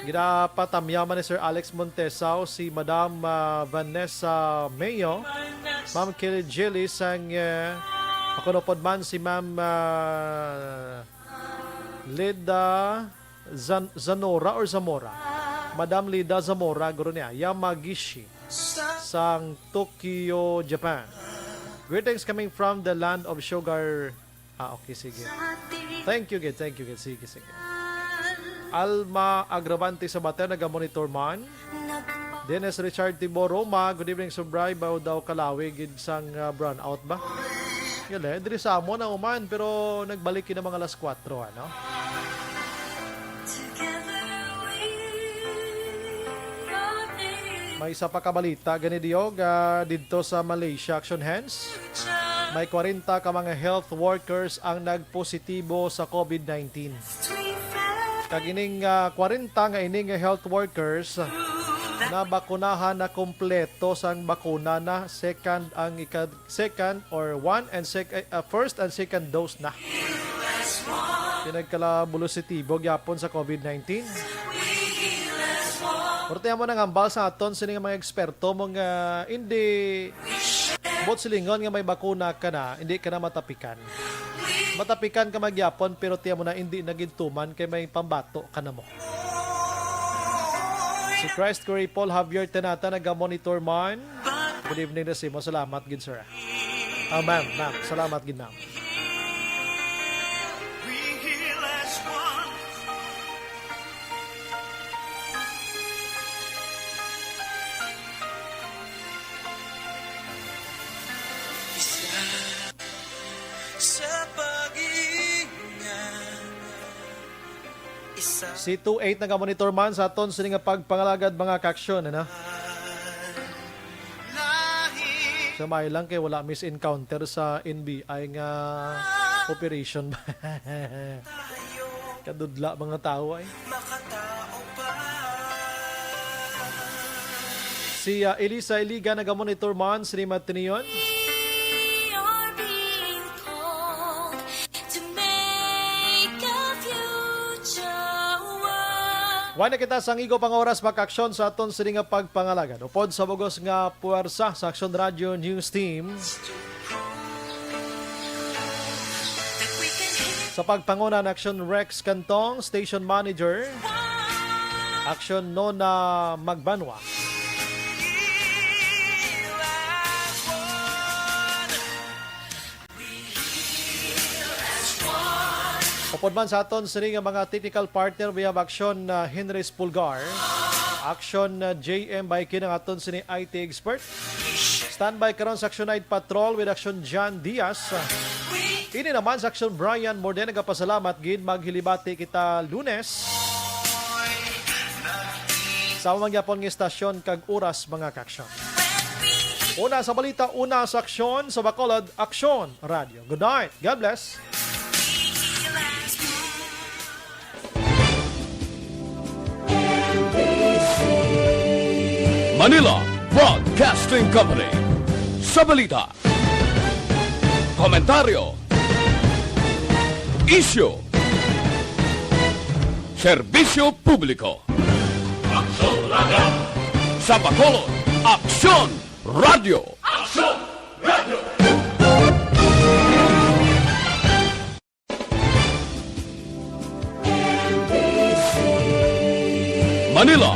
Ginapatamyaman ni Sir Alex Montesao si Madam, ah, Vanessa Mayo, Ma'am Kelly Jilly sang, eh, makunupod man si Ma'am, ah, Leda Zan-, Zanora or Zamora? Madam Leda Zamora, guro niya, Yamagishi, sang Tokyo, Japan. Greetings coming from the land of sugar. Ah, okay, sige. Thank you, gid. Thank you, gid. Sige, sige. Alma Agravante Sabater, naga-monitor man. Dennis Richard Tibo Roma, good evening, Sir Bri. Baw daw kalawi gid sang, ah, brownout ba? Yun eh, diri sa amon na uman, pero nagbalik yun ang mga alas kwatro, ano? May isa pa ka balita, gani, Diog, ah, didto sa Malaysia, Action Hands. May kwarenta ka mga health workers ang nagpositibo sa COVID nineteen. Kag ining, ah, kwarenta nga ini nga health workers, nabakunahan na kompleto sang bakuna na, second ang ika-, second or one and sec-, eh, ah, first and second dose na. Pinagkalabulusitibo gyapon sa COVID nineteen. Pero tiyan mo nang hambal sa aton sini nga mga eksperto mo nga hindi buot silingon nga may bakuna ka na, hindi ka na matapikan. Matapikan ka magyapon, pero tiyan mo na hindi na gid tuman kay may pambato ka na mo. Si Christ Curry Paul Javier Tenata naga-monitor man. Good evening na simo. Salamat gid, sir. Ah, ma'am, ma'am. Salamat gid, ma'am. Sa pag-iingat, isa. Si two eight naga-monitor man sa aton sini nga pagpangalagad, mga kaaksyon, ano? Sa may lang kay wala miss encounter sa N B I nga operation ba? Kadudla mga tao ay. Si, ah, Elisa Iliga naga-monitor man, sini Matinion. We are being called to make a future world. Wala na kita sang igo pang oras, mga kaaksyon, sa aton sini nga pagpangalagad. Upod sa bugos nga puwersa sa Aksyon Radio News Team. Sa pagpanguna ni Aksyon Rex Cantong, Station Manager, Aksyon Nona Magbanwa. Upod man sa aton sini nga mga technical partner, we have Aksyon, uh, Henry Spulgar, Aksyon, uh, J M Baikin ang aton sini I T expert. Standby karon sa Aksyon Night Patrol with Aksyon John Diaz. Ini naman sa Aksyon Brian Morden, nagapasalamat gid, maghilibati kita Lunes. Sa mga gyapon nga istasyon kag oras, mga kaaksyon. Una sa balita, una sa aksyon, sa Bacolod, Aksyon Radio. Good night. God bless. Manila Broadcasting Company. Sa balita, komentaryo, isyu, serbisyo publiko. Aksyon Radio. Sa Bacolod, Aksyon Radio. Aksyon Radio. Manila